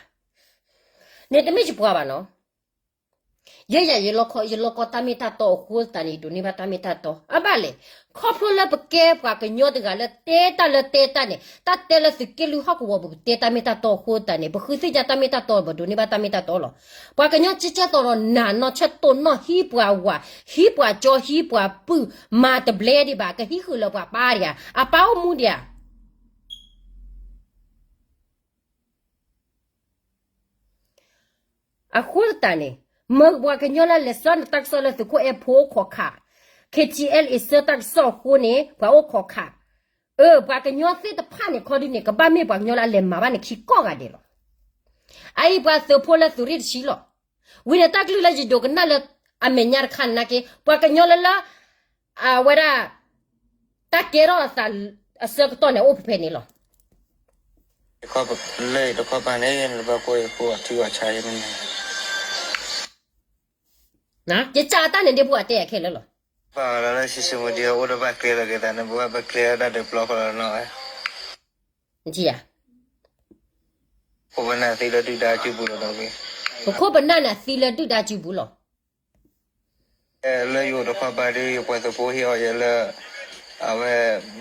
န့ၣ်တမ့ၢ်ယပှၤဘၣ်နီၤ ယဲယၤ ယလီၤကီတၢ်မ့ၢ်တၢ်တီအဃိသတးန့ၣ် ယဒိးန့ၢ်ဘၣ်တၢ်မ့ၢ်တၢ်တီ အဘၣ်လဲၣ် ခီဖျိလၢပကဲပှၤကညီတဂၤလၢတဲတၢ်လၢတဲတၢ်န့ၣ် တၢ်တဲလၢသုးက့လွံၢ်ဟီၣ်ကဝီၤပူၤ ပတဲတၢ်မ့ၢ်တၢ်တီအဃိသတးန့ၣ် ပဃုသ့ၣ်ညါတၢ်မ့ၢ်တၢ်တီ ပဒိးန့ၢ်ဘၣ်တၢ်မ့ၢ်တၢ်တီလီၤ. ပှၤကညီကဲကဲသိးဒီးနၤ နီၢ်ဆၢတိၢ်နီၢ်ဟံးပှၤဝၤ ဟံးပှၤကၠီ ဟံးပှၤပုၢ် မၤတဘျဲဒံးဘၣ် ကဟံးဃုာ်လၢပှၤပၢ်ဒံးဧါ အပၢ်အိၣ်မူဒံးဧါ အဃိသတးန့ၣ် မ့ၢ်ပှၤကညီလၢလဲၤဆှၢနတၢ်ကစီၣ်လၢသုးခိၣ်အဲၣ်ဖိအိၣ်ခိးခး K T L A ဆှၢတၢ်ကစီၣ်အဃိန့ၣ် ပှၤအိၣ်ခိးခး အၢ ပှၤကညီသ့ၣ်တဖၣ်န့ၣ် ခီဒုန့ၣ် ကဘၣ်မ့ၢ်ပှၤကညီလၢအလဲၤမၤဘၣ်န့ၣ်ခံကီၢ်ဂၤဒဲးလီၤ. အအံၤပှၤသုးဖိလၢသုးရ့ၣ်တဆံလီၤ. ဝံၤန့ၣ်တၢ်ကလုၢ်လၢယဒိးကနၣ်လၢအမဲာ်ညါတခါန့ၣ်နာ်က့ ပှၤကညီလၢလၢ အဝဲဒၣ် တၢ်ကဲထီၣ်အသးအဆၢကတီၢ်န့ၣ် အိၣ်ဖဲဖဲန့ၣ်လီၤ. လၢတခီပၤန့ၣ် နဘၣ်ကွၢ်ယဃိအထံအီၤဆါယဲန့ၣ် ယစံးတၢ်န့ၣ်ဒ့ဖိအတဲအခဲလၢာ်လီၤ. ဘၣ်လၢ social media အိၣ်ဒီးဘၣ်ကျဲလီၤက့ၤသးန့ၣ် ပဘၣ်ပကျဲဒၣ်တဘျီဃီလီၤနီၤ. ယ ပခိၣ်ပနၢ်သံလၢဒုၣ်ဒါစုပူၤလီၤ. ပခိၣ်ပနၢ်န့ၣ်သံလၢဒုၣ်ဒါစုပူၤလီၤ. လၢယအိၣ်တခီပၤဒီး ယပှၤသုးဖိဟ့ၣ်အီၤယဲလၢ အဝဲ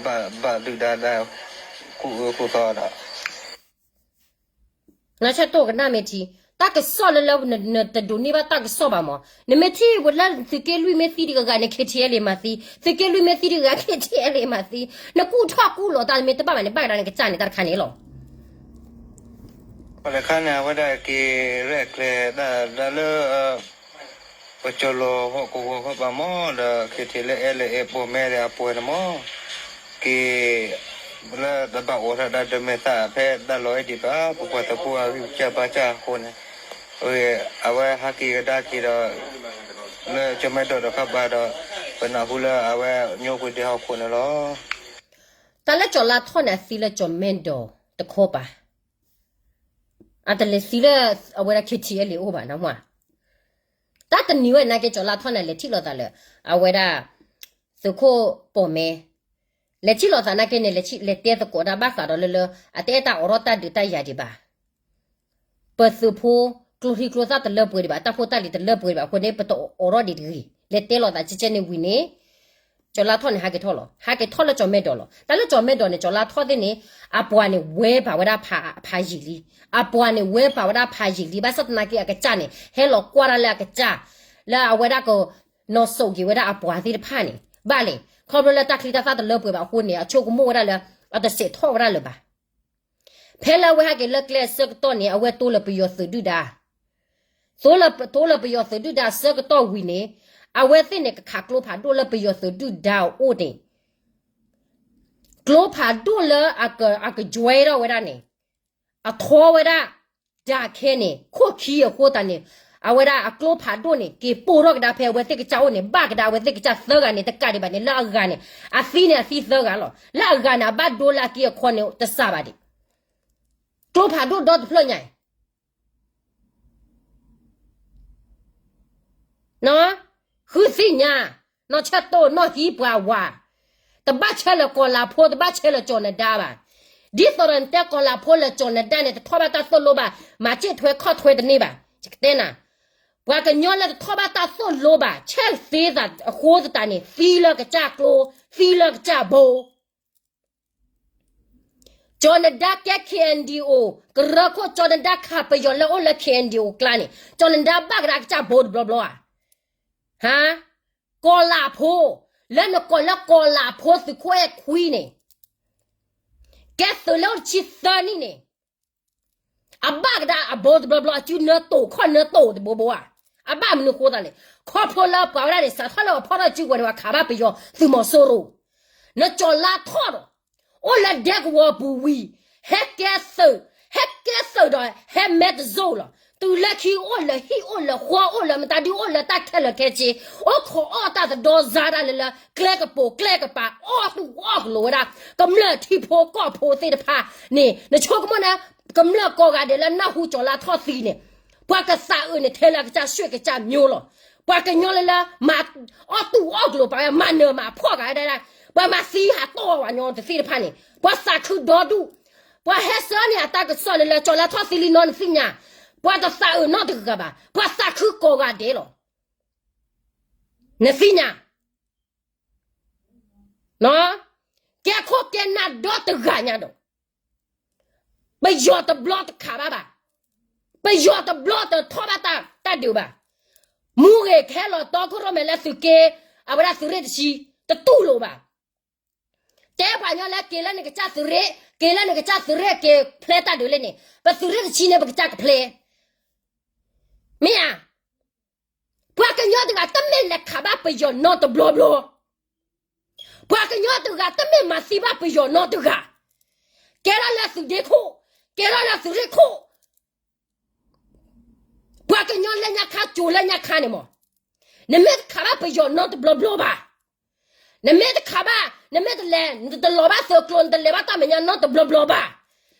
ဘၣ်ဒုၣ်ဒါဒၣ် ကူၣ်အၢကူၣ်သီဒီး နဆၢတိၢ်ကနၣ်မ့ၢ်ထံ တၢ်ကစီၣ်လၢလၢ နတဒိးန့ၢ်ဘၣ်တၢ်ကစီၣ်ဘၣ်မး နမ့ၢ်ထံၣ်ဝဲလၢသုးက့လွံၢ်မ့ၢ်သံတဂၤဂၤန့ၣ် K T L A မၤသံ သုးက့လွံၢ်မ့ၢ်သံတဂၤဂၤ K T L A မၤသံ နကူၣ်ထီၣ်ကူၣ်လီၤတၢ်မ့ၢ်တဘၣ်ဘၣ်န့ၣ် ဘၣ်ကဒါနကစၢ်န့ၣ်တၢ်တခါန့ၣ်လီၤ. ပှၤတခါန့ၣ် အဝဲဒၣ်က့ၤရဲၣ်ကျဲၤတၢ်ဒၣ်လၢ ပကၠီၤလီၤဟီၣ်ကဝီၤခီပၤမး ဒီး K T L A ပိာ်မ့ၢ်ဒီးအပှဲၤန့ၣ်မး က့ၤ လၢတဘၣ်အိးထီၣ်တၢ်ဒၢမဲာ်သၣ်ဖဲတၢ်လီၢ်အံၤဒံးဘၣ် ပပှၤသုးဖိအဂံၢ်ကစၢ်ဘါစၢ်အဃိန့ၣ် အဝဲဟးက့ၤကဒါက့ၤဒီး လၢကၠီၤမဲဒီးတခီပၤဒီး ပနၢ်ဟူလၢအဝဲညိကွံာ်ဒဲးဟီၣ်ခိၣ်န့ၣ်လီၤ. တၢ်လၢကၠီၤလါထီၣ်န့ၣ် အသံလၢကၠီၤမဲဒီးတခီပၤ အတလဲၤသံလၢ အဝဲဒၣ် K T L A အိၣ်ဘၣ်နီၤမး တၢ်တနံၤဝဲနာ်က့ ကၠီၤလါထီၣ်န့ၣ် လဲၤထံၣ်လိာ်သးလၢ အဝဲဒၣ် သုးခိၣ်ပိာ်မ့ၢ် လဲၤထံၣ်လိာ်သးနာ်က့န့ၣ် လဲၤတဲသကိးတၢ်ဘၣ်ဃးဒီးလၢလၢ အတအဲၣ်တၢ်အိးထီၣ်တၢ်ဒုးတၢ်ယၤဒံးဘၣ် ပသုးဖိ ကျိချံကျိသၣ်တလၢပှဲၤဒံးဘၣ် တၢ်ဖိတၢ်လံၤတလၢပှဲၤဒံးဘၣ်အဃိန့ၣ် ပတအိးထီၣ်ဒံးတဂ့ၤ လဲၤတဲလိာ်သးကဲကဲန့ၣ်ဝံၤန့ၣ် ကၠီၤလါထီၣ်န့ၣ် ဟးက့ၤထီၣ်လီၤ ဟးက့ၤထီၣ်လၢကၠီၤမဲဒီးလီၤ တၢ်လၢကၠီၤမဲဒီးန့ၣ် ကၠီၤလါထီၣ်သ့ၣ်န့ၣ် အပှၤန့ၣ်ဝဲပာ်ဝဲဒၣ်ဖးယံာ်လံ အပှၤန့ၣ်ဝဲပာ်ဝဲဒၣ်ဖးယံာ်လံ ဘၣ်ဆၣ်သနာ်က့အကစၢ်န့ၣ် ဟဲလီၤကွၢ်တၢ်လၢအကစၢ် လၢအဝဲဒၣ်က နီၢ်စိးက့ၤဝဲဒၣ်အပှၤသ့ၣ်တဖၣ်န့ၣ် ဘၣ်လဲၣ် ခီဖျိလၢတၢ်ချံတၢ်သၣ်တလၢပှဲၤဘၣ်အဃိန့ၣ် အဆိကမိၣ်ဝဲဒၣ်လၢ အတစဲးထီၣ်ဝဲဒၣ်လၢၤဘၣ် ဖဲလၢအဝဲဟဲက့ၤလၢကျဲအဆၢကတီၢ်န့ၣ် အဝဲတိလၢပယီၤသုးဒုၣ်ဒါ တိလၢပယီၤသုးဒုၣ်ဒါအဆၢကတီၢ်ဝံၤန့ၣ် အဝဲသ့ၣ်န့ၣ် ကခးကျိဖးဒိၣ်လၢပယီၤသုးဒုၣ်ဒါအအိၣ်န့ၣ် ကျိဖးဒိၣ်လၢအက အကယွဲထီၣ်ဝဲဒၣ်န့ၣ် အထီဝဲဒၣ် ဒါခဲန့ၣ် ခိၣ်ခံအဃိသတးန့ၣ် အဝဲဒၣ်အကျိဖးဒိၣ်န့ၣ် က့ၤပိၢ်ထီၣ်ကဒါဖဲအဝဲသ့ၣ်ကစၢ်အိၣ်န့ၣ် ဘၣ်ကဒါအဝဲသ့ၣ်ကစၢ်သၢဂၤန့ၣ် တကးဒံးဘၣ်န့ၣ် လၢအဂၤန့ၣ် အသံန့ၣ်အသံသၢဂၤလီၤ. လၢအဂၤန့ၣ် အဘၣ်ဒိလၢအက့အခီန့ၣ် တစှၤဘၣ်ဒံး ကျိဖးဒိၣ်ဒီတဖျၢၣ်ညါအံၤ ဃုသ့ၣ်ညါ, နီၢ်ဆၢတိၢ် နီၢ်ဟံးပှၤဝၤ, တဘၣ်ဆၢလၢၤကီၤလၤဖိ တဘၣ်ဆၢလၢၤကၠီၤနဒါဘၣ်. ဒ်သိးဒီးနတဲကီၤလၤဖိလၢၤကၠီၤနဒါန့ၣ် တထီၣ်ဘၣ်တၢ်သိၣ်လိဘၣ်, မၤစ့ၣ်ထွဲခီၣ်ထွဲတန့ၢ်ဘၣ်. ယကတဲနၤ, ပှၤကညီလၢတထီၣ်ဘၣ်တၢ်သိၣ်လိဘၣ် ဆဲးသ့သးအဃိသတးန့ၣ် သံလၢကစၢ်ကျိ, သံလၢကစၢ်ဘိ. ကၠီၤနဒါကဲ K N D O ကရၢခိၣ် ကၠီၤနဒါခးပယီၤလၢအိၣ်လၢ K N D O ကျါန့ၣ် ကၠီၤနဒါဘၣ်ကဒါကစၢ်ဘိတဘျီဘျီဧါ. ဟါ, ကီၤလးဖိ, လၢနကိးလၢကီၤလးဖိသုးခိၣ်အဲၣ်ခွံန့ၣ်, ကဲသုးလၢအိၣ်တဆံသၢနံၣ်န့ၣ် အဘၣ်ကဒါအဘိတဘျီဘျီ အစုနၢတိာ်ခီၣ်နၢတိာ်တဘိဘိဧါ. အဘၣ်မနုၤဃိသးလဲၣ်. ခီဖျိလၢပှၤဝဲဒၣ်န့ၣ် စးထီၣ်လၢအဖီၣ်ထီၣ်စုကဝဲၤန့ၣ် ပှၤခးဘၣ်ပယီၤသုးမီၤစိရိၤ, နကၠီၤလါထီၣ်ဒီး အိၣ်လၢဒဲကဝီၤပူၤဝံၤ ဟဲကဲသုး, ဟဲကဲသုးဒီးဟဲမဲတစိၢ်လီၤ. တုၤလၢခံအိၣ်လၢဟံၣ်အိၣ်လၢဃီအိၣ်လၢမတၤဒုအိၣ်လၢတၢ်ခဲလၢာ်ခဲဆ့, အိၣ်ခိးအီၣ်တၢ်သဒီစါဒၣ်လၢလၢ ကျဲကပိာ်ကျဲကပၤ အီၣ်သူၣ်အီၣ်ကလိာ်ဝဲဒၣ် ကမျၢၢ်ထံဖိကီၢ်ဖိသ့ၣ်တဖၣ်န့ၣ် နဆိကမိၣ်န့ၣ် ကမျၢၢ်ကိးဂၤဒဲးလၢနၢ်ဟူကၠီၤလါထီၣ်သံန့ၣ် ပှၤကသးအုးန့ၣ် ထဲလၢအကစၢ်ရွှ့ၣ်ကစၢ်မျိၤလီၤ. ပှၤကညီလၢလၢ မၤအီၣ်သူၣ်အီၣ်ကလိာ်ပာ်ဝဲ မၤနၢၤမၤဖှီၣ်ကၤဝဲဒၣ်, ပှၤမၤသံဟးတီၢ်ဝဲပှၤကညီတသ့ၣ်တဖၣ်န့ၣ် ပှၤသးခုဒီဒူၣ်, ပှၤဟဲဆှၢန့ၢ်အတၢ်ကစီၣ်န့ၣ်လၢကၠီၤလါထီၣ်သံလံနီၤ နသ့ၣ်ညါ, ပှၤတသးအုးနီတဂၤဘၣ်, ပှၤသးခုကိးဂၤဒဲးလီၤ. နသ့ၣ်ညါ ကဲခိၣ်ကဲနၢ်ဒီတဂၤညါဒီး ပယီၤတဘျီတခးဘၣ်ဘၣ်, ပယီၤတဘျီတထီၣ်ဘၣ်တၢ်ဒုးဘၣ်. မူဂ့ၤခဲလီၤတီခိၣ်ရိၣ်မဲလၢသုးက့, အဝဲဒၣ်သုးရ့ၣ်တဆံ, တတူၢ်လိာ်ဘၣ်. တဲပှၤကညီလၢက့ၤလၢနကစၢ်သုးရ့ၣ်, က့ၤလၢနကစၢ်သုးရ့ၣ်က့ၤဖျဲတၢ်ဒုးလဲၣ်န့ၣ် ပသုးရ့ၣ်တဆံန့ၣ် ပကစၢ်ကဖျဲ, မ့ၢ်ဧါ. ပှၤကညီတဂၤတမ့ၢ်လဲၤခးဘၣ်ပယီၤနီတဘျီဘျီ, ပှၤကညီတဂၤတမ့ၢ်မၤသံဘၣ်ပယီၤနီတဂၤ, ကဲထီၣ်လၢသုးဒ့ခိၣ်, ကဲထီၣ်လၢသုးရ့ၣ်ခိၣ်, ပှၤကညီလၢညါခါကၠိၤလၢညါခါန့ၣ်မး, နမ့ၢ်တခးဘၣ်ပယီၤနီတဘျီဘျီဘၣ်. နမ့ၢ်တခးဘၣ်, နမ့ၢ်တလဲၤ, နတလီၤဘၣ်သုးကျိၤ နတလဲၤဘၣ်တၢ်မဲာ်ညါနီတဘျီဘျီဘၣ်.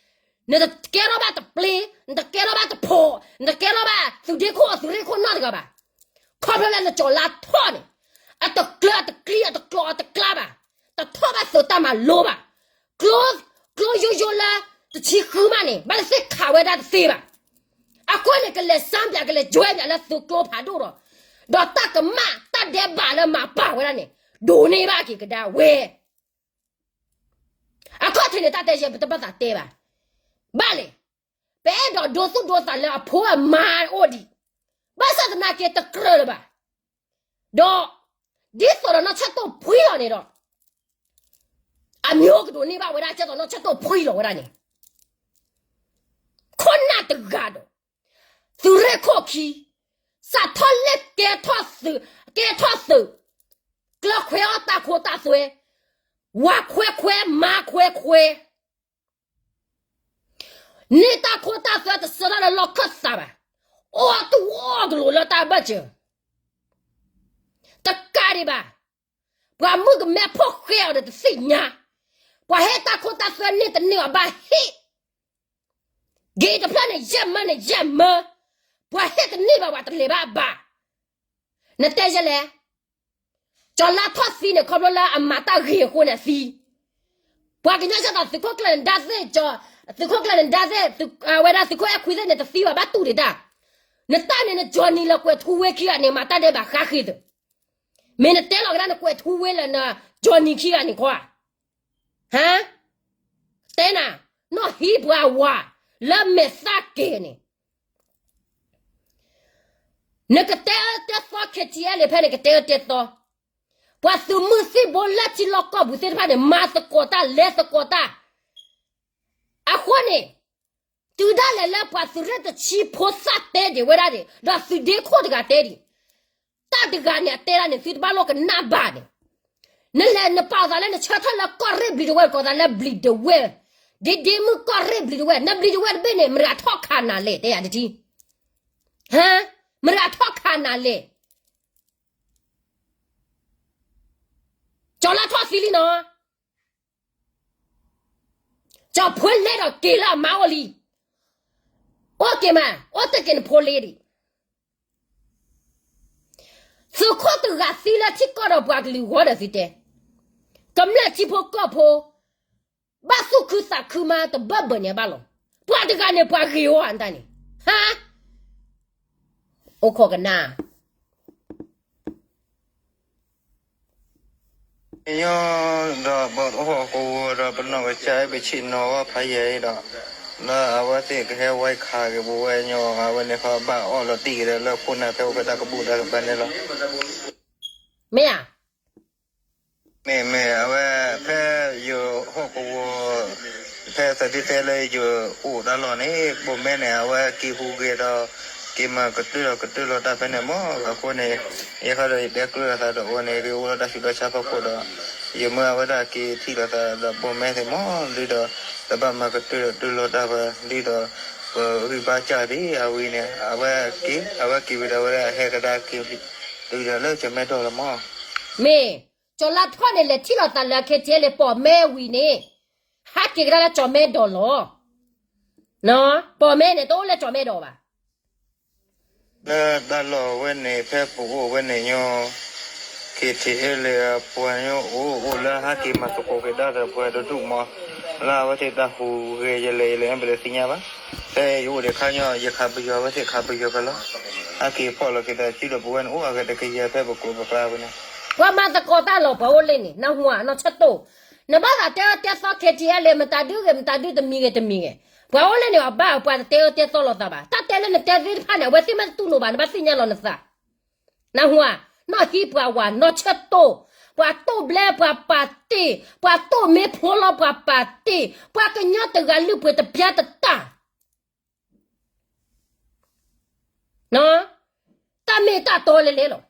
နတကဲထီၣ်ဘၣ်တပျ့ၤ, နတကဲထီၣ်ဘၣ်တဖိး, နတကဲထီၣ်ဘၣ်သုးဒ့ခိၣ်အသုးရ့ၣ်ခိၣ်နီတဂၤဘၣ်. ခီဖျိလၢနကၠီၤလါထီၣ်န့ၣ်, အတကျၢၤအတကျံအတကျိၤအတကျါဘၣ်, တထီၣ်ဘၣ်သုးတၢ်မၤလိဘၣ်. ကျိ, ကျိယိယိလၢတဆံဃုမးန့ၣ် ဘၣ်တသ့ၣ်ခးဝဲဒၣ်တသ့ဘၣ်. အဃိန့ၣ် ကလဲၤစါပၠး ကလဲၤကွဲပၠးလၢသုးကျိဖးဒိၣ်ဒီး, ဒီးတၢ်ကမၣ်တၢ်ဒဲးဘးလၢမၤပာ်ဝဲဒၣ်န့ၣ် ဒိးန့ၢ်ဘၣ်က့ၤကဒါဝဲ အခီၣ်ထံးန့ၣ် တၢ်တဲယဲ ပတဘၣ်သးတဲဘၣ်. ဘၣ်လဲၣ်, ပအဲၣ်ဒိးဒိသူၣ်ဒိသးလၢအဖိအမါအိၣ်ဒံး, ဘၣ်ဆၣ်သနာ်က့တကြၢးလၢၤဘၣ်. ဒီး ဒ်သိးဒီးနီၢ်ဆၢၣ်တိၣ်ဖှံလီၤန့ၣ်ဒီး အမျိုးကဒိးန့ၢ်ဘၣ်ဝဲဒၣ် ကဲသိးနီၢ်ဆၢၣ်တိၣ်ဖှံလီၤဝဲဒၣ်န့ၣ် ခိၣ်နၢ်တဂၤဒီး သုးရ့ၣ်ခိၣ်ခံ စးထီၣ်လၢကဲထီၣ်သုး, ကဲထီၣ်သုး, ကျၢၢ်ခွဲအီၣ်တၢ်ခိတၢ်သွဲ, ဝၤခွဲခွဲ, မါခွဲခွဲ, န့ၢ်တၢ်ခိတၢ်သွဲတဆၢထၢၣ်လၢလီၢ်ခၢၣ်သးဘၣ်, အီၣ်တူၢ်အီၣ်ကလိာ်လၢတၢ်ဘၢၣ်စၢၤ တကးဒံးဘၣ်, ပှၤမုၣ်ကမဲဖိၣ်ဃဲအီၤဒီးတသ့ၣ်ညါ, ပှၤဟ့ၣ်တၢ်ခိတၢ်သွဲန့ၢ်တန့ၢ်အီၤဘၣ်ဟ့ၣ်, ဂ့ၤတဖျၢၣ်န့ၣ်ယဲၢ်မၢန့ၣ်ယဲၢ်မၢ, ပှၤဟ့ၣ်တန့ၢ်ဘၣ်ပှၤတလဲၤဘၣ်အဘၣ်. နတဲယဲလဲၣ်, ကၠီၤလါထီၣ်သံန့ၣ် ခီဖျိလၢအမၤတၢ်ဂ့ၤအဃိန့ၣ်သံ, ပှၤကညီစၢ်သးသုးခိၣ်ကျၢၢ်နဒါသ့ၣ်, သုးခိၣ်ကျၢၢ်နဒါသ့ၣ်, ဝဲဒၣ်သုးခိၣ်အဲၣ်ခွံသ့ၣ်န့ၣ် တသံဘၣ် ဘၣ်တူၢ်ဒံးတၢ်, နတၢ်န့ၣ် နကၠီၤနံၤလၢကွဲးထူဝ့ခံဂၤန့ၣ် မၤတၢ်ဒဲးဘးဃါဃ့ၤသ့, မ့ၢ်နတဲလီၤကဒါနကွဲးထူဝ့လၢနကၠီၤနံၤခံဂၤန့ၣ်ခီဧါ. ဟါ, တဲနၤ, နီၢ်ဟံးပှၤဝၤ, လၢမဲာ်သၣ်က့ၤန့ၣ် နကတဲအၢတဲသီ K T L ဖဲန့ၣ် ကတဲအၢတဲသီ, ပှၤသုးမုၢ်သံၣ်ဘိလၢထံလီၢ်ကီၢ်ပူၤသ့ၣ်တဖၣ်န့ၣ် မၤသကိးတၢ်လဲၤသကိးတၢ်, အဃိန့ၣ်, တုၤဒၣ်လဲာ်လၢပှၤသုးရ့ၣ်တဆံဖိသၣ်တဲဒံးဝဲဒၣ်န့ၣ် ဒီးသုးဒ့ခိၣ်တဂၤတဲဒံး, တၢ်တဂၤန့ၣ်အတဲဒၣ်န့ၣ် သုတဘၣ်လိၣ်ကနၣ်ဘၣ်န့ၣ်, နလဲၤနပာ်အသးလၢနဆၢထၢၣ်လၢကီၢ်ရ့ၣ်ဘျံးဒဝဲၢ် ကိးသးလၢဘျံးဒဝဲၢ်, ဒ့ဒ့မုၣ်ကီၢ်ရ့ၣ်ဘျံးဒဝဲၢ် နဘျံးဒဝဲၢ်တဘ့ၣ်န့ၣ် မတၤဂၤထီၣ်ခးနၤလဲၣ် တဲယၤတထံၣ်, ဟါ, မတၤဂၤထီၣ်ခးနၤလဲၣ်. ကၠီၤလါထီၣ်သံလံနီၤ, ကၠီၤဖိလဲၤဒီးက့ၤလၢအမါအိၣ်လံ, အိၣ်က့ၤမး အိၣ်တ့ၢ်က့ၤနဖိလ့ဒံး, သုးခိၣ်တဂၤသံလၢထံကီၢ်ဒီးပှၤကလုာ်ဂီၢ်ဒီးသုတဲ, ကမျၢၢ်ထံဖိကီၢ်ဖိ, ဘၣ်သူၣ်ခုသးခုမးတဘၢၣ်ဘၢၣ်န့ၣ်ဘၣ်လီၤ, ပှၤတဂၤန့ၣ်ပှၤဂ့ၤဝဲအတၢ်န့ၣ်, ဟါ, အိၣ်ခိးကနၣ် ညီ ဒီးပအိၣ်ဟီၣ်ကဝီၤဒီး ပနီၢ်ကစၢ်အံၤ ပဆ့ၣ်နီၤဝဲဖးယံၤအံၤဒီး လၢအဝဲသ့ၣ်ကဟဲဝဲခးက့ၤပဝဲညီ အဝဲန့ၣ်ဃီဘၣ်အီၣ်လီၤတံၢ်က့ၤဒီးလၢခိၣ်နၢ်ဖဲအိၣ်ဖဲတၢ်ကဘူၣ်တၢ်ကဘါန့ၣ်လီၤ. မ့ၢ်ဧါ. မ့ၢ်မ့ၢ် အဝဲဖဲယဟီၣ်ကဝီၤ ဖဲသးဒုးသဲလၢယအိၣ်တၢ်လီၢ်န့ၣ် ပိာ်မဲန့ၣ် အဝဲက့ၤဟူးဂဲၤဒီး က့ၤမၤကတၢၢ်ဒီးကတၢၢ်လီၤတၢ်ဖဲန့ၣ်မး အဃိန့ၣ် ယဲခါဒီးယတဲကျၢၤသးဒီးအဝဲန့ၣ် က့ၤအိၣ်လီၤတၢ်ဆူးတၢ်ဆါဖီခိၣ်ဒီး ယမၢအဝဲဒၣ်က့ၤထံၣ်လိာ်သးဒီးပိာ်မဲသ့ၣ်မး ဒ်ဒီး တဘၣ်မၤကတၢၢ်ဒီးတၢၢ်လီၤတၢ်ဝဲ ဒ်ဒီး ပဂံၢ်ဘါစၢ်ဒ်အဝဲန့ၣ် အဝဲက့ၤ အဝဲက့ၤဝံၤဒီးအဝဲဒၣ်ဟဲကဒါက့ၤ တုၤဒီးလၢကၠီၣ်မဲဒီၣ်လီၤမး. မ့ၢ် ကၠီၤလါထီၣ်န့ၣ် လဲၤထံၣ်လိာ်သးလၢ KTLA ပိာ်မဲဝံၤန့ၣ် ဟးက့ၤကဒါလၢကၠီၣ်မဲဒီၣ်လီၤ. ပိာ်မဲန့ၣ် တအိၣ်လၢကၠီၣ်မဲဒီၣ်ဘၣ်. လၢတၢ်လီၢ်ဝဲန့ၣ် ဖဲပအိၣ်ဝဲန့ၣ်ညီ KTLA ပှၤညီအိၣ်အိၣ်လၢဟးက့ၤမၤသကိးက့ၤဒၣ်ဒီးပှၤတဒူၣ်မး လၢအဝဲသ့ၣ်တၢ်ဟူးဂဲၤယလဲၣ်ယလဲၣ် ပတသ့ၣ်ညါဘၣ်. ဖဲယအိၣ်ဒံးခါညီ ယခးပယီၤ အဝဲသ့ၣ်ခးပယီၤကလီၤ ဟးက့ၤဖီၣ်လီၤက့ၤသးစုဒီးပဝဲန့ၣ် အိၣ်အဂၤတကယၤဖဲပကိးပကျါဝဲန့ၣ် ပှၤမၤသကိးတၢ်လီၤ ပှၤအိၣ်လၢန့ၣ် နၢ်ဟူဧါ နီၢ်ဆၢတိၢ်, နဘၣ်သးတဲအၢတဲသီ KTLA မတၤဒုဂ့ၤ မတၤဒုတမံၤဂ့ၤတမံၤဂ့ၤ, ပှၤအိၣ်လၢန့ၣ်အဘၣ် ပှၤတတဲအၢတဲသီလိာ်သးဘၣ်. တၢ်တဲလၢနတဲသ့ၣ်တဖၣ်န့ၣ် အဝဲသ့ၣ်မ့ၢ်တတူၢ်လိာ်ဘၣ် နဘၣ်သ့ၣ်ညါလီၤနသး, နၢ်ဟူဧါ, နီၢ်ဟံးပှၤဝၤ နီၢ်ဆၢတိၢ်, ပှၤတိၢ်ဘျဲပှၤပာ်တ့ၢ်, ပှၤတိၢ်မ့ၢ်ဖိလီၤပှၤပာ်တ့ၢ်, ပှၤကညီတဂၤလုၢ်ပှ့ၤတပျၢ်တတၢ် တၢ်မ့ၢ်တၢ်တီလဲၤလဲၤလီၤ. ဒ်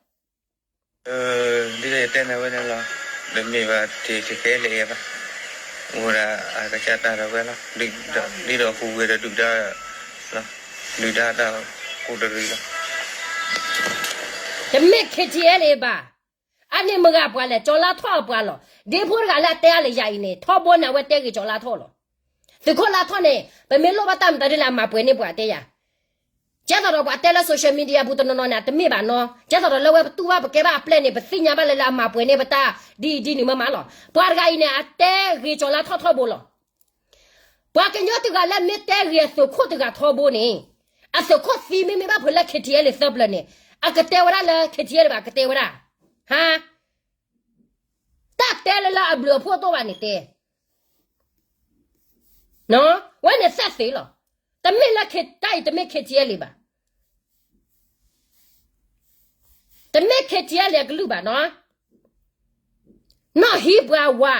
သိးယတဲန့ၣ်ဝဲန့ၣ်လီၤ, တမ့ၢ်ဘၣ် KTLA ဘၣ်, အိၣ်ဒၣ်အကစၢ်တၢ်ဒီးဝဲလီၤ, ဒ်ဒီးဟူးဂဲၤဒီးဒုၣ်ဒါ, ဒုၣ်ဒါတၢ်ကိးတရံးလီၤ. တမ့ၢ် KTLA ဘၣ်, အန့ၣ်မတၤပှၤလဲၣ်, ကၠီၤလါထီၣ်အပှၤလီၤ. ဒ့ဖိတဂၤလၢအတဲအါလၢယၤအံၤန့ၣ် ထီဘိန့ၣ် အဝဲတဲဂ့ၤကၠီၤလါထီၣ်လီၤ. သုးခိၣ်လါထီၣ်န့ၣ် ပမ့ၢ်လိၣ်ဘၣ်တၢ်မတၤဒ်လဲၣ် အမၤပှဲၤန့ၢ်ပှၤတဲယၤ ကဲသိးဒီးပှၤတဲလၢ social media ပူၤတနီၤနီၤန့ၣ် အတမ့ၢ်ဘၣ်နီၤ, ကဲသိးဒီးလၢဝဲပတူၢ်ဘၣ်ပကဲဘၣ်အပျဲၢ်န့ၣ် ပသ့ၣ်ညါဘၣ်လၢလၢအမၤပှဲၤန့ၢ်ပတၢ်ဒ်အံၤဒ်နုၤမးမးလီၤ. ပှၤတဂၤအံၤန့ၣ် အတဲဂ့ၤကၠီၤလါထီၣ်ထီဘိလီၤ. ပှၤကညီတဂၤလၢမ့ၢ်တဲဂ့ၤအသုးခိၣ်တဂၤထီဘိန့ၣ်, အသုးခိၣ်သံမ့မ့ၢ်ဘၣ်ဖုးလၢ KTLA သၢပျၢၤန့ၣ်, အကတဲဝဲဒၣ်လၢ KTLA ဘၣ် ကတဲဝဲဒၣ်, ဟါ, တၢ်တဲလၢလၢအဘျုးအဖှိၣ်တအိၣ်ဘၣ်န့ၣ်တဲ ဝဲန့ၣ်သဲၣ်သ့လီၤ. တမ့ၢ်လၢ တၢ်အံၤတမ့ၢ် KTLA ဘၣ်, တမ့ၢ် KTLA အကလုၢ်ဘၣ်နီၤ, နီၢ်ဟံးပှၤဝၤ,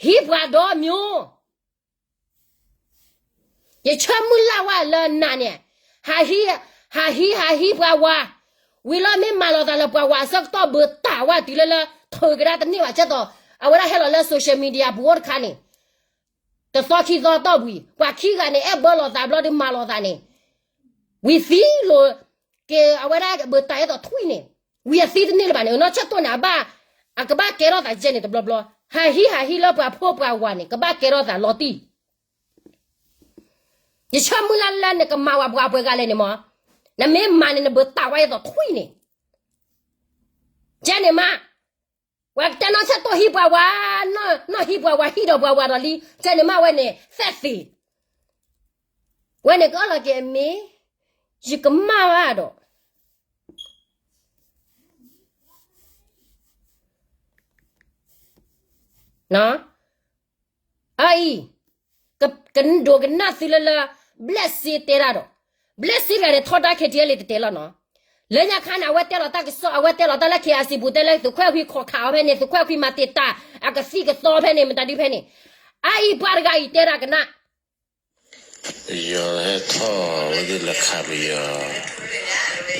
ဟံးပှၤဒီးမျိုး, ယဆၢမုၢ်လၢ်ဝဲလၢနၤန့ၣ်, ဟးဟံး, ဟးဟံး ဟးဟံးပှၤဝၤ, ဝံၤလီၤမ့ၢ်မၤလိာ်သးလၢပှၤဝၤအဆၢကတီၢ်ဘၣ်တၢ်ဝဲတုၤလၢလၢ ထုးကဒါတန့ၢ်ဘၣ် ကဲသိး, အဝဲဒၣ်ဟဲလီၤလၢ social media ပူၤအိၣ်တခါန့ၣ် တသီခံသီတီၢ်ပူၤအံၤ ပှၤခံဂၤန့ၣ် အဲၣ်ဘၢလိာ်သးဘျီဒီးမၤလိာ်သးန့ၣ်, ဝံၤသံလိာ်, က့ၤအဝဲဒၣ်ဘၣ်တၢ်အဲၣ်သိးထွံၣ်န့ၣ်, ဝံၤအသံတန့ၢ်လၢၤဘၣ်န့ၣ် နီၢ်ဆၢတိၢ်န့ၣ် အဘၣ်, အကဘၣ်ကဲထီၣ်သးကဲန့ၣ်တဘျီဘျီ, ဟးဟံးဟးဟံးလၢပှၤဖိပှၤဝၤန့ၣ် ကဘၣ်ကဲထီၣ်သးလီၤတံၢ် ယဆၢမုၢ်လၢ်လၢနကမၤဝဲပှၤပှဲၤဂၤလဲၣ်န့ၣ်မး, နမ့ၢ်မၤန့ၣ် နဘၣ်တၢ်ဝဲအသိးထွံၣ်န့ၣ်, ကဲန့ၣ်မး, ဝဲကတဲနီၢ်ဆၢတိၢ်ဟံးပှၤဝၤ, နီၢ်ဟံးပှၤဝၤဟံးဒီးပှၤဝၤဒီးလံ, ကဲန့ၣ်မးဝဲန့ၣ် သဲၣ်သ့ၣ်, ဝဲန့ၣ်ကအၢၣ်လီၤက့ၤအမ့ၢ်, ယကမၣ်ဘၣ်ဒီး အအံၤ, ကဒိးကနၣ်သုလၢလၢ, ဘျဲၣ်စ့တဲတၢ်ဒီး, ဘျဲၣ်စ့တဂၤန့ၣ် ထီဒါ KTLA တတဲလီၤနီၤ, လၢညါခါန့ၣ် အဝဲတဲလီၤတၢ်ကစီၣ် အဝဲတဲလီၤတၢ်လၢ KIC ပူၤတဲလၢသုးခွဲးခွံခိးခးအီၤဖဲန့ၣ် သုးခွဲးခွံမၤတံာ်တာ်, အကသံၣ်ကသီဖဲန့ၣ် မတၤဒုဖဲန့ၣ်, အအံၤပှၤတဂၤအံၤတဲတၢ်ကနၣ် ပယီၤဟဲထီၣ်အဝဲသ့ၣ်လဲၤခးပယီၤ,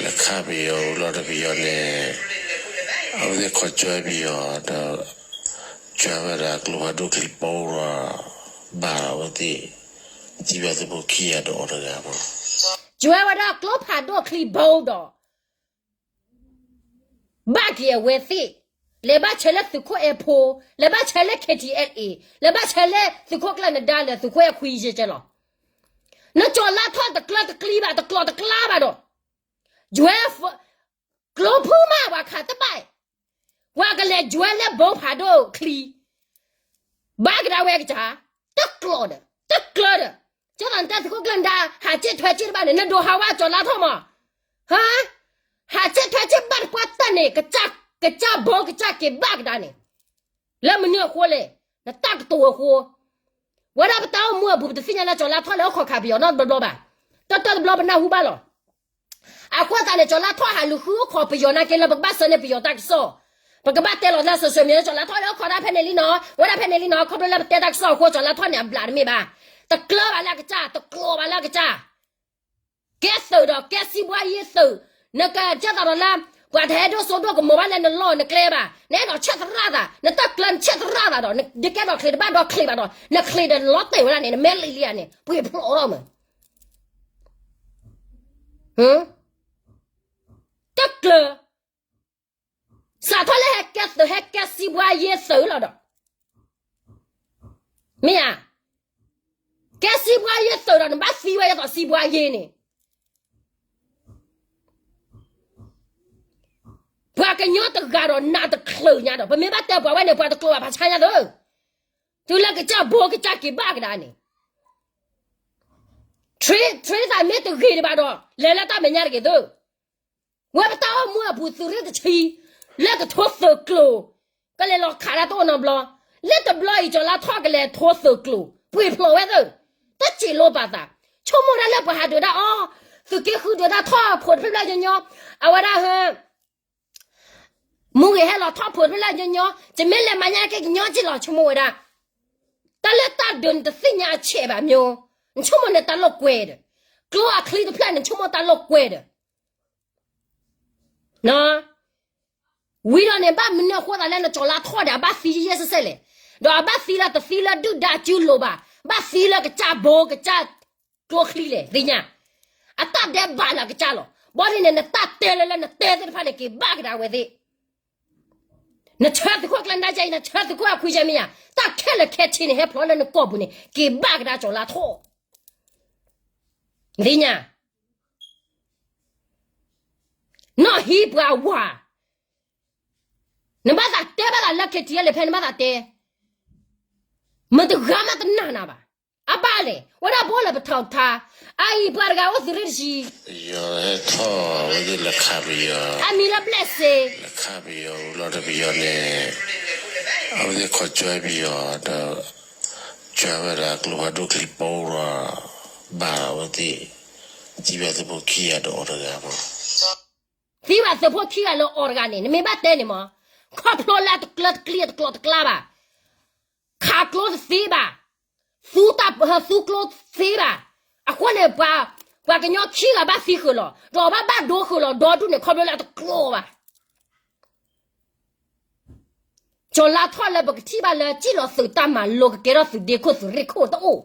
လဲၤခးပယီၤဝံၤလီၤဒီးပယီၤန့ၣ်, အဝဲသ့ၣ်ခိးကွဲပယီၤဒီး, ကွဲဝဲဒၣ်ကျိဖးဒိၣ်ချံပိဒီး, ဘၣ်အဝဲသ့ၣ်, သံဘၣ်သုးဖိခံဂၤဒီးအီၤတဂၤမး, ကွဲဝဲဒၣ်ကျိဖးဒိၣ်ချံပိဒီး ဘၣ်က့ၤအဝဲသ့ၣ်, လဲၤဘၣ်ဆဲးလၢသုးခိၣ်အဲၣ်ဖိ, လဲၤဘၣ်ဆဲးလၢ KTLA, လဲၤဘၣ်ဆဲးလၢသုးခိၣ်ကျၢၢ်နဒါလၢသုးခိၣ်အဲၣ်ခွံယဲၢ်ကဲလီၤ, နကၠီၤလါထီၣ်တကျၢတကျံဘၣ် တကျီတကျါဘၣ်ဒီး, ကွဲ, ကျိဖုမးပှၤခးတဘၣ်, ပှၤကလဲၤကွဲလၢဘိဖးဒိၣ်ချံ ဘၣ်ကဒါဝဲကစၢ်, တကျီဒီး, တကျီဒီး, ကၠီသးနတဲသုးခိၣ်ကျၢၢ်နဒါ ဟးစ့ၣ်ထွဲစ့ၣ်တဘၣ်န့ၣ် နဒိးဟးဝဲကၠီၤလါထီၣ်မး, ဟါ, ဟးစ့ၣ်ထွဲစ့ၣ်ဘၣ်တပှၢ်တၢၢ်န့ၣ် ကစၢ်ဘိကစၢ်က့ၤဘၣ်ကဒါန့ၣ်, လၢမနုၤအဃိလဲၣ်, နတၢ်ကတိၤအဃိ, ဝဲဒၣ်ပတၢ်အိၣ်မူအပူၤ ပတသ့ၣ်ညါလၢကၠီၤလါထီၣ်လဲၤအိၣ်ခိးခးပယီၤနီတဘျီဘျီဘၣ်, တၢ်တၢ်တဘျီပနၢ်ဟူဘၣ်လီၤ. အဃိသတးန့ၣ် ကၠီၤလါထီၣ်ဟးလူၤဃုအိၣ်ခိးပယီၤနာ်က့လၢပကဘၣ်ဆၢန့ၢ်ပယီၤတၢ်ကစီၣ်, ပကဘၣ်တဲလီၤလၢ social media လၢကၠီၤလါထီၣ်လဲၤအိၣ်ခိးဒၣ်ဖဲန့ၣ်လံနီၤ, ဝဲဒၣ်ဖဲန့ၣ်လံနီၤ, ခီဖျိလၢပတဲတၢ်ကစီၣ်အဃိ ကၠီၤလါထီၣ်န့ၣ်အဘျးတမ့ၢ်ဘၣ်, တကျၢၤဘၣ်လၢအကစၢ်, တကျိၤဘၣ်လၢအကစၢ် ကဲသုးဒီးကဲစံးဘှါယ့သုး, နကကဲသးဒီးလၢ ပှၤတဟဲဒိၣ်စိဒိၣ်ကမီၤဘၣ်လၢနလီၢ်နကျဲဘၣ်, နအဲၣ်ဒိးဆဲးသရၣ်သး, နတၢ်ကျၢၤနဆဲးသရၣ်သးဒီး နကဲဒီးချံးတဘၣ်ဒီးချံးဘၣ်ဒီး နချံးဒီးလီၤတဲာ်ဝဲဒၣ်န့ၣ် နမဲလံလံဧါန့ၣ် ပှ့ၤဖျိးထီၣ်မး, တၢ်ကျၢၤ စးထီၣ်လၢဟဲကဲသုး ဟဲကဲစံးဘှါယ့သုးလီၤဒီး, မ့ၢ်ဧါ, ကဲစံးဘှါယ့သုးဒီး နဘၣ်သံဝဲဒ်သိးစံးဘှါယ့န့ၣ်, ပှၤကညီတဂၤဒီးနးတချုးညါဒီး ပမ့ၢ်ဘၣ်တဲပှၤဝဲန့ၣ် ပှၤတကျိၤဘၣ်ဖးဆါညါသု, တုၤလၢကစၢ်ဘိကစၢ်က့ၤဘၣ်ကဒါန့ၣ်, ထရံသးမ့ၢ်တဂ့ၤဒံးဘၣ်ဒီး လဲၤလၢတၢ်မဲာ်ညါတဂ့ၤသု, ဝဲပတၢ်အိၣ်မူအပူၤသုးရ့ၣ်တဆံ လၢကထိသုးကျိၤ, ကလဲၤလီၤခးဒၣ်တအိၣ်နီတဘျီ, လၢတဘျီအံၤ ကၠီၤလါထီၣ်ကလဲၤထိသုးကျိၤ ပှ့ၤဖျိးဝဲသု, တစံးလိပာ်သး, ဆိကမိၣ်ဒၣ်လၢပှၤဟးဒုးဒၣ်အီၤ, သုးက့ဃုဒုးဒၣ်ထီၣ်ဖိးတဖျၢၣ်ဖျၢၣ်ညီညီ, အဝဲဒၣ်ဟဲ မူဂ့ၤဟဲလီၤထီၣ်ဖိးတဖျၢၣ်ဖျၢၣ်ညီညီ, တမ့ၢ်လဲၤမၤညါက့ကညီက့လီၤ ဆိကမိၣ်ဝဲဒၣ်, တၢ်လၢတၢ်ဒုးနတသ့ၣ်ညါအဆဲးဘၣ်မၠိ, နဆိကမိၣ်န့ၣ်တၢ်လိာ်ကွဲဒီး, ကျိအချံတဖျၢၣ်န့ၣ် နဆိကမိၣ်တၢ်လိာ်ကွဲဒီး ဝံၤဒီးန့ၣ် ဘၣ်မနုၤအဃိသးလၢနကၠီၤလါထီၣ်ဒီး အဘၣ်သံယဲၢ်စဲၣ်စဲၣ်လဲၣ်, ဒီးအဘၣ်သံလၢတသံလၢဒုၣ်ဒါအစုလိၤဘၣ်, ဘၣ်သံလၢကစၢ်ဘိကစၢ်ကျိချံလဲၣ် သ့ၣ်ညါ, အတၢ်ဒဲးဘးလၢအကစၢ်လီၤ, ဘၣ်ဒ်န့ၣ် နတၢ်တဲလၢလၢနတဲသ့ၣ်တဖၣ်န့ၣ် က့ၤဘၣ်ကဒါဝဲသ့ၣ် နဆၢသုးခိၣ်ကျၢၢ်နဒါယဲအံၤ နဆၢသုးခိၣ်အခွံယဲမ့ၢ်ယါ, တၢ်ခဲလၢာ်ခဲဆ့န့ၣ် ဟဲဖျိးလၢနကိာ်ပူၤန့ၣ် က့ၤဘၣ်ကဒါကၠီၤလါထီၣ်, သ့ၣ်ညါ, နီၢ်ဟံးပှၤဝၤ, နဘၣ်သးတဲဘၣ်သးလၢ KTLA ဖဲနဘၣ်သးတဲ, မတဂၤမးတနာ်နၤဘၣ်, အဘၣ်လဲၣ်, ဝဲဒၣ်ဘိလၢပထီၣ်ထါ, အအံၤပှၤတဂၤအိၣ်သုးရ့ၣ်တဆံ, ယထီၣ်ဝဲသ့ၣ်လဲၤခးပယီၤ, အမံၤလၢ blessing, လဲၤခးပယီၤ လီၤတပယီၤန့ၣ်, အဝဲသ့ၣ်ခီၣ်ကၠီပယီၤဒီး, ကၠီဝဲဒၣ်ကျိဖးဒိၣ်ချံပီဒီး, ဘၣ်အဝဲသ့ၣ်, သံဘၣ်သုးဖိခံဂၤဒီးအီၤတဂၤမး သံဘၣ်သုးဖိခံဂၤလၢအီၤတဂၤန့ၣ် နမ့ၢ်ဘၣ်တဲန့ၣ်မး, ခီဖျိလၢအတကျၢၤတကျံအတကျိၤတကျါဘၣ်, ခးကျိတသ့ဘၣ်, သူတၢ်ဟၢသူကျိသ့ဘၣ်, အဃိန့ၣ် ပှၤကညီခံဂၤဘၣ်သံဃုာ်လီၤ, ဒီးဘၣ်ဘၣ်ဒိဃုာ်လီၤ ဒီဒူၣ်န့ၣ် ခီဖျိလၢအတကျိၤဘၣ် ကၠီၤလါထီၣ်လၢပကထံၣ်ဘၣ်လၢ ကံၣ်လီၤသုးတၢ်မၤလိ ကကဲထီၣ်သုးဒ့ခိၣ်သုးရ့ၣ်ခိၣ်တအိၣ်,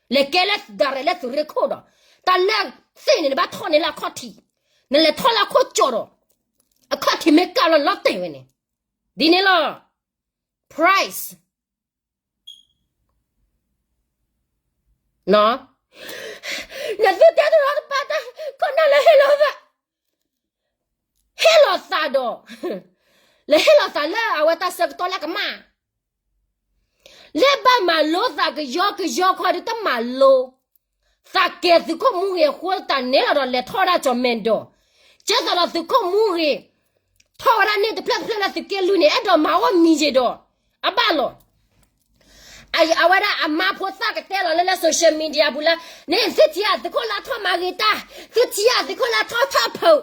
လဲၤကဲလၢဒၣ်ရဲၣ်လၢသုးရ့ၣ်ခိၣ်ဒီး, တၢ်လၢသ့ၣ်န့ၣ် နဘၣ်ထီၣ်န့ၢ်လၢအခီၣ်ထံး, နလဲၤထီၣ်လၢအခိၣ်ကၠီဒီး, အခီၣ်ထံးမ့ၢ်ကၢ်လီၤလီၤတဲာ်ဝဲန့ၣ်, ဒ်န့ၣ်လီၤ, price နသုတဲတရီတပါတၢ် ခိၣ်နၢ်လၢဟ့ၣ်လီၤသး, ဟ့ၣ်လီၤသးဒီး, လၢဟ့ၣ်လီၤသးလၢအဝဲတၢ်ဆၢကတီၢ်လၢကမၣ်, လၢဘၣ်မၤလိသးကယီကယီခီဒုးတမၤလိ, သးကဲသုးခိၣ်မူဂ့ၤအဃိသတးန့ၣ်လီၤဒီး လဲၤထီၣ်ဒၣ်ကၠီၤမဲာ်ဒီး, ကဲသိးဒီးသုးခိၣ်မူဂ့ၤ, ထီၣ်ဝဲဒၣ်န့ၣ်တဖျၢၣ်တဖျၢၣ်လၢသုးက့လွံၢ်န့ၣ် အဲၣ်ဒိးမၤအိၣ်မံၤယ့ၤဒီး, အဘၣ်လီၤ အဝဲဒၣ်အမါဖိသၣ်ကတဲလီၤလၢလၢ social media ပူၤလၢ, န့ၣ်သုထံၣ်ဧါ သုးခိၣ်လါထီၣ်မၤဂ့ၤတၢ်, သုထံၣ်ဧါ သုးခိၣ်လါထီၣ်ထီၣ်ဖုး,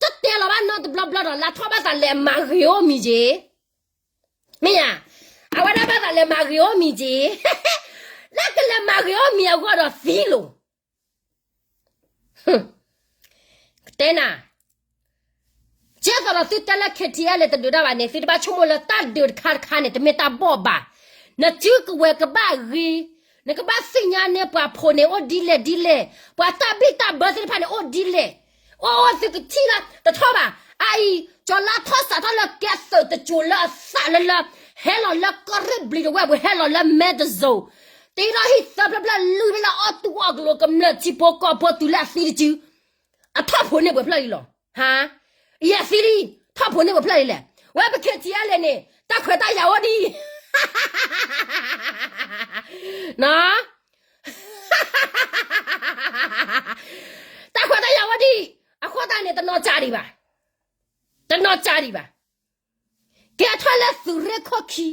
တတဲလီၤဘၣ်နီတဘျီဘျီဒီး လါထီၣ်ဘၣ်သးလဲၤမၤဂ့ၤအိၣ်မံၤက့ၤ, မ့ၢ်ဧါ, အဝဲဒၣ်ဘၣ်သးလဲၤမၤဂ့ၤအိၣ်မံၤက့ၤ, လၢကလဲၤမၤဂ့ၤအိၣ်မံၤအဂီၢ်ဒီးသံလီၤ ကတဲနၤ, ကဲသိးဒီးသုတဲလၢ KTLA တဒုးတၢ်ဘၣ်န့ၣ် သုတဘၣ်ဆိကမိၣ်လၢတၢ်ဒုးတခါတခါန့ၣ် တမ့ၢ်တၢ်ဘီၣ်ဘၣ်, နစုကဝဲၤကဘၣ်ဂ့ၤ, နကဘၣ်သ့ၣ်ညါန့ၢ်ပှၤဖိန့ၣ်အိၣ်ဒ်လဲၣ်ဒ်လဲၣ်, ပှၤတၢ်ဘံၣ်တၢ်ဘၢသ့ၣ်တဖၣ်န့ၣ်အိၣ်ဒ်လဲၣ်, အိၣ်အိၣ်သုကထံၣ်လၢတထီၣ်ဘၣ်, အအံၤ ကၠီၤလါထီၣ်စးထီၣ်လၢကဲသုးတစိၤလၢအသးလၢလၢ, ဟဲလီၤလၢကီၢ်ရ့ၣ်ဘျံးတဝဲၢ်ပူၤ ဟဲလီၤလၢမဲတစိၤ, တ့ထီၣ်ဟံၣ်သၢဖျၢၣ်ဖျၢၣ်လွံၢ်ဖျၢၣ်လၢအီၣ်တူၢ်အီၣ်ကလိၤကမျၢၢ်ထံဖိကီၢ်ဖိတုၤလၢအသံတစု, အထီၣ်ဖိန့ၢ်ပှဲၤဖျၢၣ်လံလီၤ, ဟါ, ယသံလံ, ထီၣ်ဖိန့ၢ်ပှဲၤဖျၢၣ်လံလဲၣ်, ဝဲပ KTLA န့ၣ် တၢ်ခွဲးတၢ်ယာ်အိၣ်ဒံး တၢ်ခွဲးတၢ်ယာ်အိၣ်ဒံး, အဃိသတးန့ၣ် တနီၢ်ကၠးဒံးဘၣ်, တနီၢ်ကၠးဒံးဘၣ်, ကဲထီၣ်လၢသုးရ့ၣ်ခိၣ်ခံ,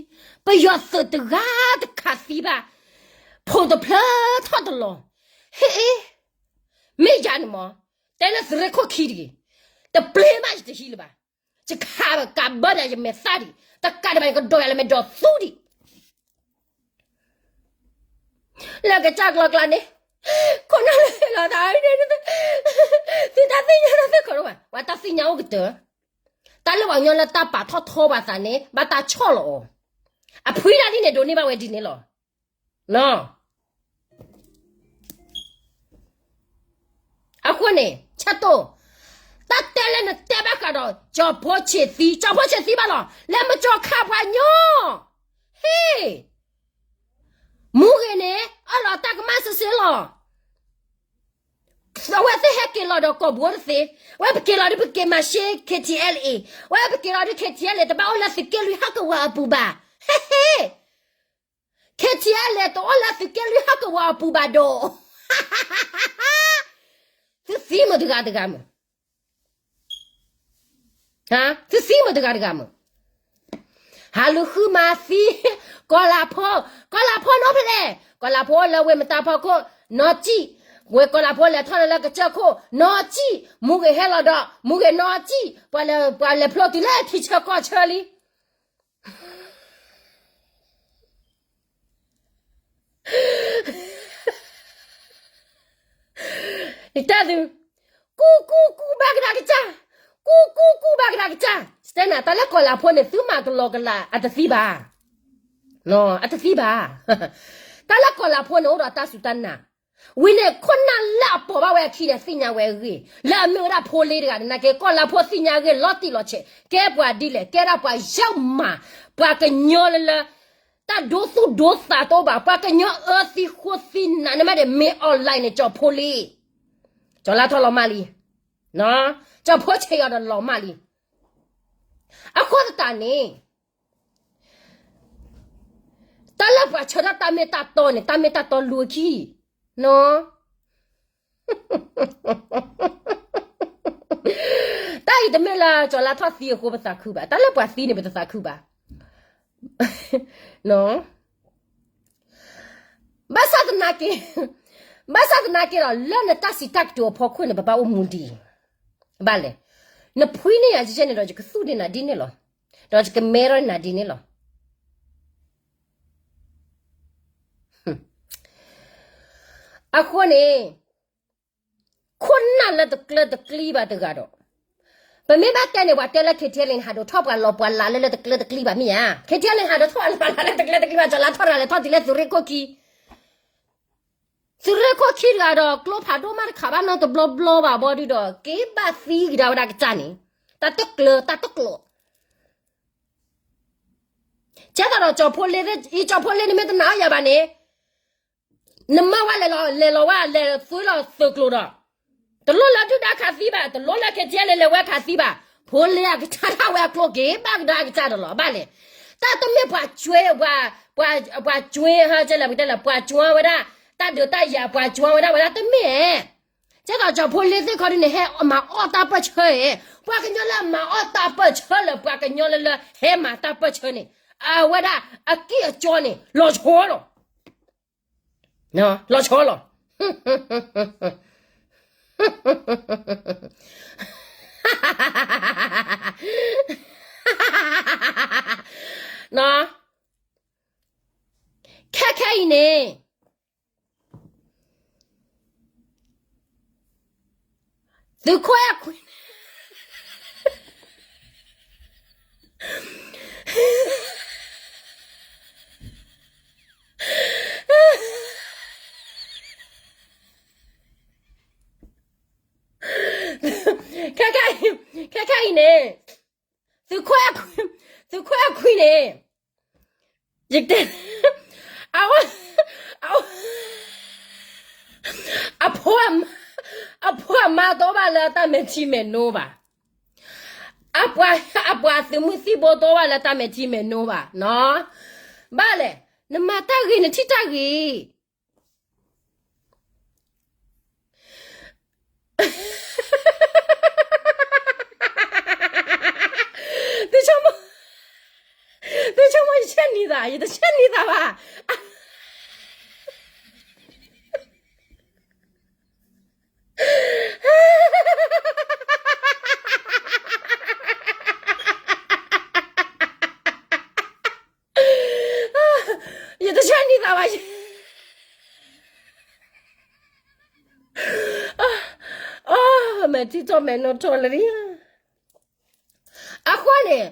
ပယီၤသုးတဂၤတခးသံဘၣ်, ဖိတဖျၢၣ်ထီၣ်တလီၤ, ဟ့ၣ်, မ့ၢ်ယၤန့ၣ်မး, တဲလၢသုးရ့ၣ်ခိၣ်ခံတဂ့ၤ, တပျ့ၤမးယတဟံးလၢၤဘၣ်, ယခးကးဘၢဒၣ်ယမဲာ်သၣ်ဒံး, တကးဒံးဘၣ်ယကဒိးယၤလၢမဲာ်ဒိးသူဒံး လၢကစၢ်ကျီကျါန့ၣ်, ခိၣ်နၢ်လၢဟ့ၣ်လီၤသး, သုတၢ်သ့ၣ်ညါတသ့ၣ်ခီဘၣ်, ပှၤတၢ်သ့ၣ်ညါအိၣ်ကတၢၢ်, တၢ်လၢပှၤကညီလၢတၢ်ပာ်ထီၣ်ထီပှၤသးန့ၣ် ဘၣ်တၢ်ဆီၣ်လီၤအီၤ, အဖှံတၢ်ဒ်န့ၣ်ဒိးန့ၢ်ဘၣ်ဝဲဒ်န့ၣ်လီၤ. အဃိန့ၣ် ဆၢတိၢ်, တၢ်တဲလၢနတဲဘၣ်ဃးဒီး ကၠီၤဖိဆံးသံ, ကၠီၤဖိဆံးသံဘၣ်လီၤ, လဲၤမကၠီၤခးပှၤညီ, ဟ့ၣ်, မူဂ့ၤန့ၣ် အၢၣ်လီၤတၢ်ကမၣ်စ့စ့လီၤ. အဝဲသ့ၣ်ဟဲက့ၤလီၤဒီးကိာ်ဘိတသ့, ဝဲပက့ၤလီၤဒုးပက့ၤမၤရှဲ K T L A, ဝဲပက့ၤလီၤဒုး K T L A တဘၣ်အိၣ်လၢသုးက့လွံၢ်ဟီၣ်ကဝီၤအပူၤဘၣ်, ဟ့ၣ်ဟ့ၣ် K T L A တအိၣ်လၢသုးက့လွံၢ်ဟီၣ်ကဝီၤအပူၤဘၣ်ဒီး, သုသံမုာ်တဂၤတဂၤမုာ်, သုသံမုာ်တဂၤတဂၤမုာ်, ဟးလူၤဃုမၤသံ, ကီၤလၤဖိ, ကီၤလၤဖိန့ၣ်အိၣ်ဖဲလဲၣ်, ကီၤလၤဖိအိၣ်လၢဝ့ၢ်မတၤဖီခိၣ်, နီၢ်ကံၣ်, ဝ့ၢ်ကီၤလၤဖိလဲၤထီၣ်လၢကစၢၢ်ခိၣ်, နီၢ်ကံၣ်, မူဂ့ၤဟဲလီၤဒီး မူဂ့ၤနီၢ်ကံၣ်, ပှၤလဲၤဖျိတုၤလၢထံဆၢကီၢ်ဆၢလံ ယတဲသု, ကူကူကူဘၣ်ကဒါကစၢ်, ကူကူကူဘၣ်ကဒါကစၢ်, တဲနၤ တၢ်လၢကီၤလၤဖိန့ၣ် သုမၤကလီကလး အတသံဘၣ်, အတသံဘၣ်, တၢ်လၢကီၤလၤဖိန့ၣ် အိၣ်ဒီးတၢ်စူၢ်တၢ်နာ်, ဝံၤန့ၣ် ခိၣ်နၢ်လၢအပိာ်ဘၣ်ဝဲအခံန့ၣ် သ့ၣ်ညါဝဲအဂ့ၢ်, လၢအမ့ၢ်ဝဲဒၣ်ဖိလ့တဂၤန့ၣ် နာ်က့ ကီၤလၤဖိသ့ၣ်ညါအဂ့ၢ်လီၤတံၢ်လီၤဆဲး, ကဲပှၤဒ်လဲၣ်, ကဲဒၣ်ပှၤယၢၢ်မၤ, ပှၤကညီလၢလၢ တၢ်ဒိသူၣ်ဒိသးတအိၣ်ဘၣ်, ပှၤကညီအၢသံဃိသံနးန့ၣ်မးဒီး မ့ၢ် online န့ၣ် ကၠီၤဖိလ့, ကၠီၤလါထီၣ်လီၤမၢ်လံ, ကၠီၤဖိဆဲးအီၤဒီးလီၤမၢ်လံ, အဃိသတးန့ၣ် တၢ်လၢပှၤဆၢထၢၣ်တၢ်မ့ၢ်တၢ်တီန့ၣ် တၢ်မ့ၢ်တၢ်တီလူၤအခံ, တၢ်အံၤတမ့ၢ်လၢကၠီၤလါထီၣ်သံအဃိပသးခုဘၣ်, တၢ်လၢပှၤသံန့ၣ် ပတသးခုဘၣ်, ဘၣ်ဆၣ်သနာ်က့, ဘၣ်ဆၣ်သနာ်က့ဒီး လၢနတၢ်စံးတၢ်ကတိၤအဖီခိၣ်န့ၣ် ပဘၣ်အိၣ်မူဒံး, ဘၣ်လဲၣ်, နဖှံန့ၢ်ယၤကဲန့ၣ်ဒီး ယကသူၣ်ဒံးနၤဒ်န့ၣ်လီၤ, ဒီးယကမဲထီၣ်နၤဒ်န့ၣ်လီၤ. အဃိန့ၣ် ခိၣ်နၢ်လၢတကျၢၤတကျံဘၣ်တဂၤဒီး, ပမ့ၢ်ဘၣ်တဲန့ၣ် ပှၤတဲလၢ K T L A န့ၣ် ဟးဒိးထီၣ်ပှၤလီၤပှၤလးလၢလၢတကျၢၤတကျံဘၣ်မ့ၢ်ဧါ, K T L A န့ၣ် ဟးဒိးထီၣ်ပှၤလီၤပှၤလးလၢတကျၢၤတကျံဘၣ်, ကၠီၤလါထီၣ်တဂၤလဲၤထီၣ်တုၤလၢသုးရ့ၣ်ခိၣ်ခံ, သုးရ့ၣ်ခိၣ်ခံတဂၤဒီး ကျိဖးဒိၣ်မးတခးဘၣ်နီတဘျီဘျီဘၣ်ဘီဒုဒီး က့ၤဘၣ်သံကဒါဝဲဒၣ်ကစၢ်န့ၣ်, တၢ်တကျၢၤ တၢ်တကျိၤ ကဲသိးဒီးကၠီၤဖိလ့, အံၤကၠီၤဖိလ့န့ၣ်မ့ၢ်တနာ်အီၤယၤဘၣ်န့ၣ်, နမၤဝဲလဲၤလီၤ, လဲၤလီၤဝဲ, လဲၤသွံလီၤသုးကျိၤဒီး, တလိၣ်လၢဒုၣ်ဒါခးသံဘၣ်, တလိၣ်လၢ K T L A လဲၤဝဲခးသံဘၣ်, ဖိလ့အကစၢ်ဒၣ်ဝဲအကျိၤ က့ၤဘၣ်ကဒါကစၢ်ဒီးလီၤ. ဘၣ်လဲၣ်, တၢ်တမ့ၢ်ပှၤကွဲ, ပှၤကွဲဟဲကဲလဲၣ်, ပှၤကွဲဝဲဒၣ်, တၢ်ဒုးတၢ်ယၤ ပှၤကွဲဝဲဒၣ်ဝဲဒၣ်တမ့ၢ်, ကဲသိးကၠီၤဖိလ့သ့ၣ်ခီဒုန့ၣ် ဟဲမၤအီၣ်တၢ်ပၢၢ်ဆၢ, ပှၤကညီလၢအမၤအီၣ်တၢ်ပၢၢ်ဆၢလၢ ပှၤကညီလၢလၢဟဲမၤတၢ်ပၢၢ်ဆၢန့ၣ်, အဝဲဒၣ်အကံၢ်အစီန့ၣ် လီၤဆီလီၤ, လီၤဆီလီၤ. ခဲခဲအံၤန့ၣ် သုးခိၣ်အဲၣ်ခွံ ခဲခဲအံၤန့ၣ် သုးခိၣ်အဲၣ်ခွံ, သုးခိၣ်အဲၣ်ခွံန့ၣ်, ယတဲ, အဝဲ, အဝဲ, အဖိ, အဖိအမါတအိၣ်ဘၣ်လၢတၢ်မဲာ်ထံမဲာ်နိဘၣ်, အပှၤ, အပှၤသုးမုၢ်သံၣ်ဘိတအိၣ်ဘၣ်လၢတၢ်မဲာ်ထံမဲာ်နိဘၣ်နီၤ, ဘၣ်လဲၣ်, နမၤတၢ်ဂ့ၤနထံၣ်တၢ်ဂ့ၤ သုဆိကမိၣ်, ယတဆၢန့ၢ်သးဘၣ်. ယတဆၢန့ၢ်သးဘၣ်. အ မဲာ်ထံထီၣ်မဲာ်နိထီၣ်လၢ အဃိန့ၣ်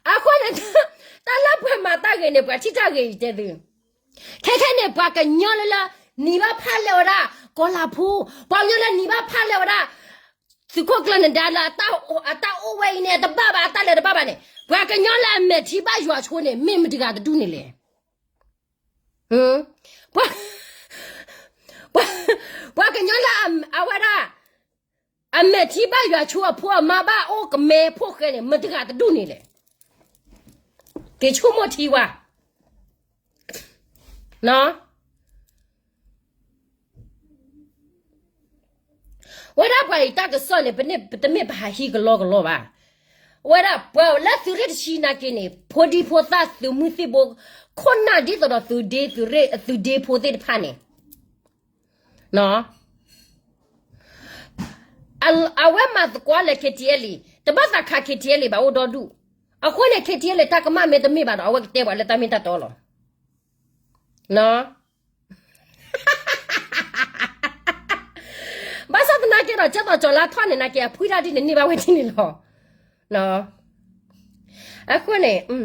အဃိန့ၣ် တၢ်လၢပှၤမၤတၢ်ဂ့ၤန့ၣ် ပှၤထံၣ်တၢ်ဂ့ၤအံၤတဲသု, ခဲခဲန့ၣ် ပှၤကညီလၢလၢ နံၤဘၣ်ဖးလဲၢ်ဝဲဒၣ် ကီၤလၤဖိ, ပှၤကညီလၢနံၤဘၣ်ဖးလဲၢ်ဝဲဒၣ် သုးခိၣ်ကျၢၢ်နဒါလၢ အတၢ်အိၣ်ဝဲအံၤန့ၣ် တဘၣ်ဘၣ် အတၢ်လဲၤတဘၣ်ဘၣ်န့ၣ် ပှၤကညီလၢအမဲာ်ထံဘၣ်ယွၤဆိန့ၣ် မ့ၢ်မတဂၤတဒူၣ်န့ၣ်လဲၣ်. ပှၤကညီလၢအဝဲဒၣ် အမဲာ်ထံဘၣ်ယွၤဆိ အဖိအမါဘၣ်အိၣ်ကမဲဖိဃဲန့ၣ် မတဂၤတဒူၣ်န့ၣ်လဲၣ်. က့ၤဆိကမိၣ်ထံဝဲ ဝဲဒၣ်ပှၤအံၤတၢ်ကစီၣ်န့ၣ် ပတမ့ၢ်ပဟးဟံးကလီကလီဘၣ်. ဝဲဒၣ်ပှၤလၢသုးရ့ၣ်တဆံနာ်က့န့ၣ် ဖိဒံဖိသၣ်သုးမုၢ်သံၣ်ဘိ ခိၣ်နၢ်ဒ်သိးဒီးသုးဒ့သုးရ့ၣ်သုးဒ့ဖိသ့ၣ်တဖၣ်န့ၣ် အဝဲမၤသကိးလၢ ခ့ထံအဲလ်အံၤ တဘၣ်သးခး ခ့ထံအဲလ်အံၤ ဘၣ်အိၣ်ဒီဒူၣ်. အဃိန့ၣ် ခ့ထံအဲလ်အံၤ တၢ်ကမၣ်မ့ၢ်တမ့ၢ်ဘၣ်ဒီး အဝဲကတဲပှၤလၢတၢ်မ့ၢ်တၢ်တီလီၤ. ဘၣ်ဆၣ်သနာ်က့ဒီး ကဲသိးကၠီၤလါထီၣ်န့ၣ်နာ်က့ အဖှံတၢ်ဒ်န့ၣ်န့ၢ်ဘၣ်ဝဲဒ်န့ၣ်လီၤ. အဃိန့ၣ်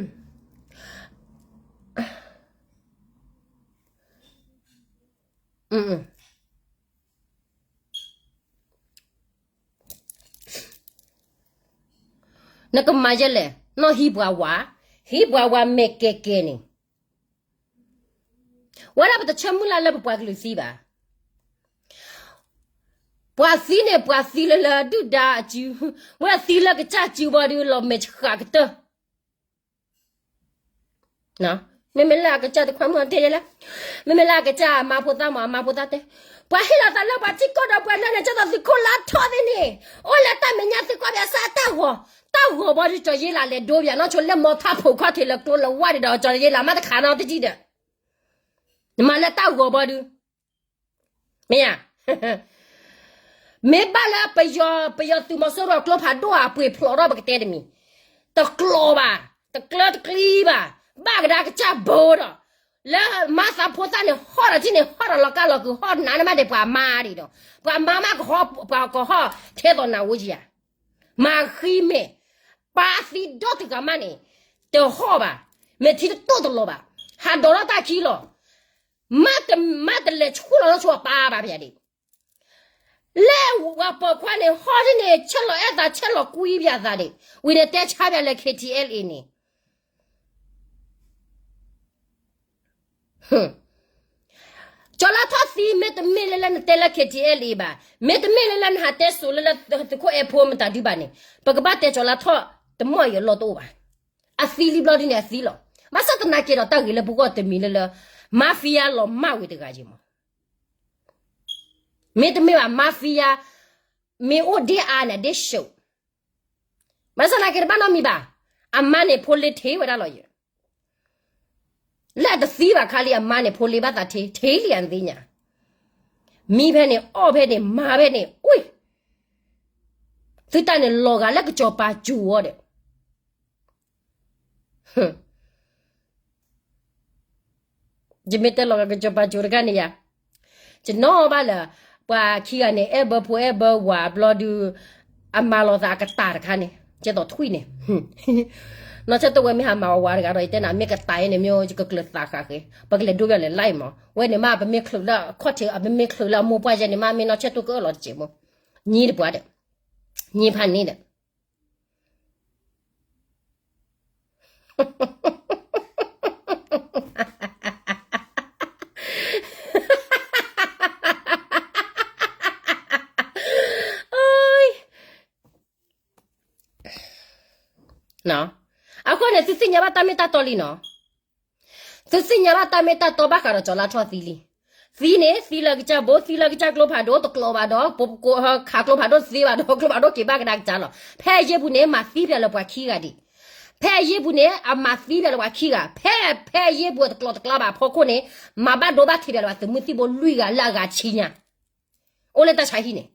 နကမၤယဲလဲၣ်, နီၢ်ဟံးပှၤဝၤ, ဟံးပှၤဝၤမဲာ်ကဲကဲန့ၣ်, ဝဲဒၣ်ပတဆၢမုၢ်လၢ်လၢပပှၤကလုာ်သံဘၣ်. ပှၤသံန့ၣ် ပှၤသံလၢလၢဒုၣ်ဒါအစု, ဝဲသံလၢကစၢ်စုဘီဒုး လီၤမဲာ်ဆှးကတၢၢ် မ့မ့ၢ်လၢအကစၢ်တခွါမုၣ်အတဲယဲလဲၣ်, မ့မ့ၢ်လၢအကစၢ်အမါဖိသၣ်မး အမါဖိသၣ်တဲ, ပှၤဟ့ၣ်လီၤသးလၢပှၤထံကီၢ်ဒီးပှၤလၢန့ၣ် ကဲသိးသုးခိၣ်လါထီၣ်သ့ၣ်န့ၣ်, အိၣ်လၢတၢ်မဲာ်ညါသုးကီၢ်ပယီၤစၢ်တၢ်ဂီၤ, တၢ်ဂီၤဘီဒုး ကၠီၤယ့လးလဲၤဒိပယီၤနီၢ်ဆိလၢမီထးဖိးခီၣ်ထံးလၢကျိလၢဝါဒံးဒီး ကၠီၤယ့လးမ့ၢ်တခးနီတထံၣ်ဒီး, နမၤလၢတၢ်ဂီၤဘီဒုး မ့ၢ်ဧါ. မ့ၢ်ဘၣ်လၢပယီၤ ပယီၤသုးမီၤစိရိၤကျိဖးဒိၣ်အပှ့ၤဖျိးထီၣ်ပကတဲတမံၤ, တကျိၤဘၣ်, တကျၢတကျံဘၣ်, ဘၣ်ကဒါကစၢ်ဘိဒီး, လၢမါသးဖိသၣ်န့ၣ် ဟီၣ်ဒီးထံၣ်န့ၣ် ဟီၣ်ဒီးလီၤကၢ်လီၤကုာ် ဟီၣ်နးန့ၣ်မးဒီးပှၤမါဒံးဒီး, ပှၤမါမးကဟီၣ်, ပှၤကဟီၣ်ထဲသိးနၤဝဲယံၤဧါ, မၤဃံမဲာ်, ပာ်သံဒီတဂၤမးန့ၣ်, တဟီၣ်ဘၣ်, မဲာ်ထံတတိၢ်တလီၤဘၣ်, ဟးဒိးထီၣ်တၢ်ခံလီၤ. မ့တမ့ၢ်တလဲၤဆူၣ်လီၤလၢဆိပာ်ဘၣ်ဖဲဒံး, လၢဝၤပိာ်ခွါန့ၣ် ဟီၣ်ဒ်န့ၣ် ဆဲးလီၤအဲၣ်သး ဆဲးလီၤကွံဘၣ်သးဒံး, ဝံၤန့ၣ်တဲဆါဘၣ်လၢ ခ့ထံအဲလ်အ့န့ၣ် ကၠီၤလါထီၣ်သံ မ့တမ့ၢ်လၢလၢနတဲလၢ ခ့ထံအဲလ်အ့ဘၣ်, မ့တမ့ၢ်လၢလၢနဟးတဲစိၤလၢလၢသုးခိၣ်အဲၣ်ဖိမတၤဒုဘၣ်န့ၣ်, ပကဘၣ်တဲကၠီၤလါထီၣ်တမီၢ်အံၤအလီၢ်တအိၣ်ဘၣ်. အသံလံဘျီဒ်န့ၣ်အသံလီၤ. ဘၣ်ဆၣ်သနာ်က့ဒီးတၢ်ဂ့ၤလၢပဂီၢ်တမံၤလၢလၢ mafia လီၤမၢ်ဝံၤတဂၤယံၤမး. မ့တမ့ၢ်ဘၣ် mafia မ့ၢ်အိၣ်ဒ့အါန့ၣ် ဒ့ၣ်ၡိး, ဘၣ်ဆၣ်သနာ်က့တဘၣ်နီတမံၤဘၣ်. အမါန့ၣ်ဖိလ့ထံးဝဲဒၣ်လီၤယံၤ, လၢအတသံဘၣ်ခါလံ အမါန့ၣ်ဖိလ့ဘၣ်သးထံး ထံးလံအသ့ၣ်ညါ, မံဖဲန့ၣ် အီၣ်ဖဲန့ၣ် မၤဖဲန့ၣ် အူၣ်, သုတၢ်န့ၣ်လီၤဂာ်လၢကစီၤပၤစူၤအီၤဒီး ယမ့ၢ်တဲလီၤဂာ်ကစီၤပၤစူၤတခါန့ၣ်ယါ, ယနီၣ်ဘၣ်လၢ ပှၤခံဂၤန့ၣ် အဲၣ်ဘၢဖိအဲၣ်ဘၢဝၤဘျီဒုး အမၤလီၤသးအကတၢၢ်တခါန့ၣ် ကဲသိးထွံၣ်န့ၣ်, နီၢ်ဆဲးတိၣ်ဝဲမ့ၢ်ဟးမၤဝဲဝၤတဂၤဒီး ယတဲနၤ မ့ၢ်ကတၢၢ်အံၤန့ၣ် မ့ၢ်ယကကျၢၤသးဃာ်ဃ့ ပကလဲၤဒိပယီၤလဲၤလၢအံၤမး, ဝဲန့ၣ်မး ပမ့ၢ်ချုးလၢအခီၣ်ထံး ပမ့ၢ်ချုးလၢအမိၢ်ပှၢ်ယဲန့ၣ်မး မ့ၢ်နီၢ်ဆဲးတိၣ်ကအၢၣ်လီၤတစဲးမး, ညံတပှၢ်ဒီး ညံဖးန့ၣ်ဒီး အဃိန့ၣ် သုသ့ၣ်ညါဘၣ်တၢ်မ့ၢ်တၢ်တီလံနီၤ, သုသ့ၣ်ညါဘၣ်တၢ်မ့ၢ်တၢ်တီဘၣ်ဃးဒီးကၠီၤလါထီၣ်သံလံ. သံန့ၣ် သံလၢကစၢ်ဘိ, သံလၢကစၢ်ကျိဖးဒိၣ်တကျိးဘၣ်ဒီး ပကိးခးကျိဖးဒိၣ်တသ့ဘၣ်ဒီး ကျိဖးဒိၣ်က့ၤဘၣ်ကဒါကစၢ်လီၤ. ဖဲအယ့ၢ်ပူၤန့ၣ် မၤသံပၠးလၢပှၤခံဂၤဒံး. ဖဲအယ့ၢ်ပူၤန့ၣ် အမၤသံပၠးလၢပှၤခံဂၤ, ဖဲ ဖဲအယ့ၢ်ပူၤတကျိးတကျါဘၣ်အဖီခိၣ်န့ၣ် မၤဘၣ်ဒိဘၣ်ထံးပၠးလၢပှၤသုးမုၢ်သံၣ်ဘိလွံၢ်ဂၤလၢအဂၤဆံညါ အိၣ်လၢတၢ်ဆါဟံၣ်န့ၣ်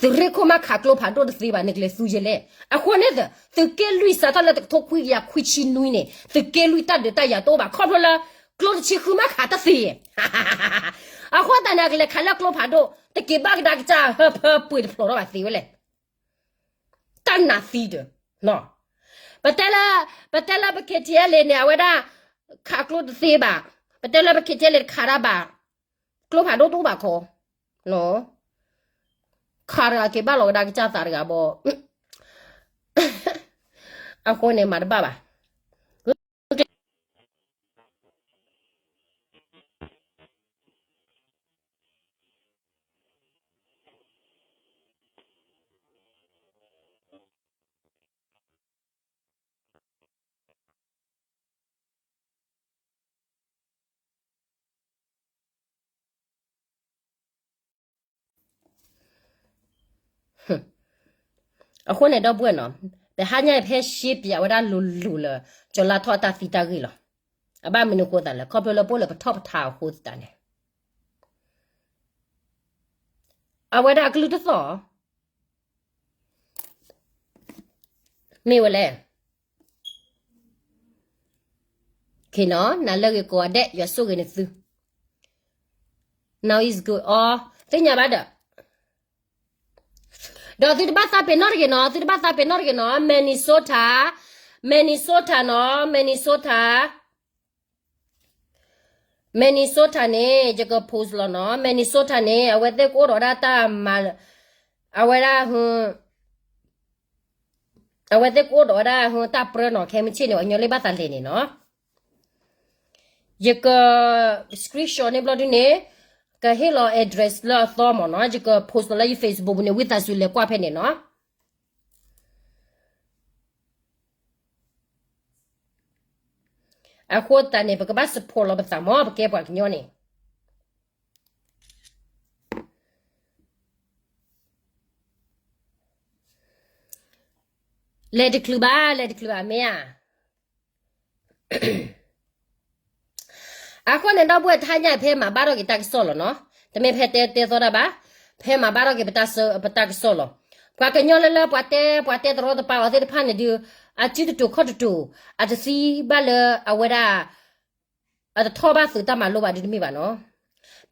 သုးရ့ၣ်ခိၣ်မးခးကျိဖးဒိၣ်တသ့ဘၣ်န့ၣ် ကလဲၤသူယဲလဲၣ်. အဃိန့ၣ် သုးက့လွံၢ်စးထီၣ်လၢတကထိခွံကယၤခွံဆံနွံန့ၣ် သုးက့လွံၢ်တၢ်ဒုးတၢ်ယၤတအိၣ်ဘၣ် ခီဖျိလၢကျိတဆံဃုမးခးတသ့. အဃိသတးန့ၣ် အကလဲၤခးလၢကျိဖးဒိၣ် တက့ၤဘၣ်ကဒါကစၢ်ဟၢဖၢပှ့ၤတဖျိးထီၣ်ဘၣ်သ့ဝဲလဲၣ်. တၢ်နးသံဒီး ပတဲလၢ ပတဲလၢပ K T L A န့ၣ် အဝဲဒၣ် ခးကျိတသ့ဘၣ်, ပတဲလၢပ K T L A တခးတၢ်ဘၣ်, ကျိဖးဒိၣ်တအိၣ်ဘၣ်ခီ, ခးတဂၤက့ၤဘၣ်လီၤကဒါကစၢ်သးတဂၤဘီ, အဃိန့ၣ်မၤတဘၣ်ဘၣ်. အဃိန့ၣ်ဒီပုၢ်ဝဲၢ်နီၤ, တဟါညါအံၤဖဲရှဲပၠးဝဲဒၣ်လိၤလိၤလၢ ကၠီၤလါထီၣ်အတၢ်သံတၢ်ဂ့ၢ်လီၤ. အဘၣ်မနုၤအဃိသးလဲၣ်, ခီဖျိလၢပအိၣ်လၢပထီၣ်ပထါအဃိသတးန့ၣ် အဝဲဒၣ်အကလုၢ်တသီၣ် မ့ၢ်ဝဲလဲၣ်. နၤလၢဂ့ၤကိးဂၤဒဲး ယွၤဆိၣ်ဂ့ၤနသု. Now is good အီ, သ့ၣ်ညါဘၣ်ဒီး, ဒီးသုတဘၣ်သးပ့ၤနီၣ်တဂ့ၤနီၤ, သုတဘၣ်သးပ့ၤနီၣ်တဂ့ၤနီၤ, Minnesota, Minnesota နီၤ, Minnesota, Minnesota န့ၣ် ယက post လီၤနီၤ, Minnesota န့ၣ် အဝဲသ့ၣ်ကအိၣ်ဒီးဝဲဒၣ်တၢ်မၤ, အဝဲဒၣ် အဝဲသ့ၣ်ကအိၣ်ဒီးဝဲဒၣ်တၢ်ပြၢနီၤ, ခဲမုၢ်ဆ့ၣ်န့ၣ် ပှၤကညီလၢဘၣ်သးလဲၤန့ၣ်နီၤ, ယက screenshot န့ၣ်ဘျီဒုန့ၣ်, ကဟ့ၣ်လီၤ address လၢအသီမ့ၢ်နီၤ, ယက post လီၤလၢယ Facebook ပူၤန့ၣ် ဝံသးစူၤလဲၤကွၢ်ဖဲန့ၣ်နီၤ. အဃိသတးန့ၣ် ပကဘၣ် support လီၤပသးမ့ၢ် ပကဲပှၤကညီန့ၣ် လဲၤတချုးဘၣ် လဲၤတချုးဘၣ် မ့ၢ်ဧါ. အဃိန့ၣ်ဒီပုၢ်ဝဲၢ် တဟါညါအံၤ ဖဲမၤဘၣ်ထီၣ်က့ၤတၢ်ကစီၣ်လီၤနီၤ, တမ့ၢ်ဖဲတဲတဲသီတၢ်ဘၣ်, ဖဲမၤဘၣ်ထီၣ်က့ၤ ပတၢ်ကစီၣ်လီၤ. ပှၤကညီလၢလၢပှၤတဲ ပှၤတဲတရီတပါအီၤသ့ၣ်တဖၣ်န့ၣ်ဒုး အစုတတိၤခီၣ်တတိၤ, အတသံဘၣ်လၢအဝဲဒၣ် အတထီၣ်ဘၣ်သုးတၢ်မၤလိဘၣ်ဒုးတမ့ၢ်ဘၣ်နီၤ.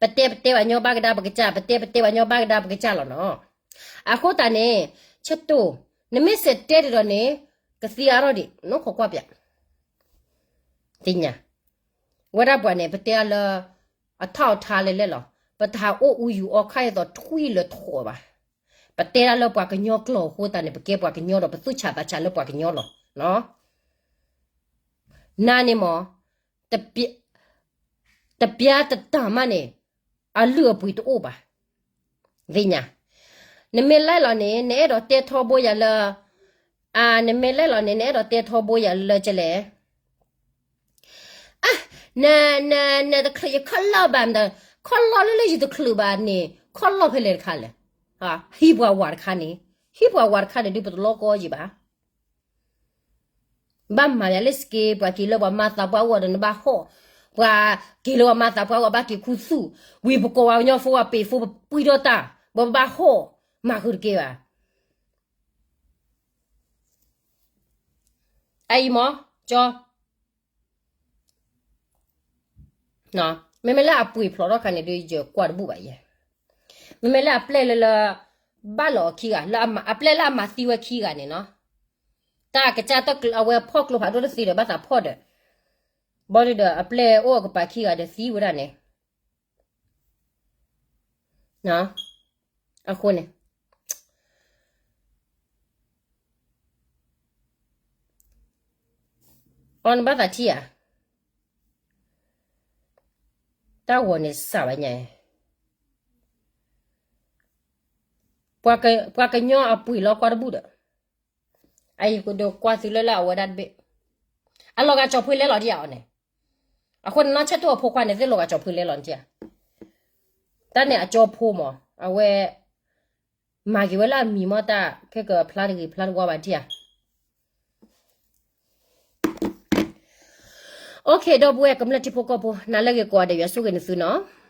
ပတဲပတဲပှၤညီဘၣ်ကဒါပကစၢ်, ပတဲပတဲပှၤညီဘၣ်ကဒါပကစၢ်လီၤနီၤ. အဃိသတးန့ၣ် ဆၢတိၢ်, နမ့ၢ်စဲးတဲဒ်ဒီးန့ၣ် ကသံအါထီၣ်ဒံး နီၢ်ခိကွၢ်ပၠး သ့ၣ်ညါ, ဝဲဒၣ်ပှၤန့ၣ် ပတဲအါလၢ အထီၣ်အထါလဲၣ်လဲၣ်လီၤ. ပတဟးအိၣ်အူယူၤအီခါအသိးထွံၣ်လၢထီၣ်ဘၣ်. ပတဲဒၣ်လၢပှၤကညီကျိာ်အဃိသတးန့ၣ် ပကဲပှၤကညီဒီး ပသူၣ်ဆးသးဆးလၢပှၤကညီလီၤ. နၤန့ၣ်မ့ၢ် တပျါတတၢ်မးန့ၣ် အလုၢ်အပှ့ၤတအိၣ်ဘၣ်. သ့ၣ်ညါ, နမ့ၢ်လဲၣ်လီၤန့ၣ် နအဲၣ်ဒိးတဲထီဘိယၤလၢ, နမ့ၢ်လဲၣ်လီၤန့ၣ် နအဲၣ်ဒိးတဲထီဘိယၤလၢကလဲၣ်. န, န, နတချုးယခီၣ်လီၢ်ဘၣ်မတၤ, ခီၣ်လီၢ်လၢလၢယတချုးဘၣ်န့ၣ် ခီၣ်လီၢ်ဖဲလဲၣ်တခါလဲၣ်. ဟံၣ်ပှၤဝၤတခါန့ၣ်, ဟံၣ်ပှၤဝၤတခါန့ၣ်ဒုး ပတလီကီယံၤဘၣ်. ဘၣ်မၤယၤလၢစက့, ပှၤက့ၤလၢပှၤမၤသးပှၢ်အိၣ်ဒီးနဘၣ်ဟီၣ်, ပှၤက့ၤလၢပှၤမၤသးပှၢ်အိၣ်ဘၣ်က့ၤခူသူၣ်, ဝံၤပကိးပှၤကညီဖိ ပှၤပ့ၤဖိ ပပှံထီၣ်တၢ်, ပဘၣ်ဟီၣ်, မၤဃုာ်တက့ၢ်ဘၣ်. အအံၤမ့ၢ်, ကၠီ မ့မ့ၢ်လၢအပှ့ၤဖျိးထီၣ်ခါန့ၣ်ဒုး ယကွၢ်တဘူၣ်ဘၣ်ယဲ. မ့မ့ၢ်လၢအပျဲၢ်လၢလၢ ဘၣ်လီၤအခံဂၤ, လၢအပျဲၢ်လၢအမၤသံဝဲခံဂၤန့ၣ်နီၤ, တၢ်ကစၢ်တၢ်အဝဲဖီၣ်ကျိဖးဒိၣ်တသ့ဒီးဘၣ်သးဖီၣ်ဒီး, ဘီဒုဒီး အပျဲၢ်အိၣ်အကပၤခံဂၤဒီးသံဝဲဒၣ်န့ၣ် အဃိန့ၣ် အီနဘၣ်သးထံၣ်ဧါ, တၢ်ဂီၤန့ၣ်စးဝဲညါ, ပှၤကညီအပှ့ၤလီၤကွၢ်တဘူၣ်ဒီး, အအံၤကဒိးကွၢ်သုလၢလၢအဝဲဒၣ်တဘ့ၣ်, အလီၤဂာ်ကၠီၤဖှ့လဲလီၤဒံးဧါအီၤန့ၣ်, အဃိန့ၣ်နီၢ်ဆၢၣ်ထူၣ်အဖိခွါန့ၣ် သ့ၣ်လီၤဂာ်ကၠီၤဖုလဲလီၤနထံၣ်ဧါ. တၢ်န့ၣ်အကၠီဖိမး အဝဲ မၤက့ၤဝဲလၢအမံၤမ့ၢ်တၢ် ခဲကဖျါတဂ့ၤဖျါတဝါဘၣ်ထံၣ်ဧါ. Okay ဒီပုၢ်ဝဲၢ်ကမျၢၢ်ထံဖိကီၢ်ဖိ နၤလၢအဂ့ၤကိးဂၤဒဲး ယွၤဆိၣ်ဂ့ၤနသုနီၤ.